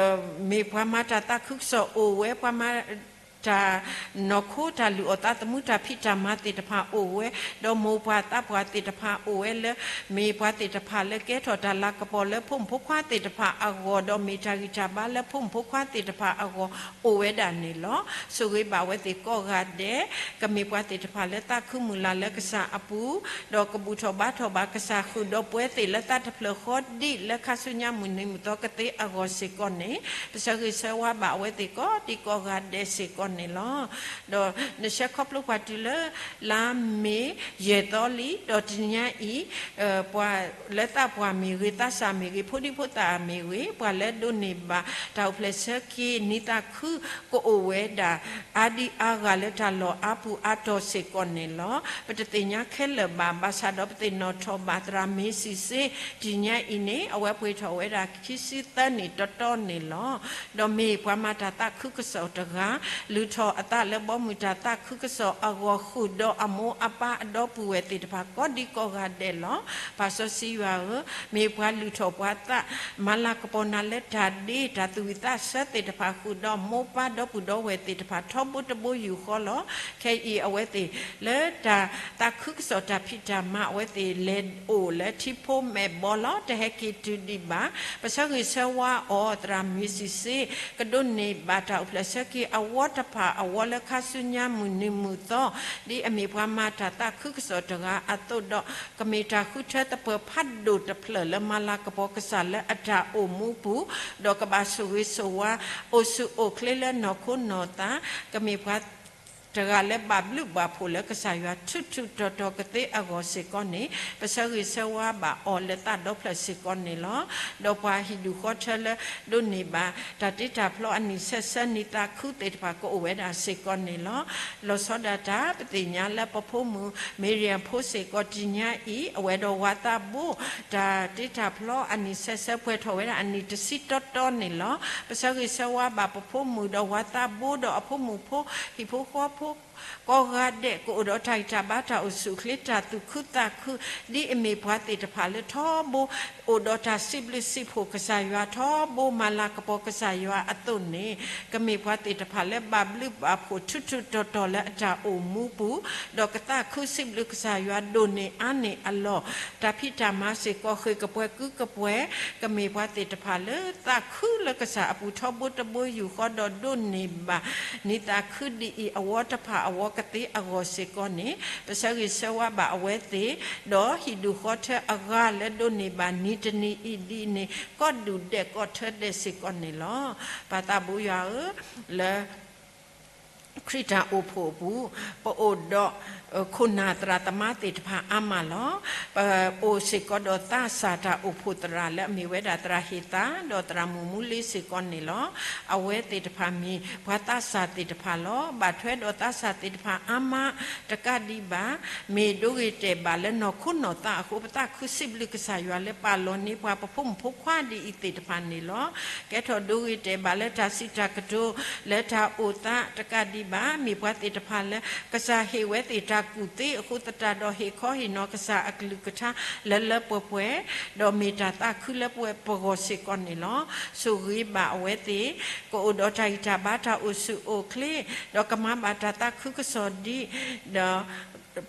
မ့ၢ်ပှၤမၤတၢ်သးခုကစီၣ်အိၣ်ဝဲ, ပှၤမၤတၢ်နီၢ်ခိတၢ်လုၢ်အီၣ်သးသမူတၢ်ဖံးတၢ်မၤသ့ၣ်တဖၣ်အိၣ်ဝဲ, ဒီးမိၢ်ပၢ်သးပှၢ်သ့ၣ်တဖၣ်အိၣ်ဝဲလၢ မ့ၢ်ပှၤသ့ၣ်တဖၣ်လၢကဲထီၣ်တၢ်လၤကပီၤလၢဖိမုၣ်ဖိခွါသ့ၣ်တဖၣ်အဂီၢ်, ဒီးမ့ၢ်တၢ်ဂံၢ်တၢ်ဘါလၢဖိမုၣ်ဖိခွါသ့ၣ်တဖၣ်အဂီၢ်အိၣ်ဝဲဒၣ်န့ၣ်လီၤ. ဆိၣ်ဂ့ၤဘၣ်အဝဲသ့ၣ်ကိးဂၤဒဲး, ကမ့ၢ်ပှၤသ့ၣ်တဖၣ်လၢသးခုမုၢ်လၢ်လၢကစၢ်အပူၤ, ဒီးကဘူၣ်ထီၣ်ဘါထီၣ်ဘၣ်ကစၢ်ဃုာ်ဒီးပှဲၤသ့ၣ်လၢသးတဖျၢၣ်ဃီဒ် လၢခါဆူညါမုၢ်နံၤမုၢ်သီကသ့အဂီၢ်စ့ၢ်ကီးန့ၣ်, ပဆၢဂ့ၤဆၢဝါဘၣ်အဝဲသ့ၣ်ကိးဒံကိးဂၤဒဲးစ့ၢ်ကီးန့ၣ်လီၤ. ဒီးနဆဲးခီဖျိပှၤတုၤလၢ လါမ့ၤ ယဲၢ်သီလံ, ဒီးတနံၤညါအံၤ ပှၤလၢသးပှၢ်မ့ၢ်ဂ့ၤ, သးစၢ်မ့ၢ်ဂ့ၤ, ဖိဒံဖိသၣ်မ့ၢ်ဂ့ၤ, ပှၤလၢဒိးန့ၢ်ဘၣ်တၢ်အိၣ်ဖျဲၣ်ဆၢက့ၤနံၤသးခု ကအိၣ်ဝဲဒၣ် အါဒံအါဂၤလၢတၢ်လီၢ်အါပူၤအါတီၤစ့ၢ်ကီးန့ၣ်လီၤ. ပတသ့ၣ်ညါခဲလၢာ်ဘၣ်, ဘၣ်ဆၣ်ဒီးပသ့ၣ်နီၣ်ထီၣ်ဘၣ်သရၣ်မ့ၤစံးစ့ တနံၤညါအံၤန့ၣ် အဝဲပှဲၤထီၣ်ဝဲဒၣ်ခံဆံသၢနံၣ်တီတီန့ၣ်လီၤ. ဒီးမ့ၢ်ပှၤမၤတၢ်သးခုကစီၣ်တဂၤ, လုၢ်ထီၣ်အသးလၢဘီမုၢ်တၢ်သးခုကစီၣ်အဂီၢ် ဃုာ်ဒီးအမိၢ်အပၢ်အဒီပုၢ်ဝဲၢ်သ့ၣ်တဖၣ်ကိးဒံကိးဂၤဒဲးလီၤ. ပၢ်စီဆှံယွၤဧၢ, မ့ၢ်ပှၤလုၢ်ထီၣ်ပှၤသး, မၤလၤကပီၤနၤလၢတၢ်ဒ့တၢ်သူၣ်ဝံၣ်သးဆၢသ့ၣ်တဖၣ် ဃုာ်ဒီးမိၢ်ပၢ်ဒီပုၢ်ဒီဝဲၢ်သ့ၣ်တဖၣ် ထီဘိတဘိယူၢ်ဃီလီၤ. ခဲအံၤအဝဲသ့ၣ်လၢတၢ်သးခုကစီၣ်တၢ်ဖံးတၢ်မၤ အဝဲသ့ၣ်လဲၤအိၣ်လၢထံဖိမဲာ်ဘီလီၤ. တဟဲက့ၤတုၤဒံးဘၣ်. ပဆၢဂ့ၤဆၢဝါအီၤ သရၣ်မ့ၤစံးစ့ ကဒိးန့ၢ်ဘၣ်တၢ်အိၣ်ဖျဲၣ်ဆၢက့ၤအဝီတဖၣ်အဝီလၢခါဆူညါမုၢ်နံၤမုၢ်သီ, ဒ်အမ့ၢ်ပှၤမၤတၢ်သးခုကစီၣ်တဂၤအသိးဒီး ကမ့ၢ်တၢ်ဃုထၢသပၢၤဖးဒိၣ်တဖျၢၣ်လၢမၤလၤကပီၤကစၢ်လၢအတၢ်အိၣ်မူပူၤ, ဒီးကဘၣ်ဆိၣ်ဂ့ၤဆိၣ်ဝါ အိၣ်ဆူၣ်အိၣ်ချ့လၢနီၢ်ခိနီၢ်သး, ကမ့ၢ်ပှၤတဂၤလၢဘၣ်ဘျုးဘၣ်ဖှိၣ်လၢကစၢ်ယွၤထူးထူးတီၤတီၤကသ့အဂီၢ်စ့ၢ်ကီးန့ၣ်, ပဆၢဂ့ၤဆၢဝါဘၣ်အီၤလၢသးဒီဖျၢၣ်စ့ၢ်ကီးန့ၣ်လီၤ. ဒီးပှၤဟံၣ်ဒူၣ်ဃီထၢလၢဒိးန့ၢ်ဘၣ် တၢ်တ့တၢ်ဖျီအနံၣ်ဆဲးဆၢ နံၤသးခုသ့ၣ်တဖၣ်ကအိၣ်ဝဲဒၣ်စ့ၢ်ကီးန့ၣ်လီၤ. လီၤဆီဒၣ်တၢ် ပသ့ၣ်ညါလၢပဖိမုၣ် မ့ၤရံယၣ်ဖိစ့ၢ်ကီးတနံၤညါအံၤ အဝဲဒီးဝၤသးဘိ တၢ်တ့တၢ်ဖျီအနံၣ်ဆဲးဆၢ ပှဲၤထီၣ်ဝဲဒၣ်အနံၣ်တဆံတီတီန့ၣ်လီၤ. ပဆၢဂ့ၤဆၢဝါဘၣ်ပဖိမုၣ်ဒီးဝၤသးဘိဒီးအဖိမုၣ်ဖိ ဟံၣ်ဖိဃီဖိ ကိးဂၤဒဲး ကအိၣ်ဒီးတၢ်ဂံၢ်တၢ်ဘါ တၢ်အိၣ်ဆူၣ်အိၣ်ချ့ တၢ်သူၣ်ခုသးခု ဒ်အမ့ၢ်ပှၤသ့ၣ်တဖၣ်လၢထီဘိ အိၣ်ဒီးတၢ်စံးဘျုးစံးဖှိၣ်ကစၢ်ယွၤ ထီဘိမၤလၤကပီၤကစၢ်ယွၤအသိးန့ၣ်, ကမ့ၢ်ပှၤသ့ၣ်တဖၣ်လၢဘၣ်ဘျုးဘၣ်ဖှိၣ်ထူးထူးတီၤတီၤလၢအတၢ်အိၣ်မူပူၤ, ဒီးကသးခုစံးဘျုးကစၢ်ယွၤဒိၣ်န့ၢ်အါန့ၢ်အလီၢ်, တၢ်ဖံးတၢ်မၤစ့ၢ်ကီး ဃ့ၢ်ကပှဲၤကုၢ်ကပှဲၤ, ကမ့ၢ်ပှၤသ့ၣ်တဖၣ်လၢသးခုလၢကစၢ်အပူၤထီဘိတဘိယူၢ်ဃီ ဒီးဒိးန့ၢ်ဘၣ် နံၤသးခုဒ်အံၤ အဝီတဖၣ်အဝီကသ့အဂီၢ်စ့ၢ်ကီးန့ၣ်, ပဆၢဂ့ၤဆၢဝါဘၣ်အဝဲသ့ၣ်, ဒီးဟံၣ်ဒူၣ်ဃီထၢအဂၤလၢဒိးန့ၢ်ဘၣ်နံၤတနံၤအံၤဒ်အံၤန့ၣ် ကိးဒူၣ်ဒဲးကိးထၢဒဲးစ့ၢ်ကီးန့ၣ်လီၤ. ပၢ်သးဘိယွၤဧၢ, လၢ ခရံာ်တၢ်အိၣ်ဖှိၣ်အပူၤ, ပအိၣ်ဒီး ခိၣ်နၢ်သရၣ်သမါသ့ၣ်တဖၣ်အါမးလီၤ. ပအိၣ်စ့ၢ်ကီးဒီးသးစၢ်တၢ်အိၣ်ဖှိၣ်သရၣ်လၢအမ့ၢ်ဝဲဒၣ်သရၣ်ဟ့ၣ်သါ ဒီးသရၣ်မုၣ်မူလ့စ့ၢ်ကီးန့ၣ်လီၤ. အဝဲသ့ၣ်တဖၣ်မ့ၢ်ပှၤသးစၢ်သ့ၣ်တဖၣ်လီၤ. ဘၣ်ထွဲဒီးသးစၢ်သ့ၣ်တဖၣ်အါမးတကးဒံးဘၣ်, မ့ၢ်ဒိဂ့ၤတဲာ်ဘၣ်လၢနီၢ်ခိနီၢ်သးအဃိ ပသးခုစံးဘျုးကစၢ်ယွၤလၢပာ်လီၤန့ၢ်ပှၤပဖိမုၣ်ဖိခွါဒ်အံၤသ့ၣ်တဖၣ်န့ၣ်လီၤ. ကဲထီၣ်ဒိဂ့ၤတဲာ်ဘၣ်လၢတၢ်စံးတၢ်ကတိၤ လၢတၢ်အိၣ်သးတကးဒံးဘၣ်, မ့ၢ်ပှၤသ့ၣ်တဖၣ်လၢ ကစၢ်ဟ့ၣ်ဝဲသ့ၣ်တၢ်ကူၣ်သ့အဃိသတးဒီး ဟ့ၣ်ခီဟ့ၣ်နီၤကစၢ်အကလုၢ်ကထါလၢလၢပှဲၤပှဲၤ, ဒီးမ့ၢ်တၢ်သးခုလၢပဝဲပဂီၢ်စ့ၢ်ကီးန့ၣ်လီၤ. ဆိၣ်ဂ့ၤဘၣ်အဝဲသ့ၣ်, ကအိၣ်ဒီးတၢ်ဂံၢ်တၢ်ဘါတၢ်အိၣ်ဆူၣ်အိၣ်ချ့, ဒီးကမၤဘၣ်တၢ်သးခုကစီၣ်ဒ်, ဒီး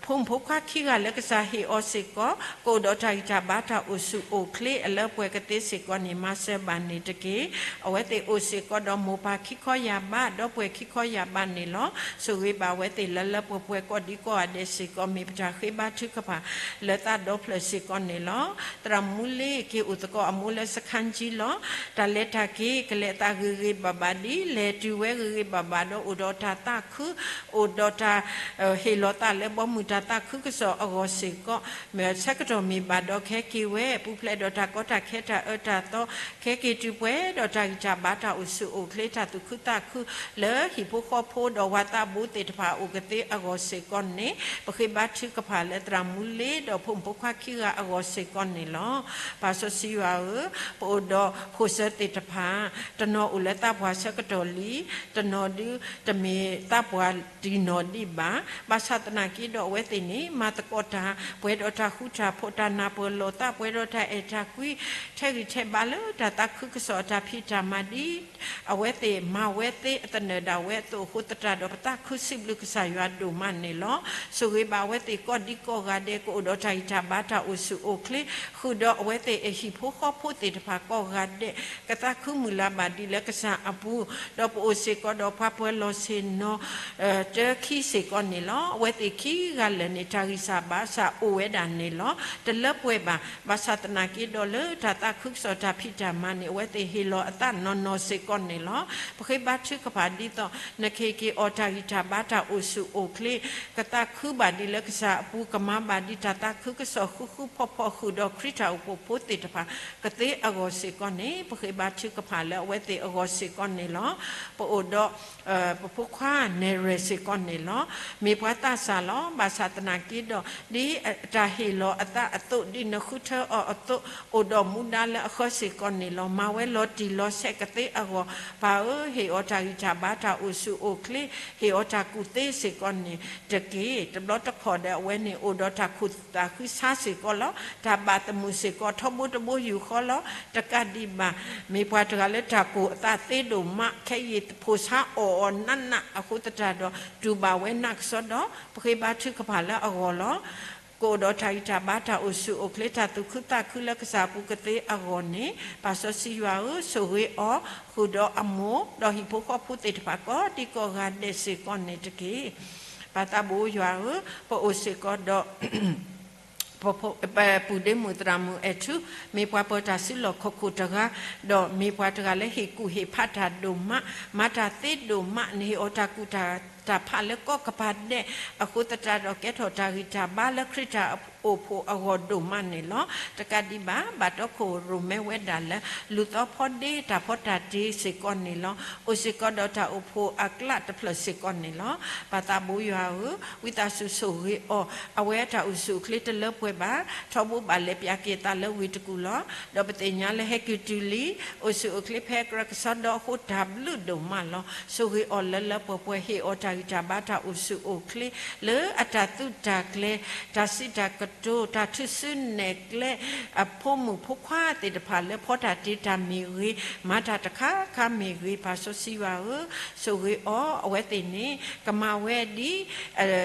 ဖိမုၣ်ဖိခွါခံဂၤလၢကစၢ်ဟ့ၣ်အီၤစ့ၢ်ကီး, ကအိၣ်ဒီးတၢ်ဂံၢ်တၢ်ဘါတၢ်အိၣ်ဆူၣ်အိၣ်ချ့အလၢပှဲၤကသ့စ့ၢ်ကီးန့ၣ် မၤစၢၤဘၣ်န့ၣ်တက့ၢ်. အဝဲသ့ၣ်အိၣ်စ့ၢ်ကီးဒီးမိၢ်ပၢ်ခံခီယၢ်ဘး, ဒီပုၢ်ဝဲၢ်ခံခီယၢ်ဘးန့ၣ်လီၤ. ဆိၣ်ဂ့ၤဘၣ်အဝဲသ့ၣ်လၢလၢပှဲၤပှဲၤကိးဒံကိးဂၤဒဲးစ့ၢ်ကီး မ့ၢ်ပတၢ်ဃ့ဘါထုကဖၣ်လၢသးဒီဖျၢၣ်စ့ၢ်ကီးန့ၣ်လီၤ. သရၣ်မူလ့က့ၤအိၣ်သကိးအမိၢ်လၢစခါကၠံလီၤ. တၢ်လဲၤတၢ်က့ၤ ကလဲၤအသးဂ့ၤဂ့ၤဘၣ်ဘၣ်ဒ်လဲၣ်, တုၤဝဲဂ့ၤဂ့ၤဘၣ်ဘၣ်ဒီး အိၣ်ဒီးတၢ်သးခု, အိၣ်ဒီးတၢ် ဟ့ၣ်လီၤသးလၢဘီမုၢ် ပှၤလၢအမၤမုာ်တၢ်သးခုကစီၣ်အဂီၢ်စ့ၢ်ကီး ဆၢကတီၢ်မ့ၢ်ဘၣ်ဒီးခဲက့ၤဝဲ ပူၤဖျဲးဒီးတၢ်ကီတၢ်ခဲတၢ်အၢတၢ်သီ ခဲက့ၤတုၤပှဲၤဒီးတၢ်ဂံၢ်တၢ်ဘါတၢ်အိၣ်ဆူၣ်အိၣ်ချ့ တၢ်သူၣ်ခုသးခုလၢဟံၣ်ဖိဃီဖိဒီးဝၤသးဘိသ့ၣ်တဖၣ်အအိၣ်ကသ့အဂီၢ်စ့ၢ်ကီးန့ၣ် ပဃ့ဘါထုကဖၣ်လၢသရၣ်မူလ့ဒီးဖိမုၣ်ဖိခွါခံဂၤအဂီၢ်စ့ၢ်ကီးန့ၣ်လီၤ. ပၢ်စီဆှံယွၤဧၢ, ပအိၣ်ဒီးဖိၣ်စၢၤသ့ၣ်တဖၣ် တနီၤအိၣ်လၢသးပှၢ်ဆၢကတီၢ်လံ, တနီၤဒုးတမ့ၢ်သးပှၢ်တံၢ်နီၢ်ဒံးဘၣ်. ဘၣ်ဆၣ်သနာ်က့ဒီးအဝဲသ့ၣ်န့ၣ် မၤသကိးတၢ် ပှဲၤဒီးတၢ်ဃူတၢ်ဖိး တၢ်နၢ်ပၢၢ်လိာ်သး ပှဲၤဒီးတၢ်အဲၣ်တၢ်ကွံ ထဲးဂံၢ်ထဲးဘါလၢတၢ်သးခုကစီၣ်အတၢ်ဖံးတၢ်မၤဒ် အဝဲသ့ၣ်မၤဝဲသ့အသနၢၣ်ဒၣ်ဝဲအသိးအဃိသတးဒီး ပသးခုစံးဘျုးကစၢ်ယွၤဒိၣ်မးန့ၣ်လီၤ. ဆိၣ်ဂ့ၤဘၣ်အဝဲသ့ၣ်ကိးဒံကိးဂၤဒဲး ကအိၣ်ဒီးတၢ်ဂံၢ်တၢ်ဘါတၢ်အိၣ်ဆူၣ်အိၣ်ချ့ ဃုာ်ဒီးအဝဲသ့ၣ်အဟံၣ်ဖိဃီဖိသ့ၣ်တဖၣ်ကိးဂၤဒဲး ကသးခုမုၢ်လၢ်ဘၣ်ဒ်လၢကစၢ်အပူၤ, ဒီးပအိၣ်စ့ၢ်ကီးဒီးပှၤပၢၤလီၢ်ဆ့ၣ်နီၤ တၢခံစ့ၢ်ကီးန့ၣ်လီၤ. အဝဲသ့ၣ်ခံဂၤလၢာ်န့ၣ် တၢ်ဂံၢ်စၢ်ဘါစၢ်အိၣ်ဝဲဒၣ်န့ၣ်လီၤ. တလၢပှဲၤဘၣ်. ဘၣ်ဆၣ်သနာ်က့ဒီးလၢတၢ်သးခုကစီၣ်တၢ်ဖံးတၢ်မၤန့ၣ် အဝဲသ့ၣ်ဟ့ၣ်လီၤအသးနီၢ်နီၢ်စ့ၢ်ကီးန့ၣ်လီၤ. ပဃ့ဘါထုကဖၣ်ဒ်သိး နကဟ့ၣ်က့ၤအီၤတၢ်ဂံၢ်တၢ်ဘါတၢ်အိၣ်ဆူၣ်အိၣ်ချ့ ကသးခုဘၣ်ဒ်လၢကစၢ်အပူၤ ကမၤဘၣ်ဒ်တၢ်သးခုကစီၣ်ဃူဃူဖိးဖိးဃုာ်ဒီးခရံာ်တၢ်အိၣ်ဖှိၣ်ဖိသ့ၣ်တဖၣ်ကသ့အဂီၢ်စ့ၢ်ကီးန့ၣ် ပဃ့ဘါထုကဖၣ်လၢအဝဲသ့ၣ်အဂီၢ်စ့ၢ်ကီးန့ၣ်လီၤ. ပအိၣ်ဒီး ပဖိခွါနဲၣ်ရွဲၣ်စ့ၢ်ကီးန့ၣ်လီၤ. မ့ၢ်ပှၤသးစၢ်လီၤ. ဘၣ်ဆၣ်သနာ်က့ဒီး ဒ်တၢ်ဟ့ၣ်လီၤအသးအသိး ဒ်နဃုထၢအီၤအသိး အိၣ်ဒီးမူဒါလၢအဃၢစ့ၢ်ကီးန့ၣ်လီၤ. မၤဝဲလီၤတံၢ်လီၤဆဲးကသ့အဂီၢ် ပၢ်ဧၢ, ဟ့ၣ်အီၤတၢ်ဂံၢ်တၢ်ဘါတၢ်အိၣ်ဆူၣ်အိၣ်ချ့ ဟ့ၣ်အီၤတၢ်ကူၣ်သ့စ့ၢ်ကီးန့ၣ်တက့ၢ်. တဘျီတခီၣ်ဒီးအဝဲန့ၣ် အိၣ်ဒီးတၢ်ခိၣ်သးဃံဆါစ့ၢ်ကီးလီၤ. တၢ်ဘၣ်သမုာ်စ့ၢ်ကီး ထီဘိတဘိယူၢ်ဃီလီၤ. တကးဒံးဘၣ် မ့ၢ်ပှၤတဂၤလၢတၢ်ကိၢ်အသးသ့ဒိၣ်မး ခဲအံၤဖိၣ်ဆါအီၣ်အီၤနးနးအဃိသတးဒီး တူၢ်ဘၣ်ဝဲနးကစီဒီး ပဃ့ဘါထုကဖၣ်လၢအဂီၢ်လီၤ. ကအိၣ်ဒီးတၢ်ဂံၢ်တၢ်ဘါတၢ်အိၣ်ဆူၣ်အိၣ်ချ့ တၢ်သူၣ်ခုသးခုလၢကစၢ်အပူၤကသ့အဂီၢ်န့ၣ် ပၢ်စီဆှံယွၤဧၢ, ဆိၣ်ဂ့ၤအီၤ ဃုာ်ဒီးအမိၢ် ဒီးဟံၣ်ဖိဃီဖိသ့ၣ်တဖၣ်ကိးဒံကိးဂၤဒဲးစ့ၢ်ကီးန့ၣ်တက့ၢ်. ပၢ်သးဘိယွၤဧၢ, ပအိၣ်စ့ၢ်ကီးဒီး ပပုၢ်ဒ့မုၣ်သရၣ်မုၣ်အဲၣ်ထူ မ့ၢ်ပှၤပၢၤတၢ်စုလီၢ်ခီၣ်ခိၣ်တဂၤ ဒီးမ့ၢ်ပှၤတဂၤလၢဟ့ၣ်ကူၣ်ဟ့ၣ်ဖးတၢ်ဒိၣ်မး မၤတၢ်သ့ဒိၣ်မး နဟ့ၣ်အီၤတၢ်ကူၣ်တၢ်ဖးလၢကိးကပၤဒဲး အဃိသတးဒီးကဲထီၣ်တၢ်ဂံၢ်တၢ်ဘါလၢခရံာ်တၢ်အိၣ်ဖှိၣ်အဂီၢ်ဒိၣ်မးန့ၣ်လီၤ. တကးဒံးဘၣ် ဘၣ်တီခိၣ်ရိၣ်မဲဝဲဒၣ်လၢ လူၤသီဖီဒ့တၢ်ဖီတၢ်တ့စ့ၢ်ကီးန့ၣ်လီၤ. အိၣ်စ့ၢ်ကီးဒီးတၢ်အိၣ်ဖှိၣ်အကျးတဖျၢၣ်စ့ၢ်ကီးန့ၣ်လီၤ. ပၢ်သးဘိယွၤဧၢ, ဝံသးစူၤဆိၣ်ဂ့ၤအီၤ, အဝဲအတၢ်အိၣ်ဆူၣ်အိၣ်ချ့တလၢပှဲၤဘၣ်, ထီဘိဘၣ်လဲၤပၠးက့ၤအသးလၢဝ့ၢ်တကူၣ်လီၤ. ဒီးပသ့ၣ်ညါလၢဟဲက့ၤတုၤလံ, အိၣ်ဆူၣ်အိၣ်ချ့ဖဲကြၢးကစီဒီအဃိတၢ်ဘျုးဒိၣ်မးလီၤ. ဆိၣ်ဂ့ၤအီၤလၢလၢပှဲၤပှဲၤ ဟ့ၣ်အီၤတၢ်ဂံၢ်တၢ်ဘါတၢ်အိၣ်ဆူၣ်အိၣ်ချ့ လၢအတၢ်သုးတၢ်ကျဲၤ တၢ်စံးတၢ်ကတိၤ တၢ်ထုးစုနဲၣ်ကျဲ အဖိမုၣ်ဖိခွါသ့ၣ်တဖၣ်လၢဖီတၢ်တ့တၢ်မ့ၢ်ဂ့ၤ, မၤတၢ်တခါခါမ့ၢ်ဂ့ၤ, ပၢ်စီဆှံယွၤဧၢ, ဆိၣ်ဂ့ၤအီၤ, အဝဲသ့ၣ်န့ၣ် ကမၤဝဲဒ်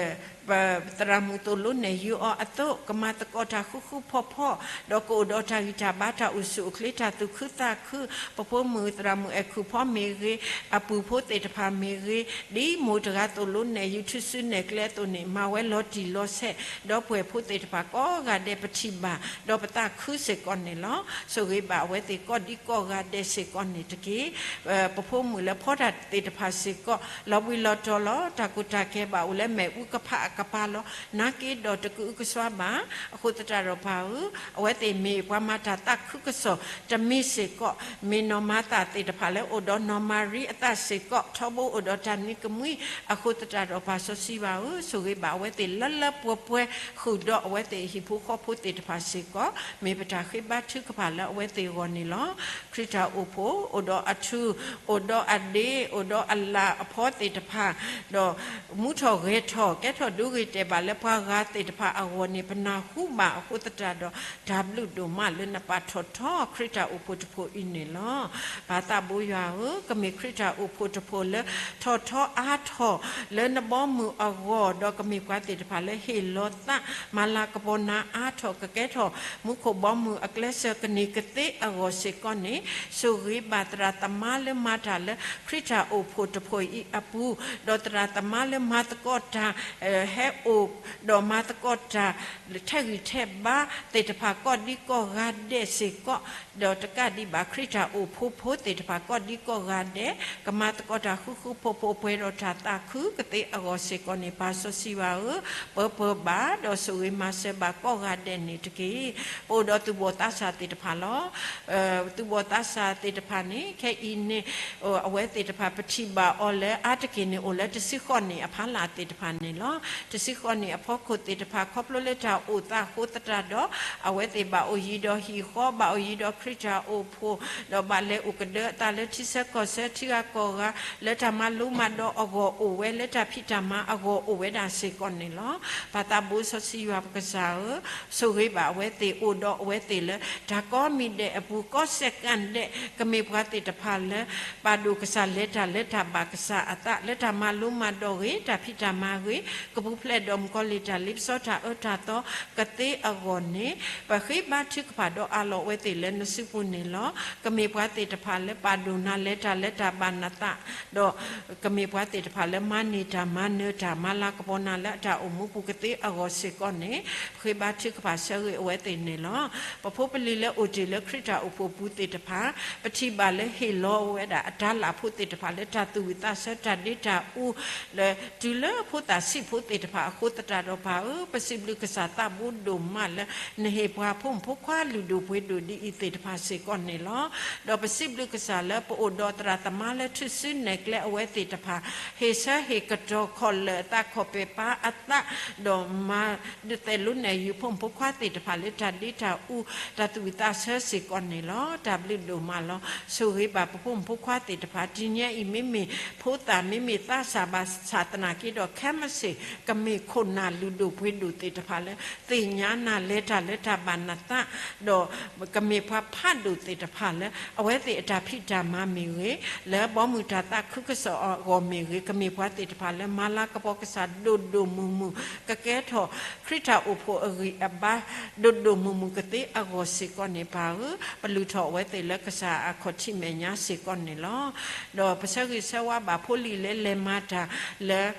သရၣ်မုၣ်သိၣ်လိနဲၣ်ယုအီၤအသိး, ကမၤသကိးတၢ်ဃူဃူဖိးဖိး, ဒီးကအိၣ်ဒီးတၢ်ဂံၢ်တၢ်ဘါတၢ်အိၣ်ဆူၣ်အိၣ်ချ့ တၢ်သူၣ်ခုသးခု, ပဖိမုၣ်သရၣ်မုၣ်အဲၣ်ခူၣ်ဖီမ့ၢ်ဂ့ၤ, အပုၢ်ဖိသ့ၣ်တဖၣ်မ့ၢ်ဂ့ၤ, ဒ်မိၢ်တဂၤသိၣ်လိနဲၣ်ယုထုးစုနဲၣ်ကျဲအသိးန့ၣ် မၤဝဲလီၤတံၢ်လီၤဆဲး, ဒီပုၢ်ဝဲၢ်ဖိသ့ၣ်တဖၣ်ကိးဂၤဒဲးပထံၣ်ဘၣ်, ဒီးပသးခုစ့ၢ်ကီးန့ၣ်လီၤ. ဆိၣ်ဂ့ၤဘၣ်အဝဲသ့ၣ်ကိးဒံကိးဂၤဒဲးစ့ၢ်ကီးန့ၣ်တက့ၢ်. ပဖိမုၣ်လၢဖီတၢ်သ့ၣ်တဖၣ်စ့ၢ်ကီး လီၤဘှံးလီၤတီၤလီၤ. တၢ်ကိၢ်တၢ်ဂီၤဘၣ်အိၣ်လၢမ့ၣ်အူကဖးအကပၤလီၤ. နာ်က့ဒီးတကအုကစွါဘၣ်. အဃိသတးဒီးပၢ်ဧၢ, အဝဲသ့ၣ်မ့ၢ်ပှၤမၤတၢ်သးခုကစီၣ်တမံၤစ့ၢ်ကီး, မ့ၢ်နီၢ်မၤသးသ့ၣ်တဖၣ်လၢအိၣ်ဒီးနီၢ်မၤရံအသးစ့ၢ်ကီး ထီဘိအိၣ်ဒီးတၢ်နံၤကမှံ, အဃိသတးဒီးပၢ်စီဆှံယွၤဧၢ, ဆိၣ်ဂ့ၤဘၣ်အဝဲသ့ၣ်လၢလၢပှဲၤပှဲၤ ဃုာ်ဒီးအဝဲသ့ၣ်အဟံၣ်ဖိဃီဖိသ့ၣ်တဖၣ်စ့ၢ်ကီး, မ့ၢ်ပတၢ်ဃ့ဘါထုကဖၣ်လၢအဝဲသ့ၣ်အဂီၢ်န့ၣ်လီၤ. ခရံာ်တၢ်အိၣ်ဖှိၣ် အိၣ်ဒီးအထူ, အိၣ်ဒီးအဒ့, အိၣ်ဒီးအလၤအဖီသ့ၣ်တဖၣ်, ဒီးမူထီၣ်ဂဲၤထီၣ် ကဲထီၣ်ဒိဂ့ၤတဲာ်ဘၣ်လၢပှၤဂၤသ့ၣ်တဖၣ်အဂီၢ်န့ၣ် ပနၢ်ဟူဘၣ်အဃိသတးဒီး တၢ်ဘျုးဒိၣ်မးလၢနပာ်ထီၣ်ထီခရံာ်တၢ်အိၣ်ဖှိၣ်တဖှိၣ်အံၤန့ၣ်လီၤ. ပၢ်သးဘိယွၤဧၢ, ကမ့ၢ်ခရံာ်တၢ်အိၣ်ဖှိၣ်တဖှိၣ်လၢထီၣ်ထီအါထီၣ်လၢနဘီမုၢ်အဂီၢ်, ဒီးကမ့ၢ်ပှၤသ့ၣ်တဖၣ်လၢဟ့ၣ်လီၤသး မၤလၤ မၤလၤကပီၤနၤအါထီၣ် ကကဲထီၣ်မူခိၣ်ဘီမုၢ်အကျဲစၢၤကန့ၢ်ကသ့အဂီၢ်စ့ၢ်ကီးန့ၣ်, ဆိၣ်ဂ့ၤဘၣ်သရၣ်သမါလၢမၤတၢ်လၢခရံာ်တၢ်အိၣ်ဖှိၣ်တဖှိၣ်အံၤအပူၤ, ဒီးသရၣ်သမါလၢမၤသကိးတၢ် ဟဲအိၣ် ဒီးမၤသကိးတၢ် ထဲးဂံၢ်ထဲးဘါသ့ၣ်တဖၣ် ကိးဒံကိးဂၤဒဲးစ့ၢ်ကီး, ဒီးတကးဒံးဘၣ် ခရံာ်တၢ်အိၣ်ဖှိၣ်ဖိသ့ၣ်တဖၣ် ကိးဒံကိးဂၤဒဲး ကမၤသကိးတၢ်ဃူဃူဖိးဖိး ပှဲၤဒီးတၢ်သးခုကသ့အဂီၢ်စ့ၢ်ကီးန့ၣ် ပၢ်စီဆှံယွၤဧၢ, ပၢၤပၢၤဘၣ် ဒီးဆိၣ်ဂ့ၤမၤစၢၤဘၣ်ကိးဂၤဒဲးန့ၣ်တက့ၢ်. ပအိၣ်ဒီးသူၣ်ဘီၣ်သးစၢ်သ့ၣ်တဖၣ်လီၤ. သူၣ်ဘီၣ်သးစၢ်သ့ၣ်တဖၣ်န့ၣ် ခဲအံၤန့ၣ် အဝဲသ့ၣ်တဖၣ် ပထံၣ်ဘၣ်အီၤလၢအါတက့ၢ်န့ၣ် အိၣ်လၢတဆံဃိးနံၣ်အဖီလာ်သ့ၣ်တဖၣ်န့ၣ်လီၤ. တဆံဃိးနံၣ်အဖီခိၣ်သ့ၣ်တဖၣ် ခီဖျိလၢတၢ်အိၣ်သးအဃိသတးဒီး အဝဲသ့ၣ်ဘၣ်အိၣ်ယံၤဒီးဟံၣ်ဃီ ဘၣ်အိၣ်ယံၤဒီးခရံာ်တၢ်အိၣ်ဖှိၣ် ဒီးဘၣ်လဲၤအိၣ်ကဒၢအသးလၢထံဆၢကီၢ်ဆၢ ထံဂၤကီၢ်ဂၤ လၢတၢ်မၤလိမၤဒိးအဂီၢ်အိၣ်ဝဲ လၢတၢ်ဖံးတၢ်မၤအဂီၢ်အိၣ်ဝဲဒၣ်စ့ၢ်ကီးန့ၣ်လီၤ. ပၢ်သးဘိစီဆှံယွၤပကစၢ်ဧၢ, ဆိၣ်ဂ့ၤဘၣ်အဝဲသ့ၣ် အိၣ်ဒီးအဝဲသ့ၣ်လၢ တၢ်ကိးမံၤဒဲးအပူၤ ကိးစဲးကၣ်ဒဲး ကမ့ၢ်ပှၤသ့ၣ်တဖၣ်လၢ ပာ်ဒိၣ်ကစၢ် လဲၤတၢ်လၢတၢ်ဘၣ်ကစၢ်အသး လၢတၢ်မၤလိမၤဒိးဂ့ၤ တၢ်ဖံးတၢ်မၤဂ့ၤ ကပူၤဖျဲးဒီးမုၣ်ကီၤလံၢ်တၢ်လ့ပစီတၢ်အၢတၢ်သီကသ့အဂီၢ်န့ၣ်, ပဃ့ဘါထုကဖၣ်ဒီးအးလီၤအဝဲသ့ၣ်လၢနစုပူၤန့ၣ်လီၤ. ကမ့ၢ်ပှၤသ့ၣ်တဖၣ်လၢပာ်ဒိၣ်နၤ လဲၤတၢ်လၢတၢ်ဘၣ်နသး ဒီး ကမ့ၢ်ပှၤသ့ၣ်တဖၣ်လၢမၤန့ၢ်တၢ်မၤနၢၤတၢ် မၤလၤကပီၤနၤလၢအတၢ်အိၣ်မူပူၤကသ့အဂီၢ်စ့ၢ်ကီးန့ၣ်, ပဃ့ဘါထုကဖၣ်ဆၢဂ့ၤအဝဲသ့ၣ်န့ၣ်လီၤ. ပဖိပလံၤလၢအိၣ်တ့ၢ်လၢခရံာ်တၢ်အိၣ်ဖှိၣ်ပူၤသ့ၣ်တဖၣ် ပထံၣ်ဘၣ်လၢဟ့ၣ်လီၤဝဲဒၣ်အတၤလၢ်ဖိသ့ၣ်တဖၣ်လၢတၢ်သူၣ်ဝံၣ်သးဆၢ တၢ်ဒ့တၢ်အူ လၢတုၤလၢဖိသၣ်ဆံးဖိသ့ၣ်တဖၣ်အဃိသတးဒီးပၢ်ဧၢ, ပစံးဘျုးကစၢ်သးဘိဒိၣ်မးလၢ နဟ့ၣ်ပှၤဖိမုၣ်ဖိခွါလုၢ်ဒိၣ်ပှ့ၤဒိၣ်ဒ်အံၤသ့ၣ်တဖၣ်စ့ၢ်ကီးန့ၣ်လီၤ. ဒီးပစံးဘျုးကစၢ်လၢပအိၣ်ဒီးသရၣ်သမါလၢထူၣ်စုနဲၣ်ကျဲအဝဲသ့ၣ်တဖၣ် ဟ့ၣ်ဆၢဟ့ၣ်ကတီၤခီၣ်လၢာ်အသး ခီၣ်ပဲာ်ပာ်အသး ဒီးမၤဒုးသဲးလိနဲၣ်ယုာ်ဖိမုၣ်ဖိခွါသ့ၣ်တဖၣ်လၢတၢ်ဒ့တၢ်အူ တၢ်သူၣ်ဝံၣ်သးဆၢစ့ၢ်ကီးန့ၣ်လီၤ. တၢ်ဘျုးဒိၣ်မးလီၤ. ဆိၣ်ဂ့ၤဘၣ်ပဖိမုၣ်ဖိခွါသ့ၣ်တဖၣ် တနံၤအံၤ မ့မ့ၢ်ဖိသၣ် မ့မ့ၢ်သးစၢ်ဘၣ်ဆၣ်သနာ်က့ဒီး ခဲမုၢ်ဆ့ၣ် ကမ့ၢ်ခိၣ်နၢ်လုၢ်ဒိၣ်ပှ့ၤဒိၣ်သ့ၣ်တဖၣ်လၢ သ့ၣ်ညါနၤ လဲၤတၢ်လၢတၢ်ဘၣ်နသး ဒီးကမ့ၢ်ပှၤဖးဒိၣ်သ့ၣ်တဖၣ်လၢ အဝဲသ့ၣ်အတၢ်ဖံးတၢ်မၤမ့ၢ်ဂ့ၤ, လၢဘီမုၢ်တၢ်သးခုကစီၣ်အဂီၢ်မ့ၢ်ဂ့ၤ, ကမ့ၢ်ပှၤသ့ၣ်တဖၣ်လၢမၤလၤကပီၤကစၢ်ဒိၣ်ဒိၣ်မုၢ်မုၢ်, ကကဲထီၣ်ခရံာ်တၢ်အိၣ်ဖှိၣ်အဂံၢ်အဘါ ဒိၣ်ဒိၣ်မုၢ်မုၢ်ကသ့အဂီၢ်စ့ၢ်ကီးန့ၣ် ပၢ်ဧၢ, ပလုၢ်ထီၣ်အဝဲသ့ၣ်လၢကစၢ်အခီၣ်ထံးမဲာ်ညါစ့ၢ်ကီးန့ၣ်လီၤ. ဒီးပဆၢဂ့ၤဆၢဝါဘၣ်ဖိလံၤလၢလဲၤမၤတၢ်လၢ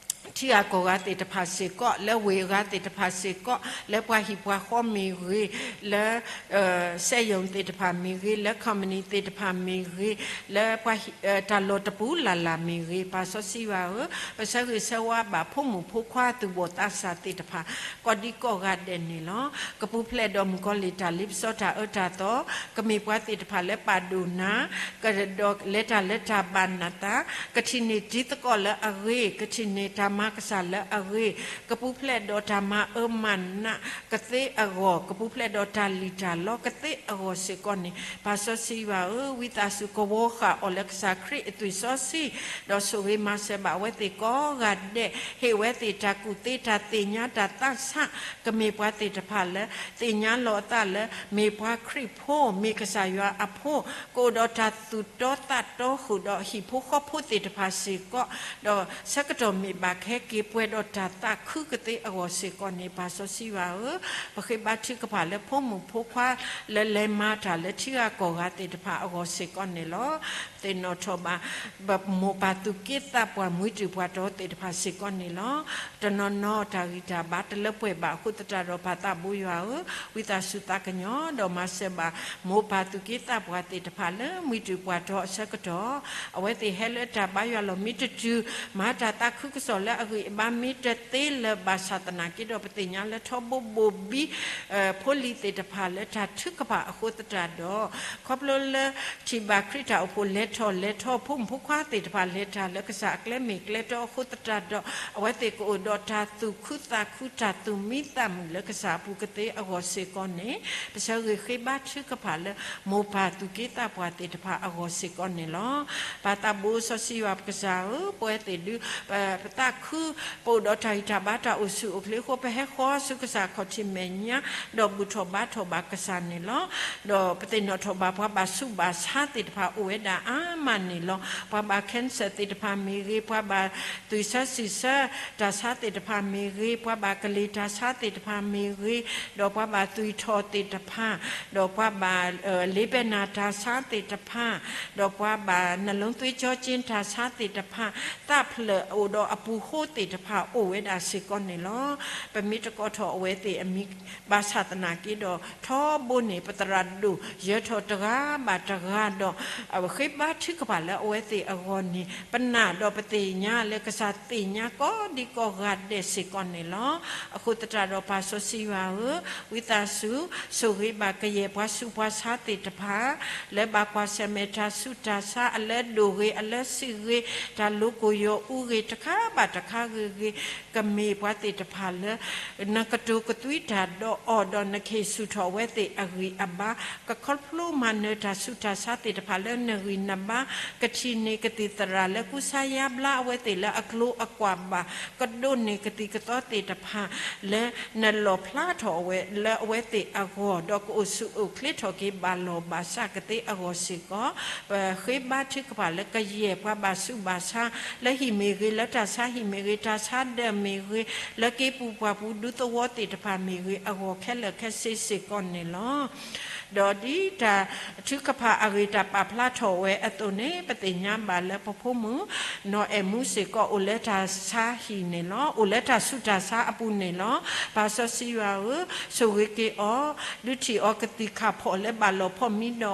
ထံဂၤကီၢ်ဂၤသ့ၣ်တဖၣ်စ့ၢ်ကီး, လၢဝ့ၢ်အဂၤသ့ၣ်တဖၣ်စ့ၢ်ကီး, လၢပှၤဟံၣ်ပှၤဃီမ့ၢ်ဂ့ၤ, လၢ စက်ရုံသ့ၣ်တဖၣ်မ့ၢ်ဂ့ၤ, လၢ company သ့ၣ်တဖၣ်မ့ၢ်ဂ့ၤ, လၢပှၤဟံၣ် တၢ်လီၢ်တပူၤလၢ်လၢ်မ့ၢ်ဂ့ၤ, ပၢ်စီဆှံယွၤဧၢ, ပဆၢဂ့ၤဆၢဝါဘၣ်ဖိမုၣ်ဖိခွါသူၣ်ဘီၣ်သးစၢ်သ့ၣ်တဖၣ် ကိးဒံကိးဂၤဒဲးန့ၣ်လီၤ. ကပူၤဖျဲးဒီးမုၣ်ကီၤလံၢ်တၢ်လ့ပစီတၢ်အၢတၢ်သီ, ကမ့ၢ်ပှၤသ့ၣ်တဖၣ်လၢပာ်ဒိၣ်နၤ, ကဒီးလဲၤတၢ်လၢတၢ်ဘၣ်နသး, ကထံၣ်န့ၢ်တံၤသကိးလၢအဂ့ၤ, ကထံၣ်န့ၢ်တၢ်မၤကစၢ်လၢအဂ့ၤ, ကပူၤဖျဲးဒီးတၢ်မၤအၢမၤနးကသ့အဂီၢ်, ကပူၤဖျဲးဒီးတၢ်လံၣ်တၢ်လီကသ့အဂီၢ်စ့ၢ်ကီးန့ၣ်, ပၢ်စီဆှံယွၤဧၢ, ဝံသးစူၤကဝီၤဃာ်အီၤလၢကစၢ်ခရံာ်အသွံၣ်စီဆှံ, ဒီးဆိၣ်ဂ့ၤမၤစၢၤဘၣ်အဝဲသ့ၣ်ကိးဂၤဒဲး, ဟ့ၣ်ဝဲသ့ၣ်တၢ်ကူၣ်သ့တၢ်သ့ၣ်ညါတၢ်သးဆး, ကမ့ၢ်ပှၤသ့ၣ်တဖၣ်လၢ သ့ၣ်ညါလီၤအသးလၢ မ့ၢ်ပှၤခရံာ်ဖိ, မ့ၢ်ကစၢ်ယွၤအဖိ, ကအိၣ်ဒီးတၢ်သူၣ်တီသးတီ ဃုာ်ဒီးဟံၣ်ဖိဃီဖိသ့ၣ်တဖၣ်စ့ၢ်ကီး, ဒီးဆၢကတီၢ်မ့ၢ်ဘၣ်ခဲက့ၤပှဲၤဒီးတၢ်သးခုကသ့အဂီၢ်စ့ၢ်ကီးန့ၣ်, ပၢ်စီဆှံယွၤဧၢ, ပဃ့ဘါထုကဖၣ်လၢဖိမုၣ်ဖိခွါလၢလဲၤမၤတၢ်လၢထံဂၤကီၢ်ဂၤသ့ၣ်တဖၣ်အဂီၢ်စ့ၢ်ကီးန့ၣ်လီၤ. သ့ၣ်နီၣ်ထီၣ်ဘၣ် ပမိၢ်ပၢ်သူၣ်က့သးပှၢ် မှံတုၤပှၤတီၤသ့ၣ်တဖၣ်စ့ၢ်ကီးန့ၣ်လီၤ. တနီၤနီၤတၢ်ဂံၢ်တၢ်ဘါ တလၢပှဲၤဘၣ်အဃိသတးဒီး ပၢ်သးဘိယွၤဧၢ, ဝံသးစူၤသးကညီၤ ဒီးမၤစၢၤဘၣ် မိၢ်ပၢ်သူၣ်က့သးပှၢ်သ့ၣ်တဖၣ်လၢ မှံတုၤပှၤတီၤအဆၢကတီၢ်, အဝဲသ့ၣ်ဟဲလၢတၢ်ဘါယွၤလီၢ် မ့ၢ်တတုၤ မၤတၢ်သးခုကစီၣ်လၢအဂံၢ်အဘါ မ့ၢ်တသ့လၢၤဘၣ်ဆၣ်သနာ်က့ဒီး ပသ့ၣ်ညါလၢထီဘိဘိၣ်ဘံ ဖိလံၤသ့ၣ်တဖၣ်လၢတၢ်ထုကဖၣ်အဃိသတးဒီး, ခီဖျိလၢထံၣ်ဘၣ်ခရံာ်တၢ်အိၣ်ဖှိၣ်လဲၤထီၣ်လဲၤထီ ဖိမုၣ်ဖိခွါသ့ၣ်တဖၣ်လဲၤတၢ်လၢကစၢ်အကျဲမ့ၢ်ကျဲတီအဃိသတးဒီး, အဝဲသ့ၣ်ကအိၣ်ဒီးတၢ်သူၣ်ခုသးခု တၢ်သူၣ်မံသးမုာ်လၢကစၢ်အပူၤကသ့အဂီၢ်စ့ၢ်ကီးန့ၣ်, ပဆၢဂ့ၤဃ့ဘါထုကဖၣ်လၢ မိၢ်ပၢ်သူၣ်က့သးပှၢ်သ့ၣ်တဖၣ်အဂီၢ်စ့ၢ်ကီးန့ၣ်လီၤ. ပၢ်သးဘိစီဆှံယွၤပကစၢ်ဧၢ, ပဝဲသ့ၣ်ဒုး ပသးခု ပအိၣ်ဒီးတၢ်ဂံၢ်တၢ်ဘါတၢ်အိၣ်ဆူၣ်အိၣ်ချ့အဃိ ပဟဲဃီၤဆူကစၢ်ခီၣ်ထံးမဲာ်ညါ ဒီးဘူၣ်ထီၣ်ဘါထီၣ်ဘၣ်ကစၢ်န့ၣ်လီၤ. ဒီးပသ့ၣ်နီၣ်ထီၣ်ဘၣ် ပှၤဘၣ်ဆူးဘၣ်ဆါသ့ၣ်တဖၣ်အိၣ်ဝဲဒၣ်အါမးန့ၣ်လီၤ. ပှၤဘၣ် cancer သ့ၣ်တဖၣ်မ့ၢ်ဂ့ၤ, ပှၤဘၣ်သွံၣ်ဆၢစံၣ်ဆၢတၢ်ဆါသ့ၣ်တဖၣ်မ့ၢ်ဂ့ၤ, ပှၤဘၣ်ကလံၤတၢ်ဆါသ့ၣ်တဖၣ်မ့ၢ်ဂ့ၤ, ဒီးပှၤဘၣ်သွံၣ်ထီၣ်သ့ၣ်တဖၣ်, ဒီးပှၤဘၣ် လေးဘက်နာ တၢ်ဆါသ့ၣ်တဖၣ်, ဒီးပှၤဘၣ် နှလုံးသွေးကြောကျဉ်း တၢ်ဆါသ့ၣ်တဖၣ်, သးဖျၢၣ်အိၣ်ဒီးအပူၤဃိသ့ၣ်တဖၣ်အိၣ်ဝဲဒၣ်စ့ၢ်ကီးန့ၣ်လီၤ. ပမ့ၢ်တကိးထီၣ်အဝဲသ့ၣ်အမံၤ ဘၣ်ဆၣ်သနာ်က့ဒီး ထီဘိန့ၣ် ပသရၣ်ဒိၣ်ယၢၤထီၣ်တဂၤဘၣ်တဂၤဒီး ဃ့ဘါထုကဖၣ်လၢအဝဲသ့ၣ်အဂီၢ်န့ၣ် ပနာ်ဒီးပသ့ၣ်ညါလၢကစၢ်သ့ၣ်ညါကိးဒံကိးဂၤဒဲးစ့ၢ်ကီးန့ၣ်လီၤ. အဃိသတးဒီးပၢ်စီဆှံယွၤဧၢ, ဝံသးစူၤ ဆိၣ်ဂ့ၤဘၣ်ကယဲၢ်ပှၤဆူးပှၤဆါသ့ၣ်တဖၣ် လၢဘၣ်ကွၢ်ဆၢၣ်မဲာ်တၢ်ဆူးတၢ်ဆါ အလၢဒိၣ်ဂ့ၤအလၢဆံးဂ့ၤ တၢ်လိၤကိၢ်ယိာ်အူဂ့ၤ တခါဘၣ်တခါဂ့ၤဂ့ၤ ကမ့ၢ်ပှၤသ့ၣ်တဖၣ်လၢ နကတိၤကသွံတၢ်ဒီးအီၤ ဒီးနကဟ့ၣ်ဆူၣ်ထီၣ်အဝဲသ့ၣ်အဂံၢ်အဘါ, ကခီဖျိမၤနၢၤတၢ်ဆူးတၢ်ဆါသ့ၣ်တဖၣ်လၢနဂံၢ်နဘါ, ကထံၣ်န့ၢ်ကသံၣ်သရၣ်လၢကူစါယါဘျါအဝဲသ့ၣ်လၢအကျိၤအကွာ်ဘၣ်, ကဒိးန့ၢ်ကသံၣ်ကသီသ့ၣ်တဖၣ် လၢနလီၣ်ဖျါထီၣ်အဝဲလၢအဝဲသ့ၣ်အဂီၢ် ဒီးကအိၣ်ဆူၣ်အိၣ်ချ့ထီၣ်က့ၤဘၣ်လီၢ်ဘၣ်စးကသ့အဂီၢ်စ့ၢ်ကီး, ပဃ့ဘါထုကဖၣ်လၢကယဲၢ်ပှၤဘၣ်ဆူးဘၣ်ဆါ လၢဟံၣ်မ့ၢ်ဂ့ၤ လၢတၢ်ဆါဟံၣ်မ့ၢ်ဂ့ၤ တၢ်ဆါဒၢးမ့ၢ်ဂ့ၤ လၢက့ၤပူၤပှၢ်ပူၤဒူသဝီသ့ၣ်တဖၣ်မ့ၢ်ဂ့ၤ အဂီၢ်ခဲလၢာ်ခဲဆ့စ့ၢ်ကီးန့ၣ်လီၤ. ဒီးဒ်တၢ်ထုကဖၣ်အဂ့ၢ်တၢ်ပာ်ဖျါထီၣ်ဝဲအသိးန့ၣ် ပသ့ၣ်ညါဘၣ်လၢပဖိမုၣ် နီၢ်အဲၣ်မူစ့ၢ်ကီး အိၣ်လၢတၢ်ဆါဟံၣ်န့ၣ်လီၤ. အိၣ်လၢတၢ်ဆူးတၢ်ဆါအပူၤန့ၣ်လီၤ. ပၢ်စီဆှံယွၤဧၢ, ဆိၣ်ဂ့ၤက့ၤအီၤ, ဒုးထံၣ်အီၤကသံၣ်ခၣ်ဖီၣ်လၢဘၣ်လီၤဖီၣ်မံဒီးအီၤ,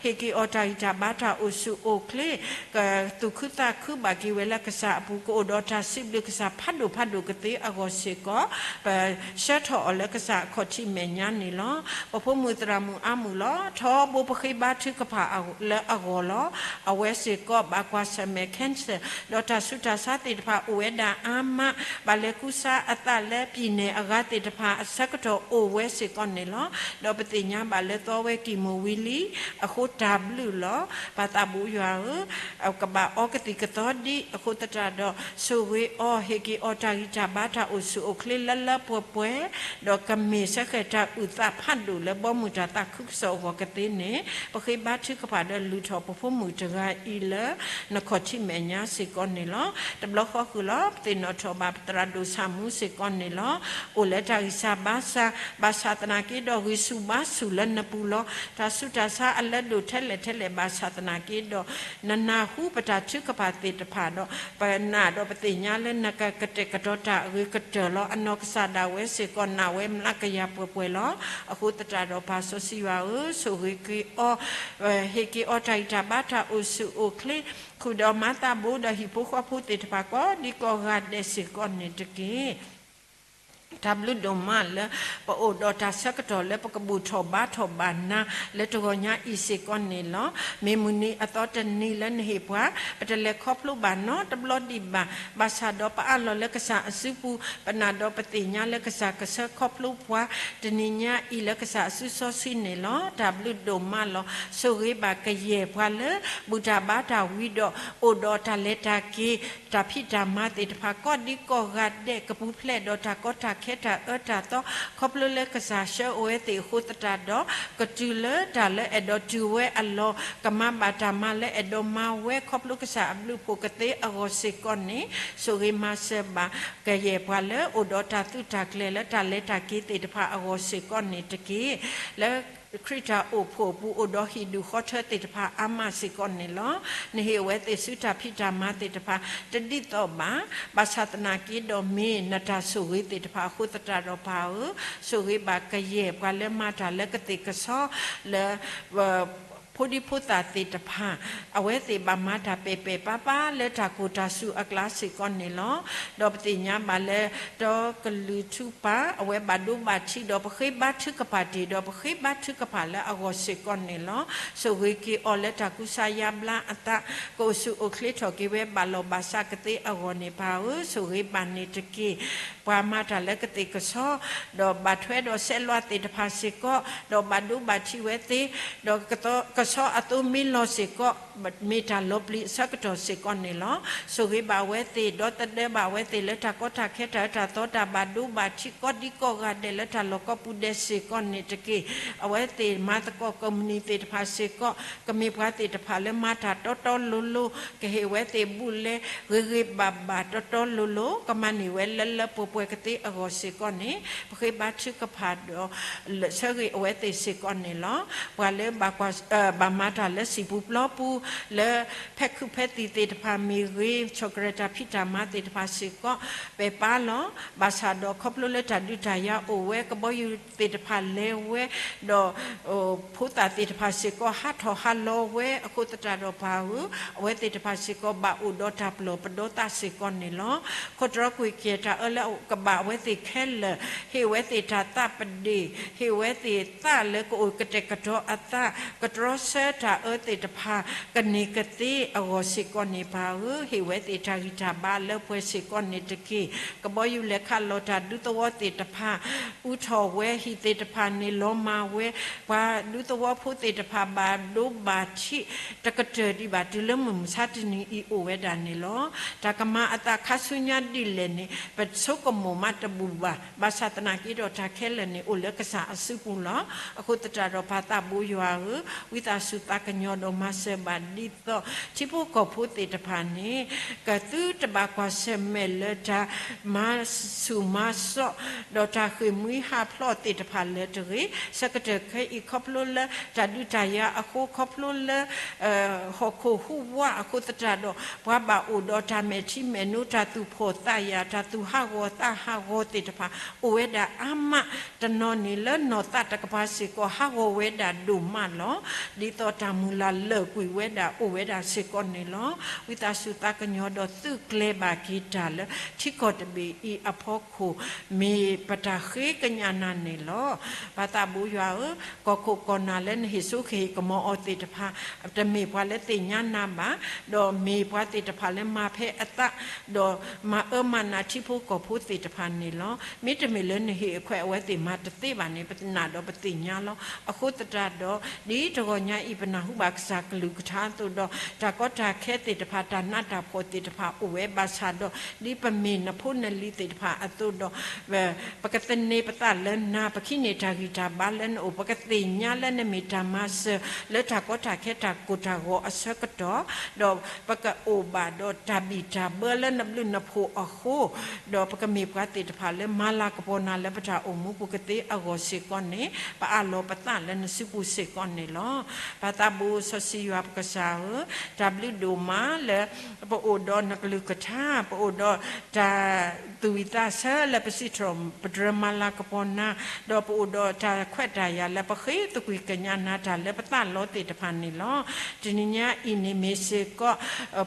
ဟ့ၣ်က့ၤအီၤတၢ်ဂံၢ်တၢ်ဘါတၢ်အိၣ်ဆူၣ်အိၣ်ချ့ ကသူၣ်ခုသးခုဘၣ်က့ၤဝဲလၢကစၢ်အပူၤ ကအိၣ်ဒီးတၢ်စံးဘျုးကစၢ်ဖးဒိၣ်ဖးဒိၣ်ကသ့အဂီၢ်စ့ၢ်ကီး ပဆှၢထီၣ်အီၤလၢကစၢ်အခီၣ်ထံးမဲာ်ညါန့ၣ်လီၤ. ပဖိမုၣ်သရၣ်မုၣ်အါမုၢ်လီၤ. ထီဘိပဃ့ဘါထုကဖၣ်လၢအဂီၢ်လီၤ. အဝဲစ့ၢ်ကီးဘၣ်ကွၢ်ဆၢၣ်မဲာ် cancer ဒီးတၢ်ဆူးတၢ်ဆါသ့ၣ်တဖၣ်အိၣ်ဝဲဒၣ်အါမး, ဘၣ်လဲၤကူစါအသးလၢ ပြည်နယ် အဂၤသ့ၣ်တဖၣ် အဆၢကတီၢ်အိၣ်ဝဲစ့ၢ်ကီးန့ၣ်လီၤ. ဒီးပသ့ၣ်ညါဘၣ်လၢသီဝဲကံၢ်မုၢ်ဝံၤလံ, အဃိတၢ်ဘျုးလီၤ. ပၢ်သးဘိယွၤဧၢ, ကဘၣ်အီကသံၣ်ကသီဒံးအဃိသတးဒီး ဆိၣ်ဂ့ၤအီၤ ဟ့ၣ်က့ၤအီၤတၢ်ဂံၢ်တၢ်ဘါတၢ်အိၣ်ဆူၣ်အိၣ်ချ့လၢလၢပှဲၤပှဲၤ, ဒီးကမ့ၢ်ဆၢဃဲၤတၢ်အုၣ်သးဖးဒိၣ်လၢဘီမုၢ်တၢ်သးခုကစီၣ်အဂီၢ်ကသ့န့ၣ် ပဃ့ဘါထုကဖၣ်ဒီးလုၢ်ထီၣ်ပဖိမုၣ်တဂၤအံၤလၢ နခီၣ်ထံးမဲာ်ညါစ့ၢ်ကီးန့ၣ်လီၤ. တဘျီဃီဃုာ်လီၤ ပသ့ၣ်နီၣ်ထီၣ်ဘၣ်ပသရၣ်ဒိၣ်ဆၣ်မူစ့ၢ်ကီးန့ၣ်လီၤ. အိၣ်လၢတၢ်ဂံၢ်စၢ်ဘါစၢ်, ဘၣ်ဆၣ်သနာ်က့ဒီး ဂံၢ်ဆူၣ်ဘါဆူၣ်လၢနပူၤလီၤ. တၢ်ဆူးတၢ်ဆါအလၢဒိၣ်ထဲလဲၣ်ထဲလဲၣ် ဘၣ်ဆၣ်သနာ်က့ဒီး နနၢ်ဟူပတၢ်ထုကဖၣ်သ့ၣ်တဖၣ်ဒီး ပနာ်ဒီးပသ့ၣ်ညါလၢနကကတဲာ်ကတီၤတၢ်အဂ့ၤကတၢၢ်လီၤ. အနီၢ်ကစၢ်ဒၣ်ဝဲစ့ၢ်ကီး နာ်ဝဲမျးကယၤပှဲၤပှဲၤလီၤ. အဃိသတးဒီးပၢ်စီဆှံယွၤဧၢ, ဆိၣ်ဂ့ၤက့ၤအီၤ, ဟ့ၣ်က့ၤအီၤတၢ်ဂံၢ်တၢ်ဘါတၢ်အိၣ်ဆူၣ်အိၣ်ချ့, ဃုာ်ဒီးမါသးဘိဒီးဟံၣ်ဖိဃီဖိသ့ၣ်တဖၣ်ကိးဒံကိးဂၤဒဲးစ့ၢ်ကီးန့ၣ်တက့ၢ်. တၢ်ဘျုးဒိၣ်မးလၢ ပအိၣ်ဒီးတၢ်ဆၢကတီၢ်လၢပကဘူၣ်ထီၣ်ဘါထီၣ်ဘၣ်နၤ လၢတဂီၤညါအံၤစ့ၢ်ကီးန့ၣ်လီၤ. မ့ၢ်မုၢ်နံၤအသီတနံၤလၢနဟ့ၣ်ပှၤ ပတလဲၤခီဖျိဘၣ်နီတဘျီဒံးဘၣ်. ဘၣ်ဆၣ်ဒီးပအးလီၤလၢကစၢ်အစုပူၤ, ပနာ်ဒီးပသ့ၣ်ညါလၢကစၢ်ကဆှၢခီဖျိပှၤ တနံၤညါအံၤလၢကစၢ်အစုစီဆှံန့ၣ်လီၤ. တၢ်ဘျုးဒိၣ်မးလီၤ. ဆိၣ်ဂ့ၤဘၣ်ကယဲၢ်ပှၤလၢ ဘူၣ်တၢ်ဘါတၢ်ဝံဒီး အိၣ်ဒီးတၢ်လဲၤတၢ်က့ၤ တၢ်ဖံးတၢ်မၤသ့ၣ်တဖၣ် ကိးဒံကိးဂၤဒဲး ကပူၤဖျဲးဒီးတၢ်ကီတၢ်ခဲတၢ်အၢတၢ်သီ ခီဖျိလၢကစၢ်ဆှၢအဝဲသ့ၣ်အဃိသတးဒီး ကတုၤလၢတၢ်လၢအဲၣ်ဒိးတုၤဝဲအလီၢ် ကမၤဘၣ်တၢ်မၤလၢအဲၣ်ဒိးမၤဝဲ ခီဖျိကစၢ်အဘျုးအဖှိၣ်ကသ့အဂီၢ်စ့ၢ်ကီးန့ၣ် ဆိၣ်ဂ့ၤမၤစၢၤဘၣ်ကယဲၢ်ပှၤလၢ အိၣ်ဒီးတၢ်သုးတၢ်ကျဲၤလၢတၢ်လဲၤတၢ်က့ၤသ့ၣ်တဖၣ်အဂီၢ်စ့ၢ်ကီးန့ၣ်တက့ၢ်. လၢ ခရံာ်တၢ်အိၣ်ဖှိၣ်အပူၤ အိၣ်ဒီးဟံၣ်ဒူၣ်ဃီထၢသ့ၣ်တဖၣ်အါမးစ့ၢ်ကီးန့ၣ်လီၤ. နဟ့ၣ်အဝဲသ့ၣ်ဆူတၢ်ဖံးတၢ်မၤသ့ၣ်တဖၣ် တဒ်သိးဘၣ်. ဘၣ်ဆၣ်သနာ်က့ဒီးမ့ၢ်နတၢ်ဆိၣ်ဂ့ၤသ့ၣ်တဖၣ်အဃိသတးဒီးပၢ်ဧၢ, ဆိၣ်ဂ့ၤဘၣ်ကယဲၢ်ပှၤလၢမၤတၢ်လၢကသ့ၣ်ကဆီ လၢ ဖိဒံဖိသၣ်သ့ၣ်တဖၣ် အဝဲသ့ၣ်ဘၣ်မၤတၢ်ပဲာ်ပဲာ်ပါပါလၢတၢ်ကိၢ်တၢ်စူၤအကျါစ့ၢ်ကီးန့ၣ်လီၤ. ဒီးပသ့ၣ်ညါဘၣ်လၢ ဒီကလုာ်ထူပၢ် အဝဲဘၣ်ဒိဘၣ်ထံးဒီးပဃ့ဘါထုကဖၣ်တ့ၢ်ဒီးပဃ့ဘါထုကဖၣ်လၢအဂီၢ်စ့ၢ်ကီးန့ၣ်လီၤ. ဆိၣ်ဂ့ၤက့ၤအီၤလၢတၢ်ကူစါယါဘျါအသး ကအိၣ်ဆူၣ်အိၣ်ချ့ထီၣ်က့ၤဝဲဘၣ်လီၢ်ဘၣ်စးကသ့အဂီၢ်န့ၣ် ပၢ်ဧၢ ဆိၣ်ဂ့ၤဘၣ်န့ၣ်တက့ၢ်. ပှၤမၤတၢ်လၢကသ့ၣ်ကဆီ ဒီးဘၣ်ထွဲဒီးစဲးလွးသ့ၣ်တဖၣ်စ့ၢ်ကီး ဒီးဘၣ်ဒိဘၣ်ထံးဝဲသ့ ဒီးကသီ လီၤဆီအသိးမ့ၢ်လီၤစ့ၢ်ကီး, မ့ၢ်တၢ်လီၤပျံၤအဆၢကတီၢ်စ့ၢ်ကီးန့ၣ်လီၤ. ဆိၣ်ဂ့ၤဘၣ်အဝဲသ့ၣ်, ဒီသဒၢဘၣ်အဝဲသ့ၣ်လၢတၢ်ကီတၢ်ခဲ တၢ်အၢတၢ်သီ တၢ်ဘၣ်ဒိဘၣ်ထံးကိးဒံကိးဂၤဒဲးလၢတၢ်လီၢ်ကိးပူၤဒဲးစ့ၢ်ကီးန့ၣ်တက့ၢ်. အဝဲသ့ၣ်မၤသကိးကီၢ်မုၢ်နံၤသ့ၣ်တဖၣ်စ့ၢ်ကီး, ကမ့ၢ်ပှၤသ့ၣ်တဖၣ်လၢမၤတၢ်တီတီလိၤလိၤ, ကဟ့ၣ်ဝဲသ့ၣ်ဘူၣ်လဲဂ့ၤဂ့ၤဘၣ်ဘၣ်တီတီလိၤလိၤ, ကမၤန့ၢ်ဝဲလၢလၢပှဲၤပှဲၤကသ့အဂီၢ်စ့ၢ်ကီးန့ၣ်, ပဃ့ဘါထုကဖၣ်ဒီး ဆၢဂ့ၤအဝဲသ့ၣ်စ့ၢ်ကီးန့ၣ်လီၤ. ပှၤလၢဘၣ်ကွၢ်, ဘၣ်မၤတၢ်လၢစံာ်ပူၤပျီပူၤ, လၢဖဲခုးဖဲသံၣ်သ့ၣ်တဖၣ်မ့ၢ်ဂ့ၤ, ဆီၣ်ကရၢၢ်တၢ်ဖံးတၢ်မၤသ့ၣ်တဖၣ်စ့ၢ်ကီး, ပဲာ်ပာ်လီၤ. ဘၣ်ဆၣ်ဒီးခီဖျိလၢတၢ်ဒုးတၢ်ယၤအိၣ်ဝဲ, ကဘီယူၤသ့ၣ်တဖၣ်လဲၤဝဲ, ဒီး ဖိသၣ်သ့ၣ်တဖၣ်စ့ၢ်ကီး ဟးထီၣ်ဟးလီၤဝဲအဃိသတးဒီးပၢ်ဧၢ, အဝဲသ့ၣ်တဖၣ်စ့ၢ်ကီးဘၣ်အိၣ်ဒီးတၢ်ပလီၢ်ပဒီသးစ့ၢ်ကီးန့ၣ်လီၤ. ခိၣ်တြီကွံာ်ကဲၤတၢ်အၢလၢကဘၣ်အဝဲသ့ၣ်ခဲလၢာ်, ဟ့ၣ်ဝဲသ့ၣ်တၢ်သးပဒ့ၣ်, ဟ့ၣ်ဝဲသ့ၣ်သးလၢကအိၣ်ကတဲာ်ကတီၤအသး, ကတြီဆၢတၢ်အၢသ့ၣ်တဖၣ် ကန့ၢ်ကသ့အဂီၢ်စ့ၢ်ကီးန့ၣ်ပၢ်ဧၢ, ဟ့ၣ်ဝဲသ့ၣ်တၢ်ဂံၢ်တၢ်ဘါလၢပှဲၤစ့ၢ်ကီးန့ၣ်တက့ၢ်. ကဘီယူၤလဲၤခးလီၤတၢ်ဒူသဝီသ့ၣ်တဖၣ် အူထီၣ်ဝဲ, ဟံၣ်သ့ၣ်တဖၣ်န့ၣ်လီၤမၢ်ဝဲ, ပှၤဒူသဝီဖိသ့ၣ်တဖၣ်ဘၣ်ဒိဘၣ်ထံး တကတၢၢ်ဒံးဘၣ်တုၤလၢမုၢ်မဆါတနံၤအံၤအိၣ်ဝဲဒၣ်န့ၣ်လီၤ. တၢ်ကမၤအသးခါဆူညါဒ်လဲၣ်န့ၣ် ပဆိကမိၣ်မးတဘူၣ်ဘၣ်. ဘၣ်ဆၣ်သနာ်က့ဒီးတၢ်ခဲလၢာ်န့ၣ်အိၣ်လၢကစၢ်အစုပူၤလီၤ. အဃိသတးဒီးပၢ်သးဘိယွၤဧၢ, ဝံသးစူၤသးကညီၤဒီးမၤစၢၤဘၣ်ဒ်သိး ထံဖိကီၢ်ဖိသ့ၣ်တဖၣ်န့ၣ် ကသုတဘၣ်ကွၢ်ဆၢၣ်မဲာ်လၢတၢ်မၤဆူၣ်မၤစိး ဒီးတၢ်ဃ့ၢ်မှံဟးဖျိးသ့ၣ်တဖၣ်လၢၤတဂ့ၤ. ဆၢကတီၢ်ခဲအံၤခီဖျိလၢတၢ်ဒုးတၢ်ယၤအဃိ, ခီဖျိလၢ ဟီၣ်ခိၣ်ဟူးဝးအဃိသတးဒီး ပှၤဘၣ်အိၣ်ဒီးတၢ်မဲာ်ထံမဲာ်နိ တၢ်သူၣ်ဖှီၣ်သးယာ် တၢ်သူၣ်ဟးဂီၤသးဟးဂီၤသ့ၣ်တဖၣ် အိၣ်ဝဲဒၣ်အါမး, တနီၤန့ၣ်လၢနီၢ်သးတကပၤစ့ၢ်ကီး ဟးဂီၤဝဲဒၣ်ဒိၣ်မးလီၤ. ဒ်သိးတၢ်မုၢ်လၢ်လၢာ်ကွံာ်ဝဲဒၣ်အိၣ်ဝဲဒၣ်စ့ၢ်ကီးန့ၣ်လီၤ. ဝံသးစူၤသးကညီၤဒီးသုးကျဲၤဘၣ်က့ၤတၢ်လၢထံကီၢ်တဘ့ၣ်အံၤအဖီခိၣ် မ့ၢ်ပတၢ်ဃ့ကညးနၤန့ၣ်လီၤ. ပၢ်သးဘိယွၤဧၢ, ကီၢ်ခိၣ်ကီၢ်နၢ်လၢနဟ့ၣ်စိကဟ့ၣ်ကမီၤအီၤသ့ၣ်တဖၣ် တမ့ၢ်ပှၤလၢသ့ၣ်ညါနၤဘၣ်, ဒီးမ့ၢ်ပှၤသ့ၣ်တဖၣ်လၢမၤဖဲအသး, ဒီးမၤအၢမၤနးထံဖိကီၢ်ဖိသ့ၣ်တဖၣ်န့ၣ်လီၤ. မ့တမ့ၢ်လၢနဟ့ၣ်အခွဲးအဝဲသ့ၣ်မၤတသ့ဘၣ်န့ၣ် ပနာ်ဒီးပသ့ၣ်ညါလီၤ. အဃိသတးဒီး ဒ်တဂီၤညါအံၤ ပနၢ်ဟူဘၣ်ကစၢ်ကလုၢ်ကထါအသိးဒီး တၢ်ကီတၢ်ခဲသ့ၣ်တဖၣ် တၢ်နးတၢ်ဖှီၣ်သ့ၣ်တဖၣ်အိၣ်ဝဲဘၣ်ဆၣ်ဒီး ဒ်ပမ့ၢ်နဖိနလံၤသ့ၣ်တဖၣ်အသိးဒီး ပကသန့ၤပသးလၢနၤ, ပကဟံးန့ၢ်တၢ်ဂံၢ်တၢ်ဘါလၢနအိၣ်, ပကသ့ၣ်ညါလၢနမ့ၢ်တၢ်မၤစၢၤလၢတၢ်ကီတၢ်ခဲတၢ်ကိၢ်တၢ်ဂီၤအဆၢကတီၢ်, ဒီးပကအိၣ်ဘၣ်ဒီးတၢ်ဘံၣ်တၢ်ဘၢလၢနဘျုးနဖှိၣ်အဃိ, ဒီးပကမ့ၢ်ပှၤသ့ၣ်တဖၣ်လၢမၤလၤကပီၤနၤလၢပတၢ်အိၣ်မူပူၤကသ့အဂီၢ်စ့ၢ်ကီးန့ၣ် ပအးလီၤပသးလၢနစုပူၤစ့ၢ်ကီးန့ၣ်လီၤ. ပၢ်သးဘိစီဆှံယွၤပကစၢ်ဧၢ, တၢ်ဘျုးဒိၣ်မးလၢ ပအိၣ်ဒီးနကလုၢ်ကထါ, ပအိၣ်ဒီးတၢ်သူၣ်ဝံၣ်သးဆၢလၢပစံးထီၣ်ပတြၢၤ မၤလၤကပီၤနၤ, ဒီးပအိၣ်ဒီးတၢ်ခွဲးတၢ်ယာ်လၢပဃ့သကွံာ်ကညးနၤတၢ်လၢပသးလီသ့ၣ်တဖၣ်န့ၣ်လီၤ. တနံၤညါအံၤန့ၣ်မ့ၢ်စ့ၢ်ကီး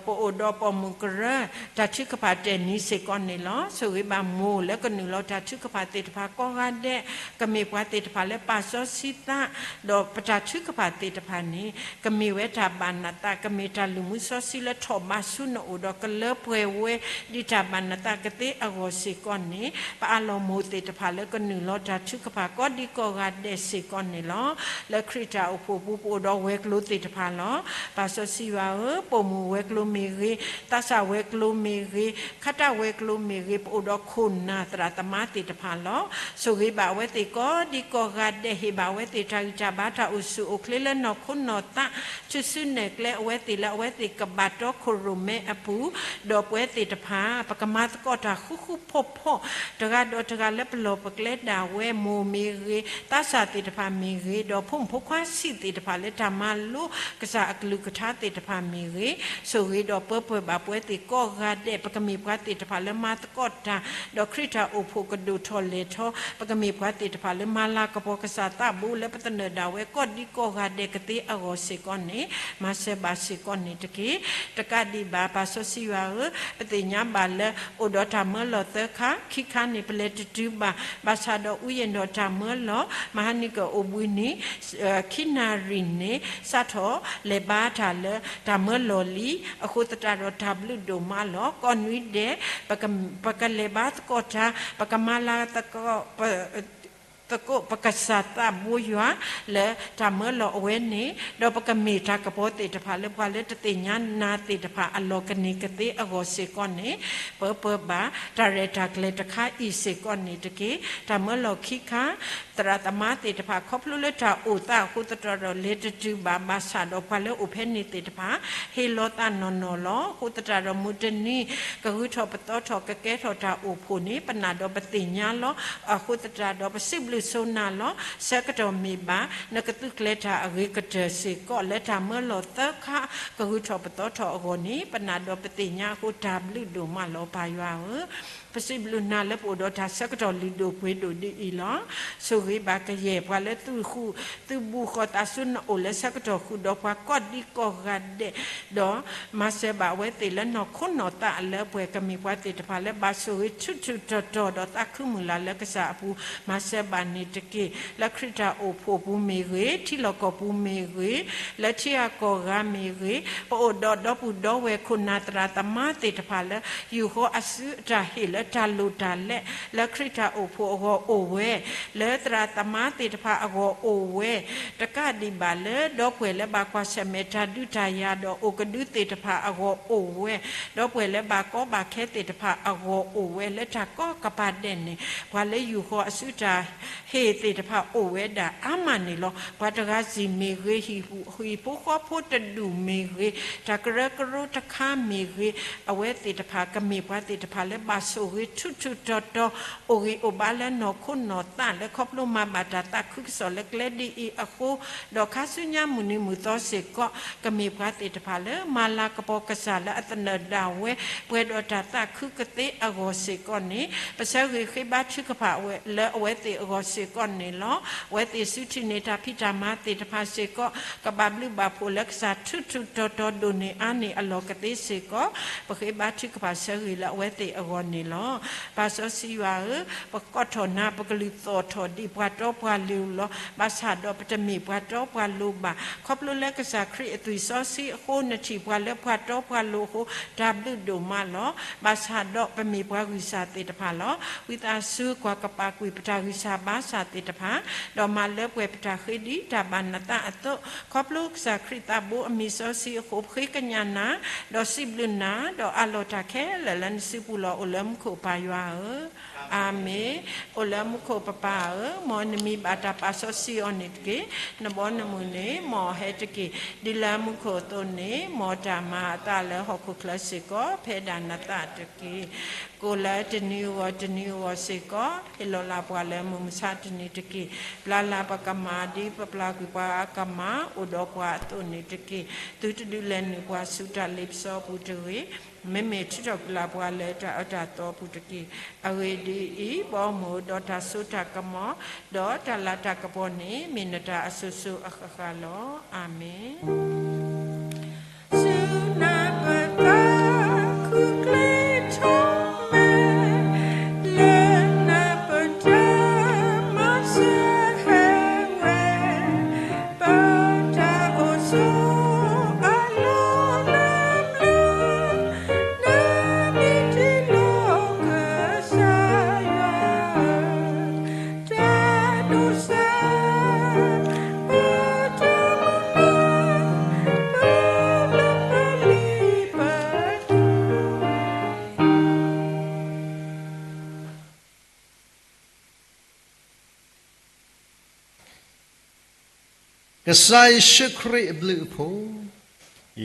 ပအိၣ်ဒီးပိာ်မုၣ်ကရၢ တၢ်ထုကဖၣ်တဲာ်နံၤစ့ၢ်ကီးန့ၣ်လီၤ. ဆိၣ်ဂ့ၤဘၣ်မိၢ်လၢကနုာ်လီၤတၢ်ထုကဖၣ်သ့ၣ်တဖၣ်ကိးဂၤဒဲး, ကမ့ၢ်ပှၤသ့ၣ်တဖၣ်လၢပာ်စီဆှံသး, ဒီးပတၢ်ထုကဖၣ်သ့ၣ်တဖၣ်န့ၣ် ကမ့ၢ်ဝဲတၢ်ဘၣ်နသး, ကမ့ၢ်တၢ်လုၢ်မူစီဆှံလၢထီၣ်ဘးဆူနအိၣ်ဒီးကလၢပှဲၤဝဲ ဒ်တၢ်ဘၣ်နသးကသ့အဂီၢ်စ့ၢ်ကီးန့ၣ်, ပအးလီၤမိၢ်သ့ၣ်တဖၣ်လၢကနုာ်လီၤတၢ်ထုကဖၣ်ကိးဒံကိးဂၤဒဲးစ့ၢ်ကီးန့ၣ်လီၤ. လၢခရံာ်တၢ်အိၣ်ဖှိၣ်ပူၤ ပအိၣ်ဒီးဝဲၤကျိၤသ့ၣ်တဖၣ်လီၤ. ပၢ်စီဆှံယွၤဧၢ, ပိာ်မုၣ်ဝဲၤကျိၤမ့ၢ်ဂ့ၤ, သးစၢ်ဝဲၤကျိၤမ့ၢ်ဂ့ၤ, ခါတၢ်ဝဲၤကျိၤမ့ၢ်ဂ့ၤ, ပအိၣ်ဒီးခိၣ်နၢ်သရၣ်သမါသ့ၣ်တဖၣ်လီၤ. ဆိၣ်ဂ့ၤဘၣ်အဝဲသ့ၣ်ကိးဒံကိးဂၤဒဲး, ဟ့ၣ်ဘၣ်အဝဲသ့ၣ်တၢ်ဂံၢ်တၢ်ဘါ တၢ်အိၣ်ဆူၣ်အိၣ်ချ့လၢနီၢ်ခိနီၢ်သး, ထုးစုနဲၣ်ကျဲအဝဲသ့ၣ်လၢအဝဲသ့ၣ်ကဘၣ်တီခိၣ်ရိၣ်မဲအပူၤ, ဒီးပဝဲသ့ၣ်တဖၣ် ပကမၤသကိးတၢ်ဃူဃူဖိးဖိး, တဂၤဒီးတဂၤလၢပလီၢ်ပကျဲဒၣ်ဝဲ, မိၢ်မ့ၢ်ဂ့ၤ, သးစၢ်သ့ၣ်တဖၣ်မ့ၢ်ဂ့ၤ, ဒီးဖိမုၣ်ဖိခွါဆံးသ့ၣ်တဖၣ်လၢတၢ်မၤလိကစၢ်အကလုၢ်ကထါသ့ၣ်တဖၣ်မ့ၢ်ဂ့ၤ, ဆိၣ်ဂ့ၤဒီးပၢပှဲၤဘၣ်ပဝဲသ့ၣ်ကိးဂၤဒဲး, ပကမ့ၢ်ပှၤသ့ၣ်တဖၣ်လၢမၤသကိးတၢ်, ဒီးခရံာ်တၢ်အိၣ်ဖှိၣ်ကဒိၣ်ထီၣ်လဲၢ်ထီၣ်, ပကမ့ၢ်ပှၤသ့ၣ်တဖၣ်လၢမၤလၤကပီၤကစၢ်သးဘိလၢပသနၢၣ်ဒၣ်ဝဲ ကိးဒံကိးဂၤဒဲးကသ့အဂီၢ်စ့ၢ်ကီးန့ၣ်, မၤစၢၤဘၣ်စ့ၢ်ကီးန့ၣ်တက့ၢ်. တကးဒံးဘၣ် ပၢ်စီဆှံယွၤဧၢ, ပသ့ၣ်ညါဘၣ်လၢ အိၣ်ဒီးတၢ်မၢလီၤသၢခါ, ခံခါန့ၣ် ပလဲၤတတုၤဘၣ်, ဘၣ်ဆၣ်ဒီး ဥယျာဉ်တော် တၢ်မၢလီၤ, မဟါနံၣ်ကအိၣ်ဘှံးနံၤ ခံနၣ်ရံၣ်န့ၣ် စးထီၣ်လဲၤဘါတၢ်လၢတၢ်မၢလီၤလံ, အဃိသတးဒီးတၢ်ဘျုးဒိၣ်မးလီၤ. ကိးနွံဒဲး ပကလဲၤဘါသကိးတၢ်, ပကမၤလၤသကိး, ပ သကိးပကစၢ်သးဘိယွၤ လၢတၢ်မၢလီၤအဝဲန့ၣ်, ဒီးပကမ့ၢ်တၢ်ကပီၤသ့ၣ်တဖၣ်လၢ ပှၤလၢတသ့ၣ်ညါနၤသ့ၣ်တဖၣ်အလီၢ်ကန့ၢ်ကသ့အဂီၢ်စ့ၢ်ကီးန့ၣ်, ပၢပၢဘၣ်တၢ်ရဲၣ်တၢ်ကျဲၤတခါအံၤစ့ၢ်ကီးန့ၣ်တက့ၢ်. တၢ်မၢလီၤခံခါ သရၣ်သမါသ့ၣ်တဖၣ် ခီဖျိလၢတၢ်အိၣ်သးအဃိသတးဒီး လဲၤတတုၤဘၣ်, ဘၣ်ဆၣ်ဒီးပှၤလၢအိၣ်ဖဲန့ၣ်သ့ၣ်တဖၣ် ဟ့ၣ်လီၤသးနီၢ်နီၢ်လီၤ. အဃိသတးဒီး မုၢ်တနံၤ ကဂုာ်ထီၣ်ပသီထီၣ် ကကဲထီၣ်တၢ်အိၣ်ဖှိၣ်န့ၣ် ပနာ်ဒီးပသ့ၣ်ညါလီၤ. အဃိသတးဒီး ပစံးဘျုးဆိနၤလီၤ. ဆၢကတီၢ်မ့ၢ်ဘၣ် နကသုးကျဲၤတၢ်အဂ့ၤကတၢၢ်စ့ၢ်ကီး လၢတၢ်မၢလီၤသၢခါ ကဂုာ်ထီၣ်ပသီထီၣ်အဂီၢ်န့ၣ် ပနာ်ဒီးပသ့ၣ်ညါအဃိ တၢ်ဘျုးဒိၣ်မးလီၤ ပၢ်ယွၤဧၢ. ပစံးဘျုးနၤလၢပအိၣ်ဒီးတၢ်ဆၢကတီၢ်လုၢ်ဒိၣ်ပှ့ၤဒိၣ်ဒ်အံၤလီၤ. ဆိၣ်ဂ့ၤဘၣ်ကယဲၢ်ပှၤလၢသုးဃုာ် သုးဘူးဃီၤသးဆူနအိၣ်လၢဆၢကတီၢ်ဃုာ်ဒီးပှၤကိးဒံကိးဂၤဒဲး, ဒီးမၤစၢၤဘၣ်အဝဲသ့ၣ်လၢနီၢ်ခိနီၢ်သးလၢပှဲၤ ကမ့ၢ်ပှၤသ့ၣ်တဖၣ်လၢဘၣ်ဆိၣ်ဂ့ၤထူးထူးတီၤတီၤ ဒီးသးခုမုၢ်လၢ်လၢကစၢ်အပူၤ မၤစၢၤဘၣ်န့ၣ်တက့ၢ်. လၢခရံာ်တၢ်အိၣ်ဖှိၣ်ပူၤမ့ၢ်ဂ့ၤ, ထံလီၢ်ကီၢ်ပူၤမ့ၢ်ဂ့ၤ, လၢထံဂၤကီၢ်ဂၤမ့ၢ်ဂ့ၤ, ပအိၣ်ဒီးဒီပုၢ်ဒီဝဲၢ်ခိၣ်နၢ်သရၣ်သမါသ့ၣ်တဖၣ်လၢ ယူာ်ဃီအစုအတၢ်ဟ့ၣ်လၢတၢ်လိၣ်တၢ်လဲ လၢခရံာ်တၢ်အိၣ်ဖှိၣ်အဂီၢ်အိၣ်ဝဲ, လၢသရၣ်သမါသ့ၣ်တဖၣ်အဂီၢ်အိၣ်ဝဲ, တကးဒံးဘၣ်လၢ ဒီပုၢ်ဝဲၢ်လၢဘၣ်ကွၢ်ဆၢၣ်မဲာ်တၢ်ဒုးတၢ်ယၤဒီးအိၣ်ကဒုသ့ၣ်တဖၣ်အဂီၢ်အိၣ်ဝဲ, ဒီပုၢ်ဝဲၢ်လၢဘၣ်ကီဘၣ်ခဲသ့ၣ်တဖၣ်အဂီၢ်အိၣ်ဝဲ, လၢတၢ်ကိးကပၤဒဲးန့ၣ် ပှၤလၢယူာ်ဃီအစုတၢ်ဟ့ၣ်သ့ၣ်တဖၣ်အိၣ်ဝဲဒၣ်အါမးန့ၣ်လီၤ. ပှၤတဂၤစံၣ်မ့ၢ်ဂ့ၤ, ဟံၣ်ဖိဃီဖိတဒူၣ်မ့ၢ်ဂ့ၤ, တၢ်ကရၢကရိတခါမ့ၢ်ဂ့ၤ, အဝဲသ့ၣ်တဖၣ်ကမ့ၢ်ပှၤသ့ၣ်တဖၣ်လၢဘၣ်ဆိၣ်ဂ့ၤထူးထူးတီၤတီၤ, အိၣ်ဂံၢ်အိၣ်ဘါလၢနီၢ်ခိနီၢ်သး လၢခီဖျိမၤဘၣ်တၢ်သးခုကစီၣ်လၢကျဲဒ်အံၤအဃိ, ဒီးခါဆူညါမုၢ်နံၤမုၢ်သီစ့ၢ်ကီး ကမ့ၢ်ပှၤသ့ၣ်တဖၣ်လၢ မၤလၤကပီၤကစၢ်လၢအသနၢၣ်ဒၣ်ဝဲ ပှဲၤဒီးတၢ်သးခုကသ့အဂီၢ်စ့ၢ်ကီးန့ၣ်, ပဆၢဂ့ၤဃ့ဘါထုကဖၣ်ဝဲလၢအဝဲသ့ၣ်အဂီၢ်စ့ၢ်ကီးန့ၣ်လီၤ. အဝဲသ့ၣ်စုထံၣ်န့ၢ်တၢ်ဖံးတၢ်မၤသ့ၣ်တဖၣ်စ့ၢ်ကီး ကဘၣ်ဘျုးဘၣ်ဖှိၣ်လၢကစၢ်ထူးထူးတီၤတီၤဒိၣ်န့ၢ်အါန့ၢ်အလီၢ်ကသ့စ့ၢ်ကီး ပဃ့ဘါထုကဖၣ်ဆၢဂ့ၤလၢအဝဲသ့ၣ်အဂီၢ်န့ၣ်လီၤ. ပၢ်စီဆှံယွၤဧၢ, ပကိးထီၣ်နၤ ပကလုၢ်သီၣ်ထီၣ်ဒံးပှၤတီပှၤလိၤလီၤ. ဘၣ်ဆၣ်ဒီးပတမ့ၢ်ပှၤတီပှၤလိၤဘၣ်. ခီဖျိလၢကစၢ်ခရံာ်အသွံၣ်စီဆှံအဃိ နထံၣ်ပှၤလၢပှၤတီပှၤလိၤအဃိ တၢ်ဘျုးဒိၣ်မးလီၤ. ဘၣ်ဆၣ်ဒီးပမ့ၢ်ပှၤဂံၢ်စၢ်သ့ၣ်တဖၣ်လီၤ. ဝံသးစူၤကွၢ်ကပာ်ကွံာ်ပတၢ်ဂံၢ်စၢ်ဘါစၢ်သ့ၣ်တဖၣ်, ဒီးမၤလၢပှဲၤပတၢ်ဃ့ဒံးတၢ်ဘၣ်နသးအသိး, ခီဖျိကစၢ်ခရံာ်သးဘိအမံၤစီဆှံအဃိ ပဃ့ကညးနၤ, ဒီးစံးဘျုးနၤ, ဒီးအးလီၤတၢ်ခဲလၢာ်လၢနစုပူၤလီၤ. အိၣ်လၢမူခိၣ်ပၢ်ယွၤဧၢ, အၤမ့ၣ်. အိၣ်လၢမူခိၣ်ပပၢ်ဧၢ, မ်နမံၤဘၣ်တၢ်ပာ်စီဆှံအီၤန့ၣ်တက့ၢ်. နဘီနမုၢ်န့ၣ် မ်အဟဲတက့ၢ်. ဒ်လၢမူခိၣ်အသိးန့ၣ်, မ်တၢ်မၤအသးလၢဟီၣ်ခိၣ်ချၢစ့ၢ်ကီး ဖဲဒၣ်နသးတက့ၢ်. ကိၣ်လၢတနံၤအဂီၢ်တနံၤအဂီၢ်စ့ၢ်ကီး ဟ့ၣ်လီၤလၢ်ပှၤလၢမုၢ်မဆါတနံၤတက့ၢ်. ပျၢ်လၢ်ပကမၣ်ဒ်ပပျၢ်ကွံာ်ပှၤအကမၣ် အိၣ်ဒီးပှၤအသိးန့ၣ်တက့ၢ်. သုတဒုးလဲၤနုာ်ပှၤဆူတၢ်လ့ပစီပူၤတဂ့ၤ. မ့မ့ၢ်ထုးထီၣ်ကွံာ်လၢ်ပှၤလၢတၢ်အၢတၢ်သီပူၤတက့ၢ်. အဂ့ၢ်ဒ်အံၤ, ဘီမုၢ်ဒီးတၢ်စိတၢ်ကမီၤ ဒီးတၢ်လၤတၢ်ကပီၤန့ၣ် မ့ၢ်နတၢ်အစိၤစိၤအဃၣ်ဃၣ်လီၤ. အၤမ့ၣ်. ဆူနပသးခုကျ့ထီၣ်မဲာ်, လၢနပတၢ်မၤစၢၤဟဲဝဲ, ပတၢ်အိၣ်ဆိးအလီၢ်လၢ်လၢ်, နမ့ၢ်တ့လီၤကစၢ်ယွၤဧၢ, တၢ်ဒိးစၢ် ကစၢ်ယ့ၣ်ၡူးခရံာ်အဘျုးအဖှိၣ်,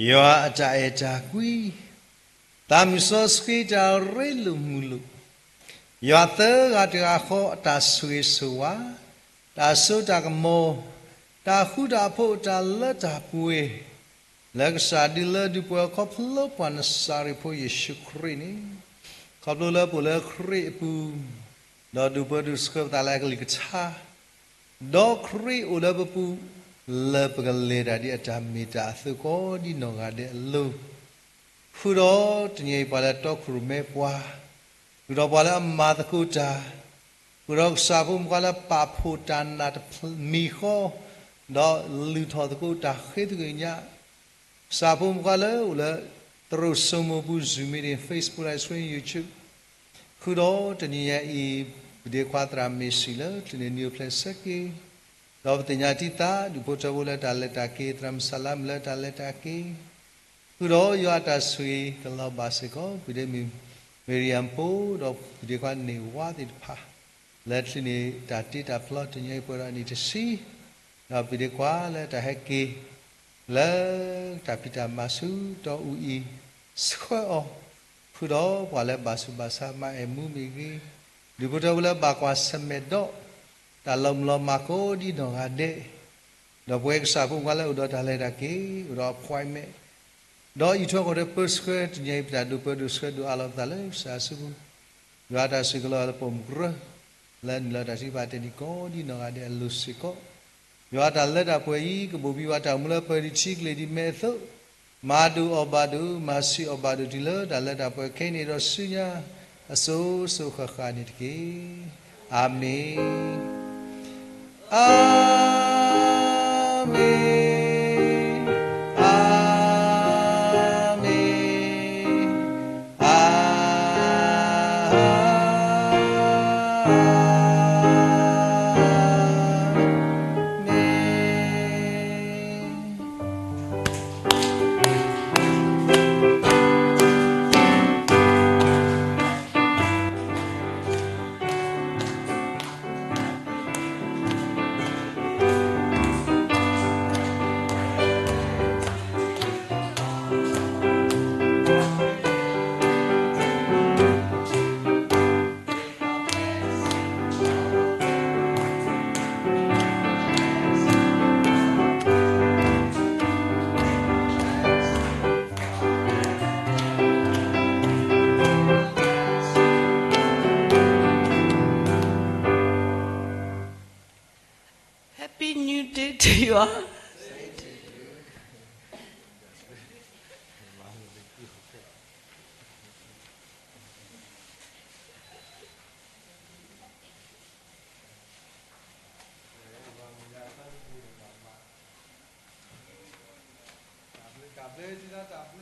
ယွၤအတၢ်အဲၣ်တၢ်ကွံ, သးမုၢ်စီဆှံတၢ်ရ့လိာ်မုာ်လိာ်, ယွၤသၢဂၤတဂၤဃီအတၢ်ဆိၣ်ဂ့ၤဆိၣ်ဝါ, တၢ်စိတၢ်ကမီၤ, တၢ်ဃူတၢ်ဖိး တၢ်လၢတၢ်ပှဲၤ လၢကစၢ်ဒုးလၢဒုးပှဲၤခီဖျိပှၤနစၤရ့းဖိယ့ၣ်ၡူးခရံာ်န့ၣ်, ခီဖျိလၢပအိၣ်လၢခရံာ်အပူၤ, ဒီးဒုးပၢဒုးဆှၢပသးလၢအကလုၢ်ကထါ, ဒီးခရံာ်အိၣ်လၢပပူၤ, လၢပကလဲၤတၢ်ဒ်အတၢ်မ့ၢ်တၢ်အသိးကိးဒ်နီၢ်ဂၤဒဲးအလိၤ, ဃုာ်ဒီးတနံၤအံၤ ပှၤလၢအတီခိၣ်ရိၣ်မဲပှၤ, ဃုာ်ဒီးပှၤလၢအမၤသကိးတၢ်, ဃုာ်ဒီးကစၢ်ဖိမုၣ်ဖိခွါလၢပာ်ဖှိၣ်တၢ်နာ်တမံၤဃီ, ဒီးလုၢ်ထီၣ်သကိးတၢ်ဃ့သဂ့ၤညါ, ကစၢ်ဖိမုၣ်ဖိခွါလၢအိၣ်လၢ သရိာ်စိမိၤပူၤ Zoom meeting, Facebook Live Stream, YouTube, ဃုာ်ဒီးတနံၤညါအံၤ ပဒ့ခွါသရၣ်မ့ၢ်စံၣ်လၢ ချုးန့ၣ်နံၣ်အိၣ်ဖျဲၣ်ဆၢက့ၤ, ဒီးပသ့ၣ်ညါတံၢ်သါ ဒူၣ်ဖိထၢဖိလၢတၢ်လဲၤတၢ်က့ၤ သရၣ်မုၣ်စၢ်လါမုၣ်လၢတၢ်လဲၤတၢ်က့ၤ, ဃုာ်ဒီးယွၤအတၢ်ဆိၣ်ဂ့ၤကလီၤဘၣ်စ့ၢ်ကီး ပဒ့မုၣ် မ့ၢ်ရံယၣ်ဖိ ဒီးပဒ့ခွါန့ၢ်ဝါသ့ၣ်တဖၣ် လၢချုးန့ၣ်တၢ်တ့တၢ်ဖျီတနံၤအံၤပှဲၤဒီးနံၣ်တဆံ, ဒီးပဒ့ခွါလၢတၢ်ဟဲက့ၤ လၢတၢ်ဖံးတၢ်မၤဆူတီအူအံၤ ဆှၢအီၤ, ဃုာ်ဒီးပှၤလၢဘၣ်ဆူးဘၣ်ဆါမၤအဲၣ်မူမ့ၢ်ဂ့ၤ, ဒူၣ်ဖိထၢဖိလၢဘၣ်ကွၢ်ဆၢၣ်မဲာ်ဒီး တၢ်လီၤမုၢ်လီၤမၤကိးဒ်နီၢ်ဂၤဒဲး, ဒီးပဝဲကစၢ်ဖိမုၣ်ဖိလၢအိၣ်ဒီးတၢ်လဲၤတၢ်က့ၤ အိၣ်ဒီး appointment ဒီးအံးထွဲဃီၤဒီးပၢဆှၢတနံၤအံၤ ပတၢ်ဒိးပၢဒိးဆှၢဒိးအးလီၤပသးလၢကစၢ်အစုပူၤ, ယွၤတၢ်ဆိၣ်ဂ့ၤကလီၤလၢပိာ်မုၣ်ကရၢ လၢနုာ်လီၤတၢ်ထုကဖၣ်တနံၤကိးဒ်နီၢ်ဂၤဒဲးအလိၤစ့ၢ်ကီး, ယွၤတၢ်လၢတၢ်ပှဲၤအံၤ ကဘိၣ်ဘံဝဲတၢ်အိၣ်မူလၢပှဲၤဒံးထံကလ့ၢ်ဒံးမဲးအသိး, မၤဒိၣ်အီၣ်ဘၣ်ဒိၣ် မၤဆံးအီၣ်ဘၣ်ဒိၣ်တုၤလၢတၢ်လၢတၢ်ပှဲၤခဲအံၤန့ၣ်ဒီးဆူညါ အစိၤစိၤဃၣ်ဃၣ်န့ၣ်တက့ၢ်. အၤမ့ၣ်, အၤမ့ၣ်, အၤမ့ၣ်, အၤမ့ၣ်. Happy New Day to you all. တၢ်ဘျုးတၢ်ဘျုး